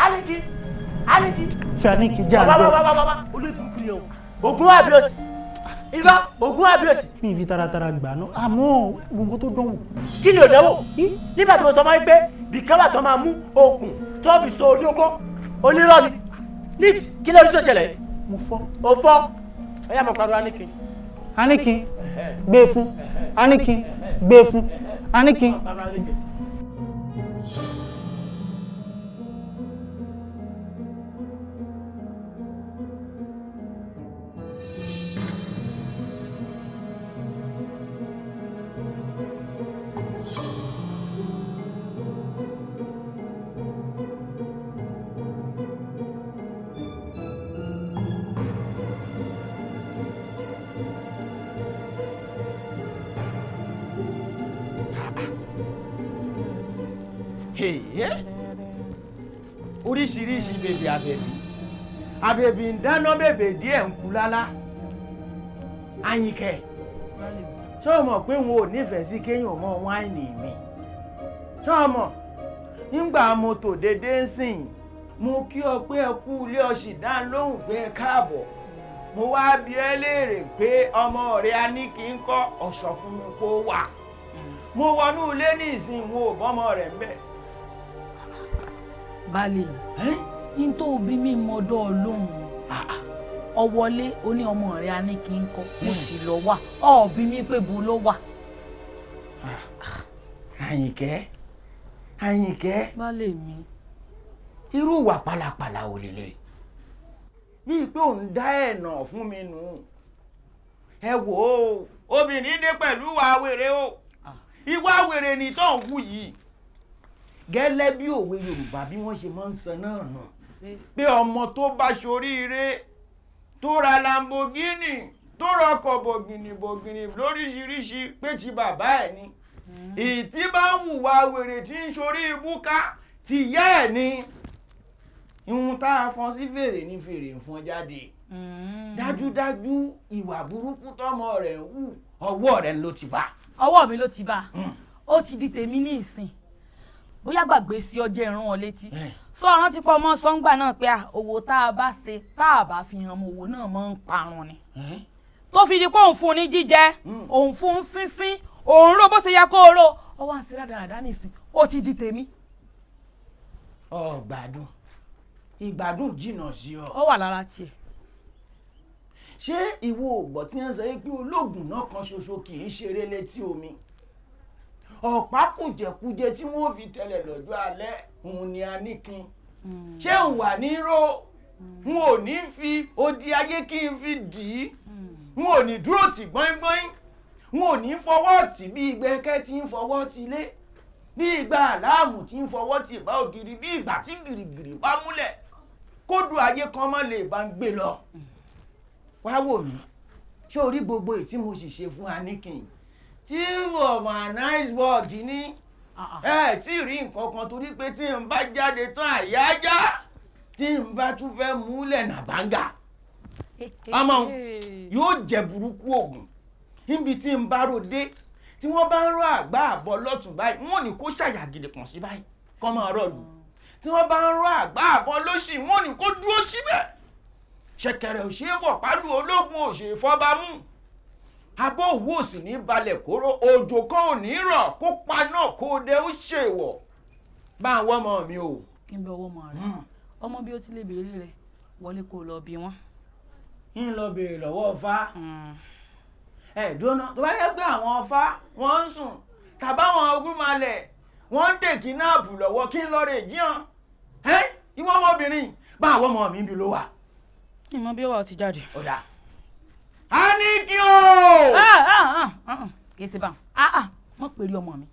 Alíkì! Alíkì! Fi Aníkì já Bàbá àgbẹ̀. bàbá bàbá olóòtú ni o. Ògún àbíòsì. Ifá Ògún àbíòsì. Mi fi taratara gbà náà, àmọ́ gbogbo tó dánwò. Kí ni òdẹ́wò? Nígbà tí mo sọ fún yín pé bìkáwà tó máa mú okùn tó fi so orí okó onírọ́ ni. Ní kí lórí tó ṣẹlẹ̀? Mo fọ́. O fọ́. Ẹ yá mo pariwo Aníkì. Aníkì gbé fún. Aníkì gbé fún. Aníkì. Oríṣiríṣi bèbè àbẹ̀bí àbẹ̀bí ń dáná bèbè díẹ̀ ń kú lálá. Àyìnkẹ́, ṣé o mọ̀ pé n ò nífẹ̀ẹ́ sí kéèyàn mọ́ wáìnì mi? Ṣé o mọ̀ nígbà mo tò dédé ń sìn mo kí ọ pé ẹ kú ilé ọ̀sìn dá lóhùn pé ẹ káàbọ̀. Mo wá bi ẹ́ léèrè pé ọmọ rẹ a ní kí n kọ́ ọ̀ṣọ́ fún mi kó wà. Mo wọnú ilé ní ìsìn wo bọ́mọ rẹ̀ ń bẹ̀. Baálé mi, n tó bí mi mọ́dọ̀ lóhùn. Ọwọlé ó ní ọmọ rẹ̀ a ní kí n kọ́, mo sì lọ wà. Ọ̀ bí mi pé bo ló wà. Àyìnkẹ́, Àyìnkẹ́. Baálé mi. Irú ìwà pálapàla ò lè lè. Bíi pé òun dá ẹ̀nà fún mi nù. Ẹ wò ó, obìnrin dé pẹ̀lú ìwà wèrè o. Ìwà wèrè ni tó ń wù yìí. Gẹ́lẹ́ bí òwe Yorùbá bí wọ́n ṣe máa ń sọ náà nù. Pé ọmọ tó bá ṣoríire, tó ra Lamborghini, tó rọkọ̀ bọ̀gìnì bọ̀gìnì lóríṣiríṣi pé ti bàbá ẹ̀ ni. Ìtí bá ń hùwà wèrè tí ń ṣorí ibú ká ti ìyá ẹ̀ ni. Ihun tá a fọn sí fèrè ni fèrè ń fọn jáde. Dájúdájú ìwà burúkú tọmọ rẹ̀ ń hù ọwọ́ rẹ̀ ló ti bá. Ọwọ́ mi ló ti bá. Ó ti di tèmi ní ìsìn. Bóyá gbàgbé sí ọjọ́ ìrún ọ létí. Sọ rántí pé ọmọ sọ́ngbà náà pé òwò tá a bá ṣe tá a bá fi hàn mọ́ òwò náà máa ń parun ni. Tó fi di pé òun fún un ní jíjẹ, òun fún un fínfín, òun ró bó ṣe yẹ kó o ró. Ọwọ́ àǹsí rádaràdá nìsín, ó ti di tèmi. Ọ gbádùn, ìgbádùn jìnnà sí ọ. Ó wà lára tiẹ̀. Ṣé ìwọ ò gbọ́ tí wọ́n sọ pé olóògùn náà kan ṣoṣo kì í ṣeré létí omi? Ọ̀pá kùjẹkùjẹ tí wọ́n fi tẹ̀lẹ̀ lọ́jọ́ alẹ́ òun ni Aníkin. Ṣé n wà ní ró? N ò ní fi odi ayé kí n fi dì í. N ò ní dúró tì gbọ́ngbọ́n. N ò ní fọwọ́ tì bí ìgbẹ́kẹ́ tí ń fọwọ́ ti lé. Bí ìgbà àláàmù tí ń fọwọ́ tì bá ògiri bí ìgbà tí gìrìgìrì bá múlẹ̀. Kódù ayé kan mọ́ lè bá ń gbé lọ. Wá wò mí, ṣé o rí gbogbo èyí tí mo sì ṣe fún Aníkin? Tí ọmọ iceberg ní ẹ tí rí nǹkan kan torí pé tí n bá jáde tán àyájá tí n bá tún fẹ́ múlẹ̀ nàbángà ọmọ yóò jẹ burúkú ògùn níbi tí n bá ròde Tí wọ́n bá ń rọ àgbá àbọ̀ lọ́tún báyìí, wọ́n ní kó ṣàyàgìdì pọ̀n sí báyìí kọ́ máa rọ̀ lù. Tí wọ́n bá ń rọ àgbá àbọ̀ lósì, wọ́n ní kó dúró síbẹ̀. Ṣẹ̀kẹ̀rẹ̀ ò ṣeé wọ̀ pálù, ológun ò ṣeé fọ́ba mú. Abọ́ òwú ò sì ní balẹ̀ kóró, òjò kan ò ní rọ̀ kó pa náà kó dé, ó ṣèwọ̀. Bá ń wọ́ ọmọ mi o. Kí n bẹ ọwọ́ ọmọ rẹ, ọmọ bí ó ti lè béèrè rẹ wọlé kó lọ bí wọn. Ń lọ béèrè lọ́wọ́ Ọfá. Ẹ dúró, tó bá yẹ pé àwọn Ọfá wọ́n ń sùn tàbáwọn ogúnmalẹ̀ wọ́n ń tèkí náàpù lọ́wọ́, kí n lọ rè jíàn. Ẹ ìwọ ọmọbìnrin, bá àwọn ọmọ mi bí ló wà. Ìmọ̀ bí ó wà, ó ti jáde. Ọ̀dà a ní kí o. Kì í ṣe bá mọ̀ pèrè ọmọ mi,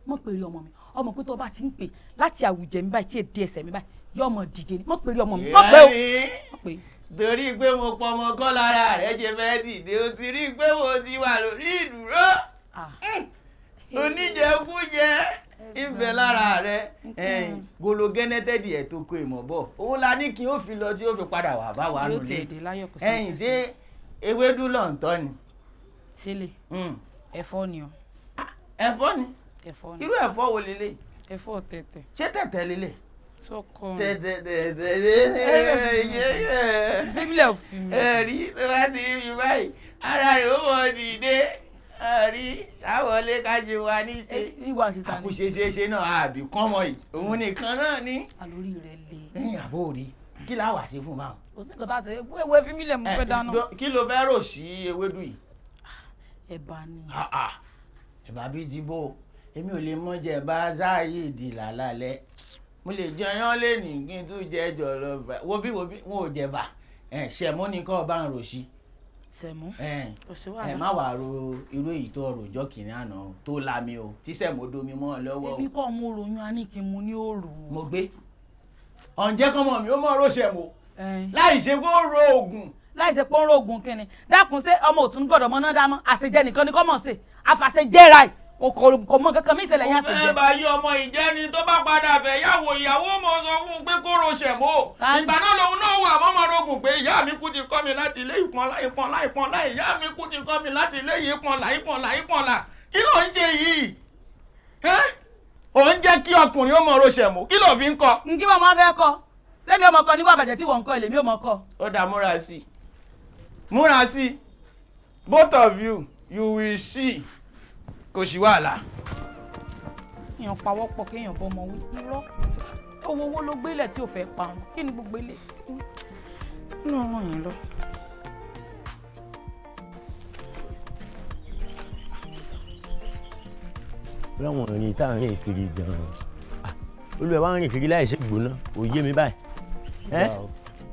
mọ̀ pèrè ọmọ mi. Ọmọ pé tó bá ti ń pè láti àwùjẹ mi báyìí tí èdè ẹsẹ̀ mi báyìí yọ ọmọ dìde ni. Mọ̀ pèrè ọmọ mi, mọ̀ pé o. Torí pé mo pọ ọmọ kọ́ lára rẹ̀ ṣe fẹ́ dìde, o ti rí pé mo ti wà lórí ìdúró. Oníjẹkújẹ ń bẹ lára rẹ̀. Gologẹ́nẹ́tẹ́dì ẹ̀ tó kó ìmọ̀ bọ̀, òun la ní kí ó fi lọ tí ó fi padà wà bá wa nulẹ̀. Ẹ̀yìn ṣé ewédú lọ̀ ń tọ́ ni? Sílẹ̀ ẹ̀fọ́ ni o. Ẹ̀fọ́ ni? Ẹ̀fọ́ ni. Irú ẹ̀fọ́ wo lélẹ̀? Ẹ̀fọ́ tẹ̀tẹ̀. Ṣé tẹ̀tẹ̀ lélẹ̀? Sọkọ. Tẹ̀tẹ̀tẹ̀tẹ̀. Fílẹ̀ fún mi. Ẹ̀rí tó bá ti rí mi báyìí, ara rẹ̀ ó mọ̀ dìde. Ẹ̀rí àwọlé kájí wa ní ṣe. Àkúṣeṣeṣe náà àbí kọ́mọ yìí. Òun nìkan náà ni. Àlórí rẹ̀ le. Ẹ̀yìn àbó rí. Kí la wà ṣe fún báwọn? Kò sí nǹkan bá ṣe ewé fímílẹ̀, mo fẹ́ dáná. Kí ló fẹ́ rò sí ewédú yìí? Ẹ̀bà ni. Ẹ̀bà bíi ti bó? Èmi ò lè mọ jẹ bá sáàyè ìdìlà lálẹ́. Mo lè jẹyán lẹ́nìí kí n tún jẹ jọ̀lọ̀. Wo bí wo bí wọn ò jẹ̀bà. Ṣẹ̀mú ni kọ́ bá ń rò sí. Sẹ̀mú. Kò sí Ẹ wàhálà. má wàá ro irú èyí tó rò jọ́ kìnìún àná tó lami o, tí sẹ̀mú domi mọ́ ọ lọ́wọ́ o. Ebi kọ́ mo ròyìn, a ní kí n mu ní òòrù. Mo gbé ọ̀njẹ́ kọ́mọ mi ó mọ̀ ro sẹ̀mú láì ṣe kó ro oògùn. Láì ṣe pé ó ń rògùn kínni. Dákun, ṣé ọmọ òtún gbọ́dọ̀ mọ náà dámọ́? Àṣejẹ nìkan ni kọ́ mọ̀ ṣe àfàṣejẹ́ra ẹ̀, kò mọ kankan mí ìṣẹ̀lẹ̀ yẹn Mo fẹ́ àṣejẹ. bá yí ọmọ ìjẹ́ni tó bá padà fẹ́ yàwó, ìyàwó mọ̀ sọ fún un pé kó ro sẹ̀mó. Ìgbà náà lòun náà wà mọ́mọ́ rogùn pé ìyá mi kú ti kọ́ mi láti ilé ìpọ́nlá ìpọ́nlá ìpọ́nlá, ìyá mi kú ti kọ́ mi láti ilé ìpọ́nlá ìpọ́nlá ìpọ́nlá. Kí ló ń ṣe yìí? Ẹ́ ò ń jẹ́ kí ọkùnrin ó mọ̀ ro sẹ̀mó, kí ló fi ń kọ́? Nkí wọn máa fẹ́ kọ́ sẹ́mi ọmọ kan níwọ̀n àbàjẹ́ tí wọ́n ń kọ́ èlèmi ò mọ̀ kọ́. Ó dá múra sí i, múra sí i. Both of you, you will see. Kò sí wàhálà. Èèyàn pawọ́pọ̀ kéèyàn bọ́mọ wí, irọ́ owó owó ló gbélé tí ò fẹ́ parun. Kí ni gbogbo ilé nínú ọ̀ràn yẹn lọ. Láwọn ìrìn tá à ń rìn kiri gan-an, olùwẹ̀ wa ń rìn kiri láì ṣe gbóná, ò yé mi báyìí.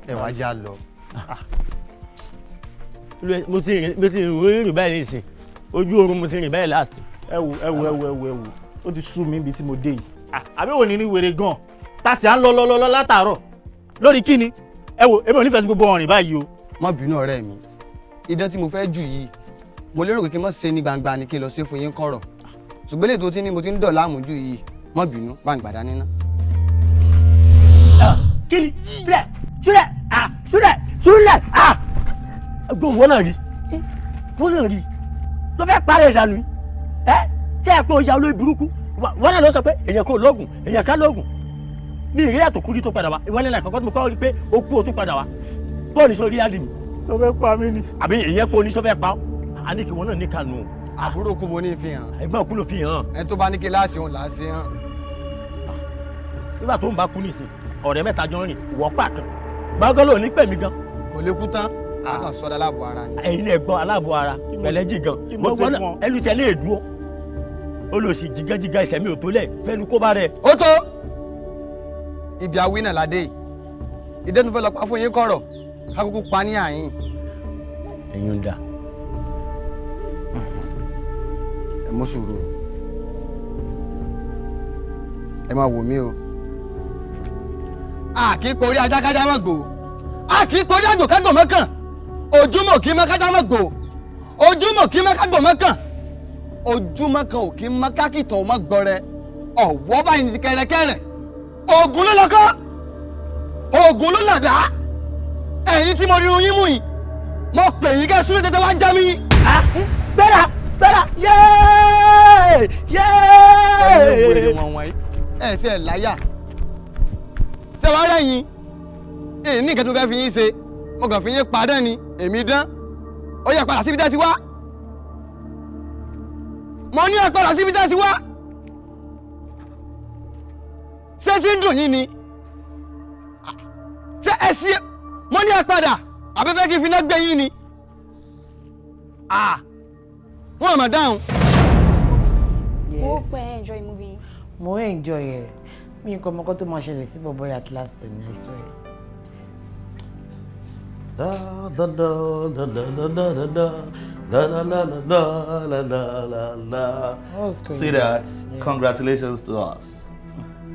Ẹ wá já lọ. Olúwa, mo ti rìn rìn báyìí nísìn, ojú oorun mo ti rìn báyìí last. Ẹ wo, ẹ wo, ẹ wo, ẹ wo, ẹ wo, ó ti sú mi ibi tí mo dé yìí. Àbí wò ní ní wèrè gan tá a sì à ń lọ lọ lọ látàárọ̀ lórí kíni? Ẹ wo, èmi ò nífẹ̀ẹ́ sí gbogbo ọ̀rìn báyìí o. Má bínú ọ̀rẹ́ mi, idán tí mo fẹ́ jù yìí, mo lérò pé kí n má ṣe ní gbangba ni, kí n lọ ṣe fún yín kọ̀rọ̀, ṣùgbọ́n eléyìí tó ti ní mo ti ń dọ̀ láàmú jù yìí, má bínú, bá ń gbàdá níná. Kí ni? Túlẹ̀, túlẹ̀, ah, túlẹ̀, túlẹ̀, ah! Gbọ́n wọ́n náà rí, wọ́n náà rí ló fẹ́ parẹ́ ìdànù yìí. Ẹ tí ẹ pé o ya olórí burúkú, wọ́n náà ló sọ pé èèyàn kò lóògùn, èèyàn ká lóògùn. Mi ìrírí àtòkúrí tó padà wá, ìwọ nílẹ̀ àkọ́kọ́ tí mo kọ́ rí pé o kú, o tún padà wá. Bọ́ọ̀lù sọ rí ádì mi. Ló fẹ́ pa mí ni. Àbí ìyẹn kó oníṣọ́ fẹ́ pa ọ́? A ní kí wọ́n náà ní kànú. Àbúrò kú mo ní fi hàn. Ẹ̀gbọ́n kú ló fi hàn. Ẹni tó bá ní kí láàṣẹ òun làá ṣe hàn. Nígbà tó ń bá kú nísìn, ọ̀rẹ́ mẹ́ta jọ ń rìn, ìwọ́ pa kan gbọ́ngàn ló ní pẹ̀mí gan. Kò lè kú tán, a kàn sọ́dọ̀ aláàbò ara ni. Ẹ̀yin lè gbọ́ aláàbò ara pẹ̀lẹ́ jì gan. Kí mo ṣe fún ọ? Ẹnu tẹ lè dúró, olùsì jìgàjìgà ìsẹ̀mí ò tó lẹ̀ fẹ́nu kó bá rẹ̀. Ó tó ibi awí náà ládé yìí, ìdẹ́nu fẹ́ lọ pa fún yín kọ̀rọ̀, ká kúkú pa ní àyín. Ẹ̀yin ń da. Ẹ mú sùúrù, ẹ máa wò mí o. A kì í porí ajá kájá mọ́ gbò, a kì í porí àgbò kágbò mọ́ kàn. Ojúmọ̀ kí mọ́ kájá mọ́ gbò, ojúmọ̀ kí mọ́ kágbò mọ́ kàn, ojúmọ̀ kan ò kí mọ́ kákìtàn mọ́ gbọrẹ. Ọ̀wọ́ báyìí ní kẹrẹkẹrẹ. Ògùn ló lọ́kọ́, Ògùn ló làdá. Ẹ̀yin tí mo rí irun yín mú yìí, mo pè yín kẹ́ súnlẹ̀ tètè wá já mi. Gbéra. Gbéra yéé yéé. Ẹ̀yin wèrè wọn wọ̀nyí ẹ̀ ṣe ẹ̀ láyà ṣé wàá rẹ̀yìn èyí ní nǹkan tó fẹ́ fi yín ṣe, mo kàn fi yín padà ni èmi dán. Ó yẹ padà síbi tẹ́ ti wá. Mo ní ẹ padà síbi tẹ́ ti wá. Ṣé tí ń dùn yín ni? Ṣé ẹ sí? Mo ní ẹ padà, àbí fẹ́ kí n fi iná gbé yín ni? Wọ́n àmọ̀ dáhùn. Mo pẹ́ enjoy movie. Mo enjoy ẹ. Mi nǹkan ọmọkọ tó máa ṣẹlẹ̀ sí bọ̀bọ̀ at last ni, I swear. La la la la la la la la la la la la la la la la. What's going See that? on? Yes. Congratulations to us.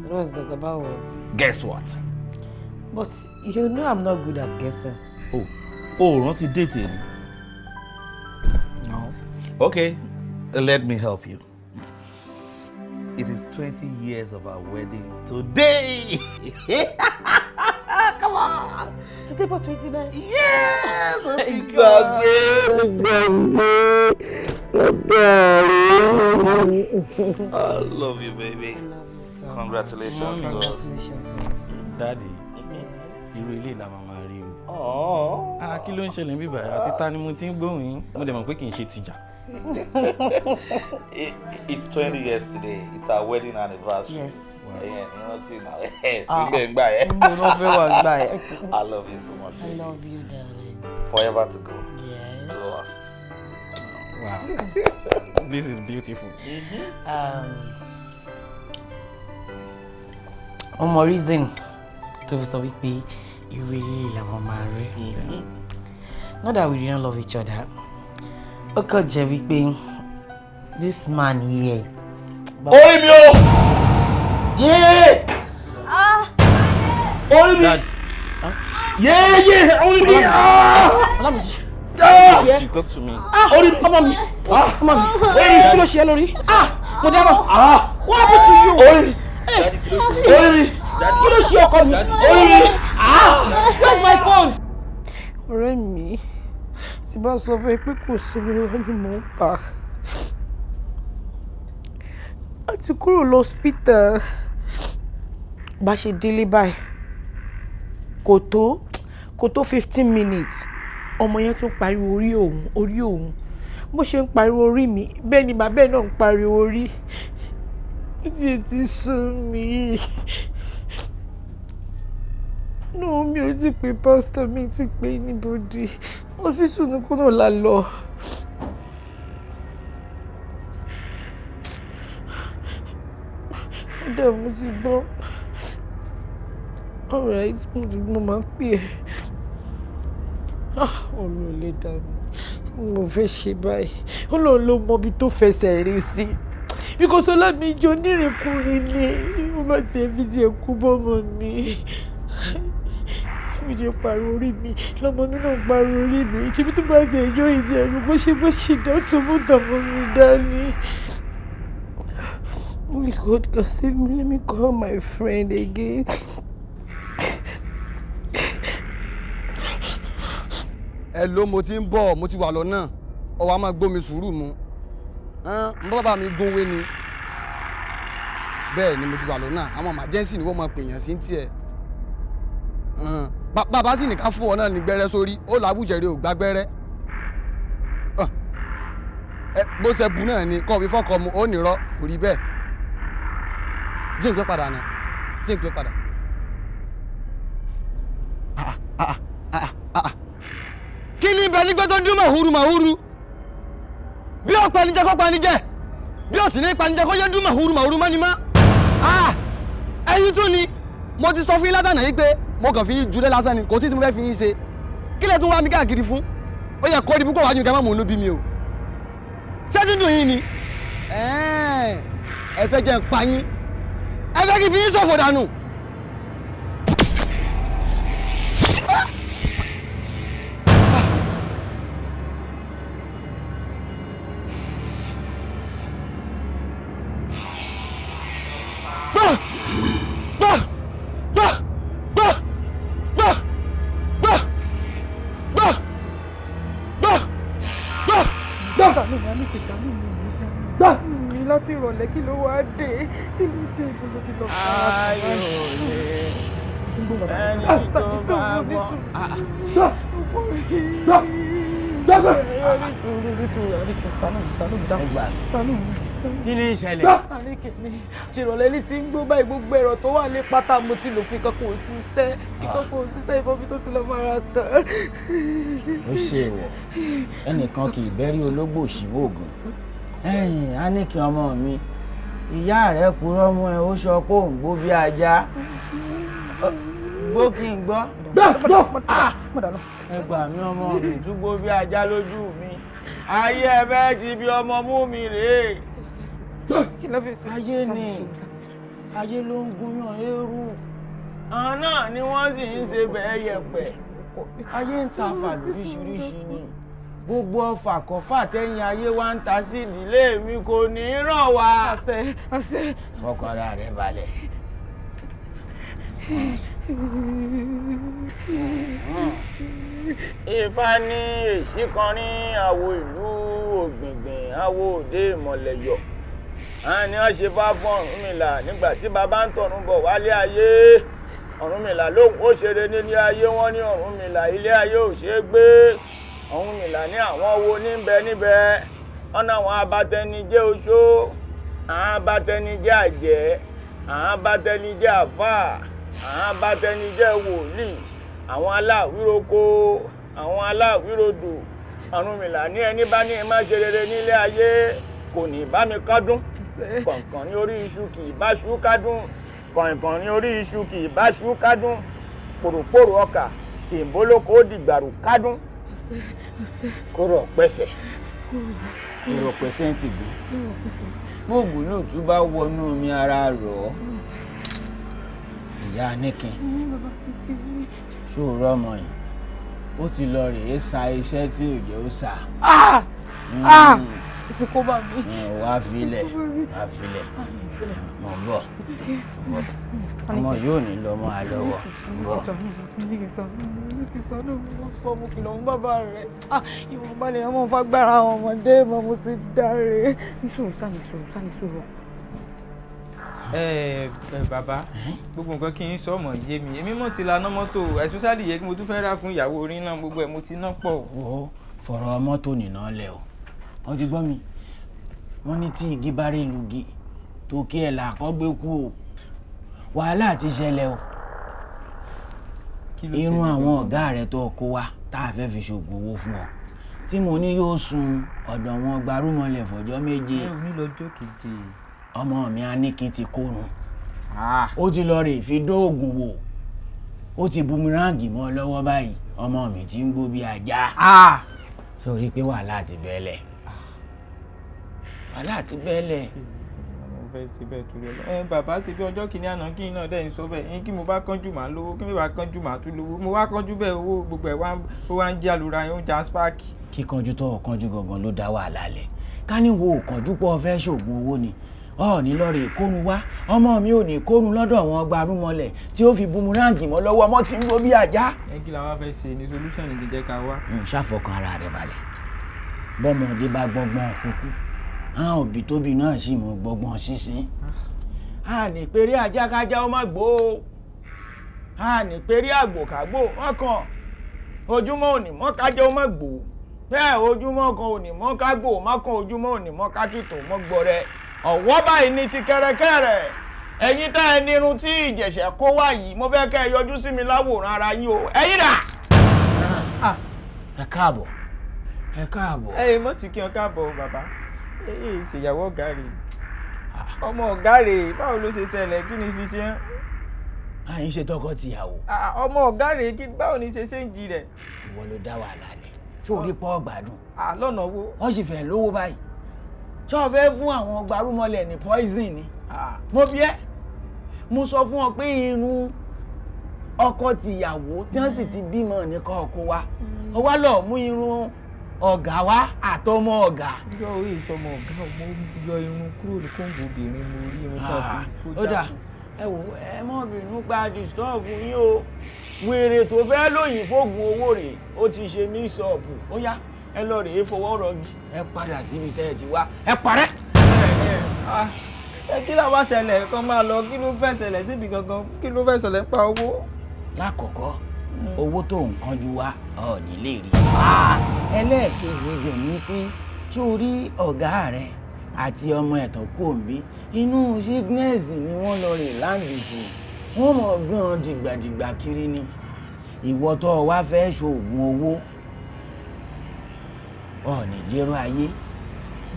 What's that about what? Guess what? But you know I'm not good at guessing. Oh, rántí date yẹn ni. No. Okay, let me help you. It is 20 years of our wedding today. Come on. September 29. Yes! Oh my God. I love you, baby. I love you so much. Congratulations to us. Congratulations to us. Daddy, irú ilé ìlà máa máa rí o. Aww. Ah, kí ló ń ṣẹlẹ̀ níbí báyìí? Àti ta ni mo ti ń gbóhùn yín? Mo dẹ̀ mọ̀ pé kì í ṣe tìjà. It's 20 years today. It's our wedding anniversary. Yes. Ẹ̀yin rántí náà. Ẹ síbẹ̀ ń gbà ẹ́. Mo ló fẹ́ wà gbà ẹ́. I love you so much. I love you, darling. Forever to go. Yes. To us. Wow. This is beautiful. Ọmọ reason tó fi sọ wípé ìwé yìí làwọn máa rí. Not that we didn't love each other. Ó kàn jẹ́ wípé this man here. Orí mi o! Yéé! Orí mi! Yéé yéé! Orí mi! Ah! You talk to me. Ah, orí mi, ọmọ mi, ọmọ mi, orí mi, kí ló ṣe é lórí? Ah, mo dáná. What happened to you? Orí mi! Orí mi! Kí ló ṣe ọkọ mi? Orí mi! Ah, where's my phone? Ọ̀rẹ́ mi, tí bá sọ fún ẹ pé kò sí mi, irọ́ ni mò ń pa. A ti kúrò lọ́spítà. Bá ṣe délé báyìí, kò tó 15 minutes, ọmọ yẹn tún pariwo orí òun, orí òun. Bó ṣe ń pariwo orí mi, bẹ́ẹ̀ ni bàbá ẹ̀ náà ń pariwo orí. Ó ti sún mi. No, mi ò tí pé pásítọ̀, mi ti pé anybody. Hospital ní kó náà la lọ. Ó dẹ̀, mo ti gbọ́. Alright, mo ti gbọ́, máa pè ẹ́. Ah, ọ̀rọ̀ lè dà mí. Mo fẹ́ ṣe báyìí. Ó lóun ló mọ ibi tó fẹsẹ̀ rí sí. Because Ọlámíjì onírìnkùnrin ni. Ó bá tiẹ̀ fi tiẹ̀ kú bọ́mọ mi. Mi ṣe pariwo orí mi, lọ́mọ mi náà pariwo orí mi. Ṣebí tó bá tiẹ̀ jó ìdí ẹ̀rù bó ṣe bó ṣì dá, ó tún mú tọmọ mi dání. Only God can save me. Let me call my friend again. Ẹ ló mo ti ń bọ̀, mo ti wà lọ́nà. Ọwọ́ a máa gbómi sùúrù mu n bá bàbá mi gúnwé ni. Bẹ́ẹ̀ ni mo ti wà lọ́nà. Àwọn emergency ni wọ́n máa pèèyàn sí tiẹ̀. Bàbá sì ní ká fún ọ náà ní gbẹ́rẹ́ sórí ó làbújẹ̀rẹ̀ ò gbá gbẹ́rẹ́. Bó ṣe bu náà ni kọ́ fi fọ́kọ mu, ó nírọ́ kò rí bẹ́ẹ̀. Jí n pé padà náà, jí n pé padà. Ah, ah, ah, ah. Kí ni ibẹ̀ nígbẹ́ tó ń dún màhúrú màhúrú? Bí ó panijẹ kó panijẹ, bí ó sì ní panijẹ kó yẹ dún màhúrú màhúrú mọ́ni mọ́. Ẹyin tún ni mo ti sọ fún yín látànà yìí pé mo kàn fi yín julẹ̀ lásán ni, kò tí tí mo fẹ́ fi yín ṣe. Kí lè tún wá mi káàkiri fún? Ó yẹ kó dibú kó wájú kẹ́ má mú inú bí mi o. Ṣé dídùn yín ni ẹ fẹ́ jẹ́ ń pa yín? Ẹ fẹ́ kí n fi yín ṣòfò dànù. Gbà gbà gbà gbà gbà gbà gbà gbà gbà. Ṣàánú mi, Àníkẹ́, ṣàánú mi, ṣàánú mi láti ìrọ̀lẹ́. Kí ló wá dé? Kí ló dé? Ibo ló ti lọ? Ayò lè ẹni tó bá gbọ́. Kí ni ìṣẹ̀lẹ̀? Àníkẹ́ ni ṣèrọ̀lẹ́ ní ti ń gbó báyìí, gbogbo ẹ̀rọ tó wà ní pátá mo ti lò fún ìkọ̀kọ̀ òṣìṣẹ́, ìkọ̀kọ̀ òṣìṣẹ́, ìbọn mi tó ti lọ fara kan. Ó ṣe ìwọ ẹnìkan kì í bẹ́rí ológbò síwògùn. Ẹ̀yìn Àníkẹ́ ọmọ mi, ìyá rẹ̀ purọ́ mọ́ ẹ, ó sọ pé òun gbó bí ajá. Gbó kí n gbọ́. Ẹ gbà mí, ọmọ mi tún gbó bí ajá lójú mi. Ayé ẹ fẹ́ ti bí ọmọ mú mi rèé. Ayé ni, ayé ló ń gúnyàn eérú, àwọn náà ni wọ́n sì ń ṣe bẹ́ẹ̀ yẹ̀pẹ̀. Ayé ń ta fà lóríṣiríṣi ni. Gbogbo ọfà kọfà tẹ́yìn ayé wa ń ta sí ìdílé mi kò ní í ràn wá. Fọkàn ara rẹ balẹ̀. Ifá ní èsì kan ní àwo ìlú Ògbìngbìn, àwo òde Ìmọ̀lẹ̀yọ̀. Àwọn ni wọ́n ṣe fá fún Ọ̀rúnmìlà nígbà tí bàbá ń tọ̀run bọ̀ wálé ayé. Ọ̀rúnmìlà lóhùn ó ṣeré nílé ayé, wọ́n ní Ọ̀rúnmìlà ilé ayé ò ṣeé gbé. Ọ̀rúnmìlà ní àwọn wo níbẹ̀ níbẹ̀. Wọ́n náà àwọn abatẹnijẹ́ oṣó, àwọn abatẹnijẹ́ àjẹ́, àwọn abatẹnijẹ́ àfáà, àwọn abatẹnijẹ́ wòlíì, àwọn aláwíroko, àwọn aláwírodò. Ọ̀rúnmìlà ní ẹni bá ní má ṣe rere nílé ayé kò ní bá mi kádùn. Kọ̀ǹkọ̀n ní orí iṣu kì í bá ṣú kádùn. Kọ̀ǹkọ̀n ní orí iṣu kì í bá ṣú kádùn. Pòròpórò ọkà kì í bólókó dìgbàrú kádùn. Kóró pẹ̀sẹ̀. Kóró pẹ̀sẹ̀ ń tìgbó. Bóògùn lóòtú bá wọnú omi ara rọ̀ ọ́. Ìyá Àníkẹ́, ṣòro ọmọ yìí, ó ti lọ rèé sa iṣẹ́ tí ò jẹ́ ó sà. Ó ti kó bá mi. Wá filẹ̀, wá filẹ̀, mọ̀ ń bọ̀, ọmọ yóò ní lọ mọ́ àlọ́wọ́ ń bọ̀. Mo kìlọ̀ fún bàbá rẹ̀, ìwọ̀nba lè mọ̀ fagbára àwọn ọmọdé mọ̀, mo ti dáre. Ní sùúrù sá, ní sùúrù sá, ní sùúrù. Ẹ bàbá, gbogbo nǹkan kí n sọ mọ̀ yé mi. Èmi mọ̀ ti la ná mọ́tò, especially yẹ kí mo tún fẹ́ rà fún ìyàwó orí náà, gbogbo ẹ̀ mo ti ná pọ̀. Wo, fọ̀rọ̀ mọ́tò nìna lẹ̀ o, wọ́n ti gbọ́ mi. Wọ́n ní tí igi bá rí lugi tó kí ẹ̀ là kọ́ gbé kú o, wàhálà ti ṣẹlẹ̀ o. Irun àwọn ọ̀gá rẹ̀ tó kó wa tá a fẹ́ fi ṣoògùn owó fún ọ, tí mo ní yóò sun ọ̀dọ̀ wọn gbarúmọlẹ̀ fọjọ́ 7. Ẹ ò ní lọ́jọ́ keje. Ọmọ mi Àníkẹ́ ti kórun, ó ti lọ rè fi dóògùn wò, ó ti bumerangi mọ́ lọ́wọ́ báyìí. Ọmọ mi ti ń gbó bí ajá. Sórí pé wàhálà ti bẹ́lẹ̀, wàhálà ti bẹ́lẹ̀. Mo fẹ́ síbẹ̀ torí ọlọ́ ẹ bàbá ti fi ọjọ́ kìíní àná kí iná dẹ́yìn sọ bẹ́ẹ̀ yín, kí mo bá kánjú màá lówó, kí mi bá kánjú màá tún lówó. Mo wá kánjú bẹ́ẹ̀, owó gbogbo ẹ̀ wá ń jẹ́ àlùra yẹn, ó ń já spáàkì. Kíkanjú tó ọ̀kanjú gangan ló dá wàhálà lẹ̀. Ká ní wo òkànjú pọ̀ fẹ́ ṣoògùn owó ni, ọ̀ọ́ni lọ́ọ̀rì kórun wá. Ọmọ mi ò ní kórun lọ́dọ̀ àwọn gbarúmọlẹ̀ tí ó fi bumerangi mọ́ lọ́wọ́, ọmọ tí ń gbó bí ajá. Ẹ kí la wá fẹ́ ṣe ni solution ni jẹ́ ká wá. N ṣàfọkàn ara rẹ balẹ̀, bọ́mọdé bá gbọ́ngbọ́n kúkú, àwọn òbí tóbi náà sì mọ gbọ́ngbọ́n sísìn. A ní péré ajákájá ó má gbó o, a ní péré àgbòkágbò wọn kàn ojúmọ́ òní mọ́ kájá ó má gbó, bẹ́ẹ̀ ojúmọ́ kan òní mọ́ kágbó má kan, ojúmọ́ òní mọ́ kákìtò mọ́ gbọ́rẹ́. Ọ̀wọ́ báyìí ní ti kẹ́rẹ́kẹ́rẹ́. Ẹ̀yin tá ẹ nírun tí Ìjẹ̀ṣà kó wá yìí, mo fẹ́ kẹ́ ẹ yọjú sí mi láwòrán ara yín o. Ẹ̀yin dà. Ẹ káàbọ̀, ẹ káàbọ̀. Ẹ mọ̀ tí kí n káàbọ̀ bàbá. Ẹ ṣèyàwó ọ̀gá rè, ọmọ ọ̀gá rè, báwo ló ṣe ṣẹlẹ̀, kí ni fi ṣe ń. Àyìn ṣe tọkọ-tìyàwó. Ọmọ ọ̀gá rè, kí báwo ni ṣe ṣe ń jí rẹ̀. Ìwọ ló dá wàhálà lẹ̀, ṣé orí pọ́ gbádùn. Lọ́nà wo. Wọ́n sì fẹ́ lówó báyìí. Ṣé o fẹ́ fún àwọn gbarúmọlẹ̀ ní poison ni? Mo bí ẹ́, mo sọ fún ọ pé irun ọkọ tìyàwó tí wọ́n sì ti bímọ nìkan ọkọ wa, ó wá lọ mú irun ọ̀gá wa àtọmọ ọ̀gá. Yọ orí ìsọmọ ọ̀gá, mo yọ irun kúrò ní kóńgò obìnrin, mo rí irun kan tí kò ó dà. Ẹ wò ẹ mọ bínú pa disturb yín o, wèrè tó fẹ́ lóyìn fóògùn owó rè, ó ti ṣe mix up. Ó yá, Ẹ lọ rèé fọwọ́ rọgí, ẹ padà síbi tẹ́ ẹ ti wá, ẹ parẹ́. Ẹ kí ló wá ṣẹlẹ̀ kan máa lọ, kí ló fẹ́ ṣẹlẹ̀ síbi gangan, kí ló fẹ́ ṣẹlẹ̀ pa owó? Lákọ̀ọ́kọ́, owó tó ń kánjú wá ọ̀ ní lè rí. Ẹlẹ́ẹ̀kejì ibẹ̀ ni pé sórí ọ̀gá rẹ̀ àti ọmọ ẹ̀tọ́ kò ń bí inú sickness ni wọ́n lọ rè láǹdì sí, wọ́n mọ̀ gbọ́n dìgbàdìgbà kiri ni. Ìwọ tó o wá fẹ́ ṣoògùn owó ọ̀ ní jẹ́rọ ayé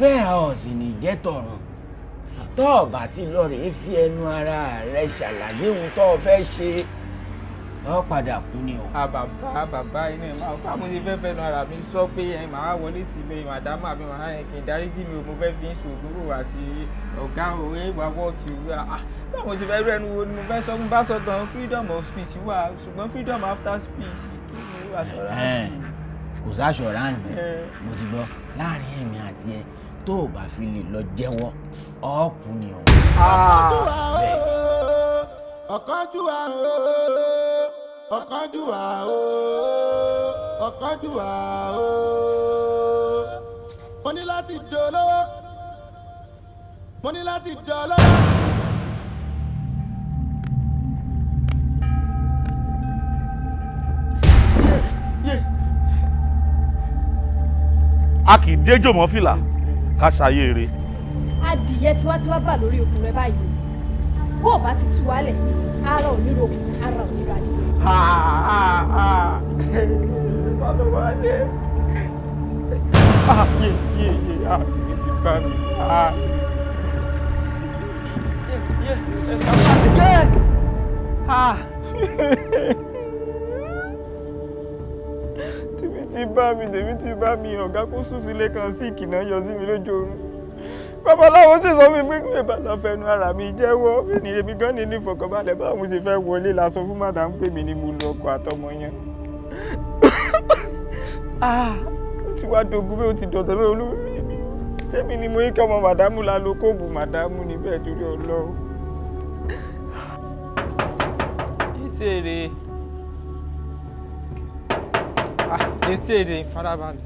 bẹ́ẹ̀ ọ̀ sì ní jẹ́ tọ̀run. Tó o bá ti lọ rèé fi ẹnu ara rẹ ṣàlàyé ohun tó o fẹ́ ṣe, ọ padà kú ni o. Bàbá bàbá inú ẹ̀ máa bá mo ṣe fẹ́ fẹ́nu ara mi sọ pé ẹ máa wọlé tì mí màdámù àbí màá yẹn kì í dáríjì mi ò, mo fẹ́ fi ń ṣògbóró àti ọ̀gá òwe wà wọ́ọ̀kì òwe. Báwo ṣe fẹ́ rú ẹnu wo ni mo fẹ́ sọ? Mo bá sọ tán freedom of speech wà, ṣùgbọ́n freedom after speech kí ni assurance? Kò sí assurance. Mo ti gbọ́ láàrin èmi àti ẹ, tó o bá fi lè lọ jẹ́wọ́ ọ kú ni o. Ọ̀kánjúwà o, ọ̀kánjúwà o, ọ̀kánjúwà o. Mo ní láti dolówó, mo ní láti dolówó. A kì í déjò mọ́ fìlà ká ṣayé eré. Adìyẹ tiwantiwa bà lórí okùn rẹ báyìí, bó o bá ti tú wálẹ̀, ara ò ní ro, ara ò ní ro adìyẹ. Yé yé yé, tèmi ti bá mi. Yé yé tèmi ti bá mi, tèmi ti bá mi. Ọ̀gá kó sùn sílé kan sí ìkìnnà yọ sí mi lójú oorun. Babaláwo sì sọ fún mi pé kí bàbá lọ fẹnu ara mi jẹ́wọ́ bí ni èmi gan ní ní ìfọ̀kànbalẹ̀ báwo mo ṣe fẹ́ wọlé la sọ fún madam pé mi ni mo lu ọkọ àtọmọ yẹn. Ó ti wá dogun bí ó ti dọ̀tọ̀ bí olúmi mi. Sẹ́mi ni mo yí kí ọmọ màdámù la lo kóòbù màdámù níbẹ̀ torí Ọlọ́run. Ìṣeré ìṣeré ìfarabalẹ̀.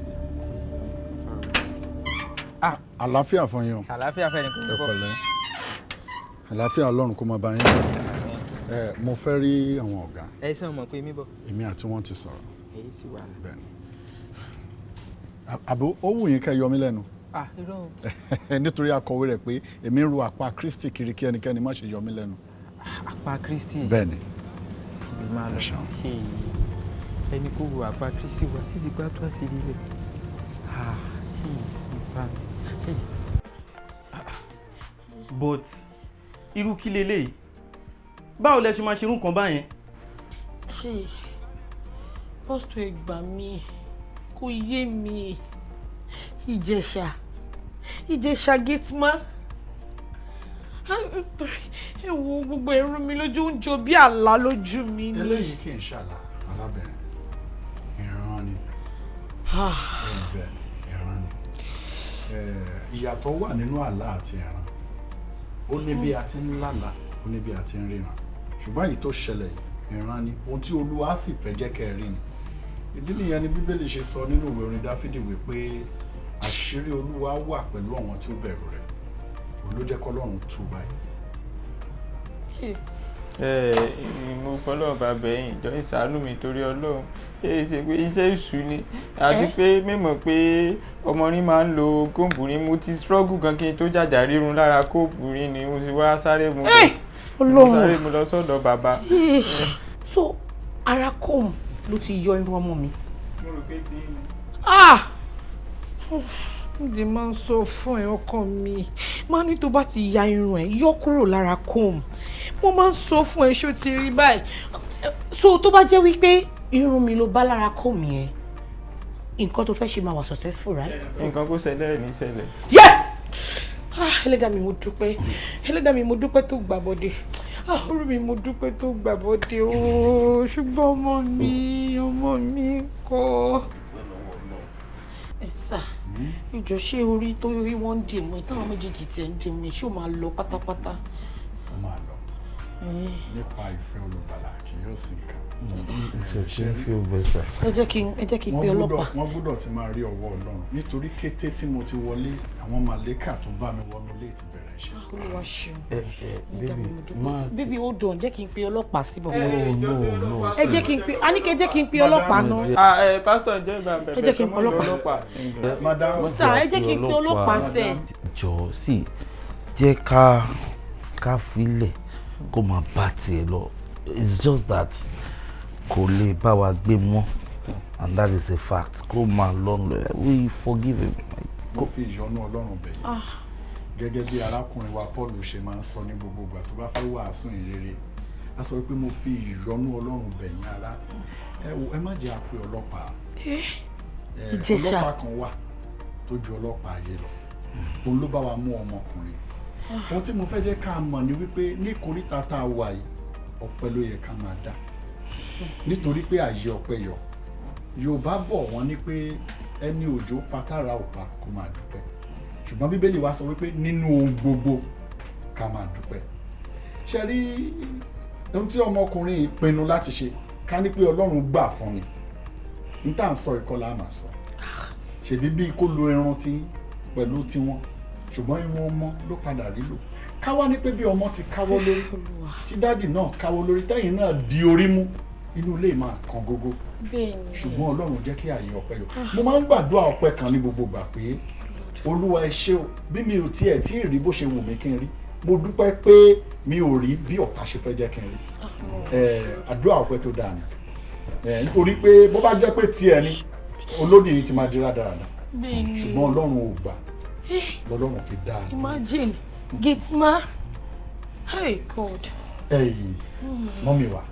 Àlàáfíà fún yín o. Àlàáfíà fẹ́ ni kò Ẹ pẹ̀lẹ́. Àlàáfíà Ọlọ́run kó máa bá yín. Ẹ mo fẹ́ rí àwọn ọ̀gá. Ẹ sàn mọ̀ pé mi bọ̀. Èmi àti wọn ti sọ̀rọ̀. Èyí sì wà. Bẹ́ẹ̀ni. Àbí ó wù yín kẹ́ yọ mí lẹ́nu. Irọ́ o. Nítorí akọ̀wé rẹ̀ pé èmi ń ru àpá Kristi kiri kí ẹnikẹ́ni má ṣe yọ mí lẹ́nu. Àpá Kristi. Bẹ́ẹ̀ni. Ibi máa lọ ṣe ẹni kó ru àpá Kristi wá sí ti gbá tó àṣírí rẹ̀. Kí ìbá mi. But irú kí leléyìí, báwo lẹ ṣe máa ṣerú nǹkan báyẹn? Ṣé pọ́sítọ̀ ẹ gbà mí, kò yé mi. Ìjẹ̀ṣà Ìjẹ̀ṣà gateman, ẹ wo gbogbo ẹ̀rù mi lójú ń jọ bí àlá lójú mi ni. Eléyìí kì í ṣàlà arábìnrin, ìran ni. Bẹ́ẹ̀ ni, ìran ni. Ìyàtọ̀ wà nínú àlá àti ìran. Ó ní bí a ti ń lálàá, ó ní bí a ti ń ríran. Ṣùgbọ́n èyí tó ṣẹlẹ̀ yìí, ìran ni. Ohun tí Olúwa sì fẹ́ jẹ́ kẹ́ ẹ rí ni. Ìdí nìyẹn ni Bíbélì ṣe sọ nínú ìwé orin Dáfídì wípé àṣírí Olúwa wà pẹ̀lú àwọn tí ó bẹ̀rù rẹ̀. Òun ló jẹ́ k'Ọlọ́run tú báyìí. Mo fọlọ́run bàbá ẹ̀yìn ìjọ ìṣàánú mi torí Ọlọ́run. Èyí ṣe pé iṣẹ́ ìṣù ni, àti pé mímọ̀ pé ọmọ rí máa ń lo kóòbù rí. Mo ti struggle gan kí n tó jàjà rírun lára kóòbù rí ni mo ti wá sáré mu lọ, sáré mu lọ sọ́dọ̀ bàbá. So ara kóòmù ló ti yọ irun ọmọ mi. Mo rò pé tí ń. Ǹjẹ́ máa ń sọ fún ẹ ọkọ mi, máa ní tó bá ti ya irun ẹ yọ kúrò lára comb. Mo máa ń sọ fún ẹ, ṣó ti rí báyìí? So tó bá jẹ́ wípé irun mi ló bá lára comb yẹn, nǹkan tó fẹ́ ṣe máa wà successful, right? Nǹkan kó ṣẹlẹ̀ ní ṣẹlẹ̀. Yeah! Ah, ẹlẹ́dàá mi mo dúpẹ́, ẹlẹ́dàá mi mo dúpẹ́ tó gbà bọ́dé. Ah, orí mi mo dúpẹ́ tó gbà bọ́dé ooo, ṣùgbọ́n ọmọ mi kọ́. Ẹ sà, ìjọ ṣé orí tó rí wọ́n ń dì mú táwọn méjèèjì tiẹ̀ ń dì mú, ṣé ó máa lọ pátápátá? Ó máa lọ. Nípa ìfẹ́ Olùgbàlà kì yóò sì kàn. Ṣe feel better. Ẹ jẹ́ kí n pe Wọ́n ọlọ́pàá. Wọ́n gbọ́dọ̀ ti máa rí ọwọ́ Ọlọ́run, nítorí kété tí mo ti wọlé, àwọn màlẹ́kà tó bá mi wọnú ilé ti bẹ̀rẹ̀ iṣẹ́. Olúwa ṣeun. Ẹ ẹ baby, má. Baby, hold on, jẹ́ kí n pe ọlọ́pàá síbọ̀. No. Ẹ jẹ́ kí n pe, a ní kẹ́ jẹ́ kí n pe ọlọ́pàá náà. Ah, ẹ pásítọ̀, ìjọ ìbá bẹ̀bẹ̀. Ẹ jẹ́ kí n pe ọlọ́pàá. Madam. Sir, ẹ jẹ́ kí n pe ọlọ́pàá sẹ́. Jọ sí, jẹ́ ká filẹ̀ kó máa bá tiẹ̀ lọ. It's just that kò lè bá wa gbé mọ́, and that is a fact. Kó máa lọ, we forgive him. Mo fi ìyọ́nú Ọlọ́run bẹ̀ yín, gẹ́gẹ́ bí arákùnrin wa Paul ṣe máa ń sọ ní gbogbo ìgbà tó bá fẹ́ wàásù ìrere. A sọ pé mo fi ìyọ́nú Ọlọ́run bẹ̀ yín, ará. Ẹ wo, ẹ má jẹ́ àpè ọlọ́pàá. Ẹ, Ìjẹ̀ṣà. Ọlọ́pàá kan wà tó ju ọlọ́pàá ayé lọ, òun ló bá wa mú ọmọkùnrin. Ohun tí mo fẹ́ jẹ́ ká mọ̀ ni wípé ní ìkóríta tá a wà yìí, ọpẹ́ ló yẹ ká máa dá, nítorí pé àyè ọpẹ́ yọ. Yorùbá bọ̀, wọ́n ní pé ẹni òjò pa tára ò pa, kó máa dúpẹ́. Ṣùgbọ́n Bíbélì wa sọ wípé nínú ohun gbogbo, ká máa dúpẹ́. Ṣe rí ohun tí ọmọkùnrin yìí pinnu láti ṣe, ká ní pé Ọlọ́run gbà fún ni, n tá à ń sọ ìkọlà àmà sọ ṣèbí bíi kó lo irun tí pẹ̀lú tiwọn, ṣùgbọ́n irun ọmọ ló padà rí lò. Ká wá ní pé bí ọmọ ti káwọ́ lórí, tí daddy náà káwọ́ lórí, tẹ́yìn náà di orí mú, inú ilé máa kan gógó. Ṣùgbọ́n Ọlọ́run jẹ́ kí ààyè ọpẹ́ yọ. Mo máa ń gbàdúrà ọpẹ́ kan ní gbogbo ìgbà pé, Olúwa, ẹ ṣé o. Bí mi ò tiẹ̀ tí ì rí bó ṣe wù mí kí n rí, mo dúpẹ́ pé mi ò rí bí ọ̀tá ṣe fẹ́ jẹ́ kí n rí. Àdúrà ọpẹ́ tó dáa ni, nítorí pé bó bá jẹ́ pé tiẹ̀ ni, olódì yìí ti máa di rádaràda. Ṣùgbọ́n Ọlọ́run ò gbà, lọ́lọ́run fi dáa. Imagine, gateman. Hey God. Ẹ̀yin mummy wa,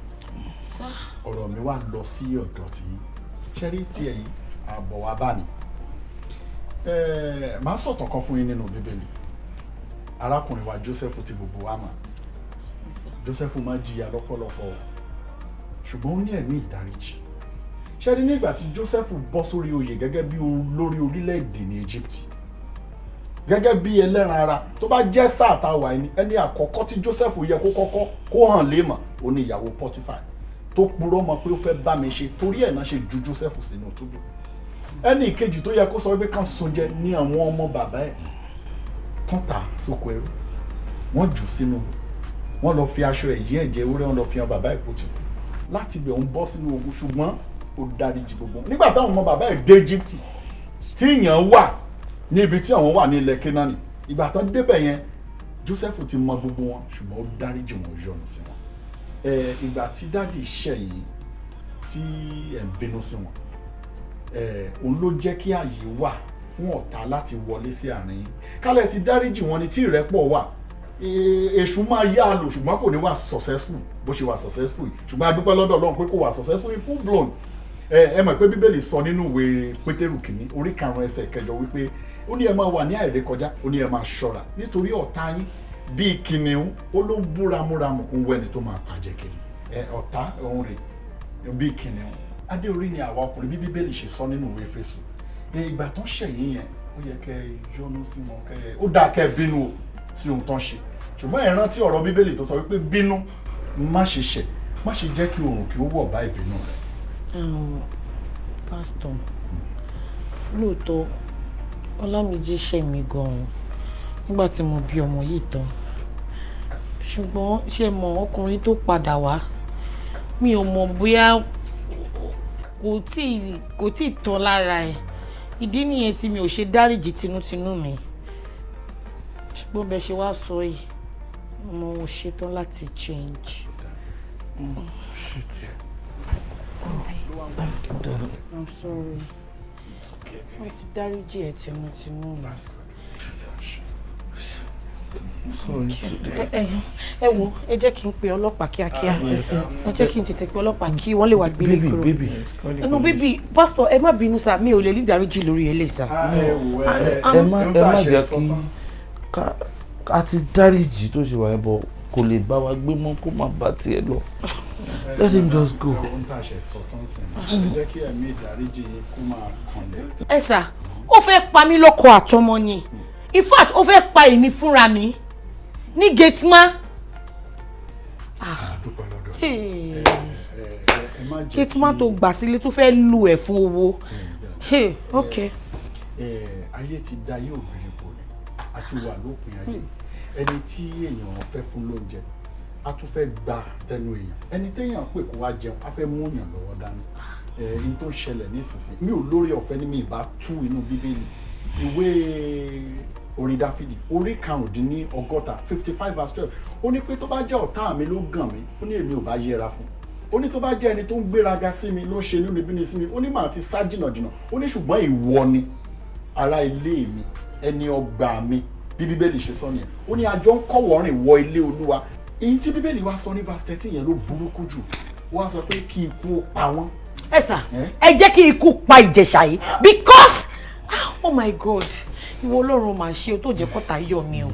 Sir. ọ̀rọ̀ mi wá lọ sí ọ̀dọ̀ tí ṣẹ́rí tí ẹ̀yin àbọ̀ wá bá ní. Màá sọ̀tàn kan fún yín nínú Bíbélì. Arákùnrin wa Joseph tí gbogbo wa mọ̀, Joseph máa jìyà lọ́pọ̀lọpọ̀ o, ṣùgbọ́n ó ní ẹ̀mí ìdáríjì. Ṣẹ́rí, nígbà tí Joseph bọ́ sórí oyè gẹ́gẹ́ bí olórí orílẹ̀-èdè ní Egypt, gẹ́gẹ́ bí ẹlẹ́ran ara, tó bá jẹ́ sáà tá a wà ní, ẹni àkọ́kọ́ tí Joseph yẹ kó kọ́kọ́ kó hàn léèmọ̀, ó ní ìyàwó Potiphar tó purọ́ mọ́ pé ó fẹ́ bá mi ṣe, torí ẹ̀ náà ṣe ju Joseph sínú túbú. Ẹni ìkejì tó yẹ kó sọ wípé kàn sun jẹ ní àwọn ọmọ bàbá ẹ̀ tán ta sóko ẹrú. Wọ́n jù sínú, wọ́n lọ fi aṣọ ẹ̀yí ẹ̀jẹ̀ ewúrẹ́, wọ́n lọ fi hàn bàbá ẹ̀ kó ti kú. Láti ibẹ̀, ń bọ́ sínú ogun, ṣùgbọ́n ó dáríjì gbogbo wọn. Nígbà táwọn ọmọ bàbá ẹ̀ dé Egypt, tí ìyàn wà ní ibi tí àwọn wà ní ilẹ̀ Kénáánì, ìgbà tán débẹ̀ yẹn, Joseph ti mọ gbogbo wọn, ṣùgbọ́n ó dáríjì wọn, yọ́nú sí wọn. Ẹ ìgbà tí daddy ṣẹ̀yìn tí ẹ̀ ń bínú sí wọn, ẹ òun ló jẹ́ kí àyè wà fún ọ̀tá láti wọlé sí àárín yín. Kálẹ̀ ti dáríjì wọn ni, tí ìrẹ́pọ̀ wà, èṣù máa yá a lò, ṣùgbọ́n kò ní wà successful bó ṣe wà successful yìí. Ṣùgbọ́n a dúpẹ́ lọ́dọ̀ Ọlọ́run pé kò wà successful in full blown. Ẹ mọ̀ pé Bíbélì sọ nínú ìwé Pétérù kìíní orí 5 ẹsẹ̀ 8 wípé ó ní ẹ máa wà ní àìrékọjá, ó ní ẹ máa ṣọ́ra, nítorí ọ̀tá yín bíi kìnìún, ó ló ń bú ramúramù, ń wẹ́ni tó máa pàjẹ́ kiri. Ẹ ọ̀tá òun rè bíi kìnìún. Adé orí ni àwa ọkùnrin, bí Bíbélì ṣe sọ nínú ìwé Éfésù. Ẹ ìgbà tó ń ṣẹ̀yìn yẹn, ó yẹ kẹ́ ẹ yọ́nú sí wọn, kẹ́ ẹ ó dáa kẹ́ ẹ bínú o sí ohun tó ń ṣe, ṣùgbọ́n ẹ rántí ọ̀rọ̀ Bíbélì tó sọ wípé bínú, má ṣe ṣẹ̀, má ṣe jẹ́ kí oòrùn kí ó wọ̀ bá ìbínú rẹ. Pásítọ̀, lóòótọ́ Ọlámìjí ṣẹ̀ mí gan-an nígbà tí mo bí ọmọ yìí tán, ṣùgbọ́n ṣe mọ̀, ọkùnrin tó padà wá, mi ò mọ̀ bóyá kò tíì tán lára ẹ̀. Ìdí nìyẹn tí mi ò ṣe dáríjì tinútinú mi. Ṣùgbọ́n bẹ́ẹ̀ ṣe wá sọ yìí, mo ṣetán láti change. I'm sorry. Mo ti dáríjì ẹ̀ tinútinú mi. Sorry. Ẹ wo, ẹ jẹ́ kí n pe ọlọ́pàá kíákíá. Ẹ jẹ́ kí n tètè pe ọlọ́pàá kí wọ́n lè wá gbélé Baby, kúrò. baby. No, baby, pastor, ẹ má bínú sá, mi ò lè ní ìdáríjì lórí eléyìí sá. Ẹ má jẹ́ kí ká ti dáríjì tó ṣe wà yẹn bọ̀, kò lè bá wa gbé mọ́, kó má bá tiẹ̀ lọ. Let him just go. Ohun tá a ṣe sọ tán sìn, ẹ jẹ́ kí ẹ̀mí ìdáríjì yín kó máa kànlẹ̀. Ẹ sà, ó fẹ́ pa mí lọ́kọ àtọmọ ni. In fact, ó fẹ́ pa èmi fúnra mi ní gateman. Dúpẹ́ lọ́dọ̀. Hey. Ẹ Má jẹ́ Kí má tó gbà sílé tó fẹ́ lu ẹ̀ fún owó. Hey, ok. Ayé ti da ayé òbírí pò ní àti wà lópin ayé. Ẹni tí èèyàn fẹ́ fún lóúnjẹ a tún fẹ́ gba tẹnu èèyàn, ẹni téèyàn pè kó wá jẹun a fẹ́ mú èèyàn lọ́wọ́ dání. Ẹni tó ń ṣẹlẹ̀ nísinsìnyí, mi ò lórí ọ̀fẹ́ ní mi ìbá tú inú Bíbélì, ìwé orin Dáfídì orí 65, 55 verse 12, ó ní pé tó bá jẹ́ ọ̀tá mi ló gàn mí, ó ní èmi ò bá yẹra fún. Ó ní tó bá jẹ́ ẹni tó ń gbéraga sí mi ló ń ṣe inúnibíni sí mi, ó ní màá ti sá jìnnàjìnnà. Ó ní ṣùgbọ́n ìwọ ni ará ilé mi, ẹni ọgbà mi, bí Bíbélì ṣe sọ nìyẹn. Ó ní àjọ ń kọ́wọ̀ọ́rìn wọ ilé Olúwa. Èyí tí Bíbélì wá sọ ní verse 13 yẹn ló burúkú jù. Ó wá sọ pé kí ikú ó pa wọ́n. Ẹ sà, ẹ jẹ́ kí ikú pa Ìjẹ̀ṣà yìí because, ah, oh my God, ìwọ Ọlọ́run mà ṣe o, tó jẹ́ kọ́ta yọ mi o,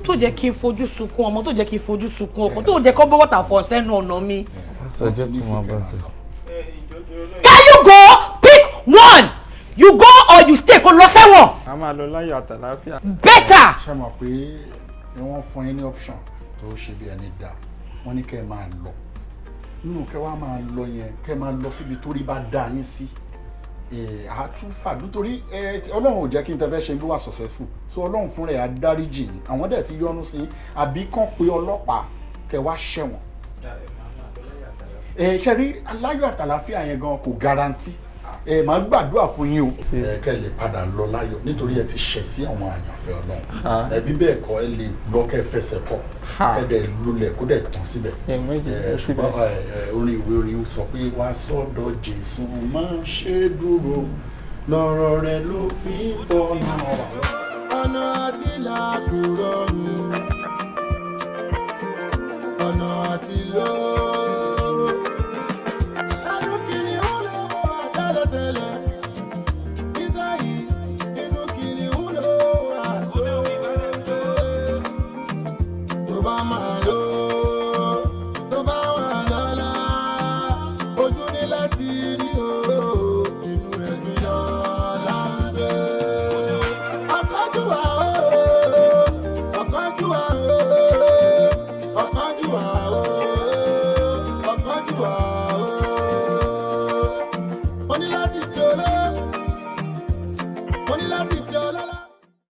tó jẹ́ kí n fojú sunkún ọmọ, tó jẹ́ kí n fojú sunkún ọkọ, tó jẹ́ kó bọ́ wọ́tà fọ sẹ́nu ọ̀nà mi. Pásítọ̀, jẹ́ kó máa bá sọ. Can you go? Pick one. You go or you stay, kó lọ sẹ́wọ̀n. A máa lọ láyọ̀ àtàlàáfíà. Better. Ṣé mọ̀ pé wọ́n fún yín ní option tó ṣe bí ẹni dá, wọ́n ní kẹ́ ẹ máa lọ nínú, kẹ́ wá máa lọ yẹn, kẹ́ ẹ máa lọ síbi torí bá dá yín sí àtúfà, nítorí Ọlọ́run ò jẹ́ kí n tẹ́ fẹ́ ṣe bí wà successful, so Ọlọ́run fúnra ẹ̀ á dáríjì yín, àwọn dẹ̀ ti yọ́nú sí yín, àbí kàn pé ọlọ́pàá kẹ́ wá ṣẹ̀wọ̀n. Ṣe rí aláyọ̀ àtàlàfíà yẹn gan kò guarantee. Màá gbàdúrà fún yín o, kẹ́ ẹ lè padà lọ láyọ̀, nítorí ẹ ti ṣẹ̀ sí àwọn àyànfẹ́ Ọlọ́run. Ẹbí bẹ́ẹ̀ kọ́, ẹ lè lọ kẹ́ fẹsẹ̀ kọ́, kẹ́ dẹ̀ lulẹ̀ kó dẹ̀ tán síbẹ̀. Ṣùgbọ́n orin ìwé orin sọ pé wá sọ́dọ̀ Jésù, má ṣe dúró, lọ́rọ̀ rẹ̀ ló fi ń fọ́nà wá.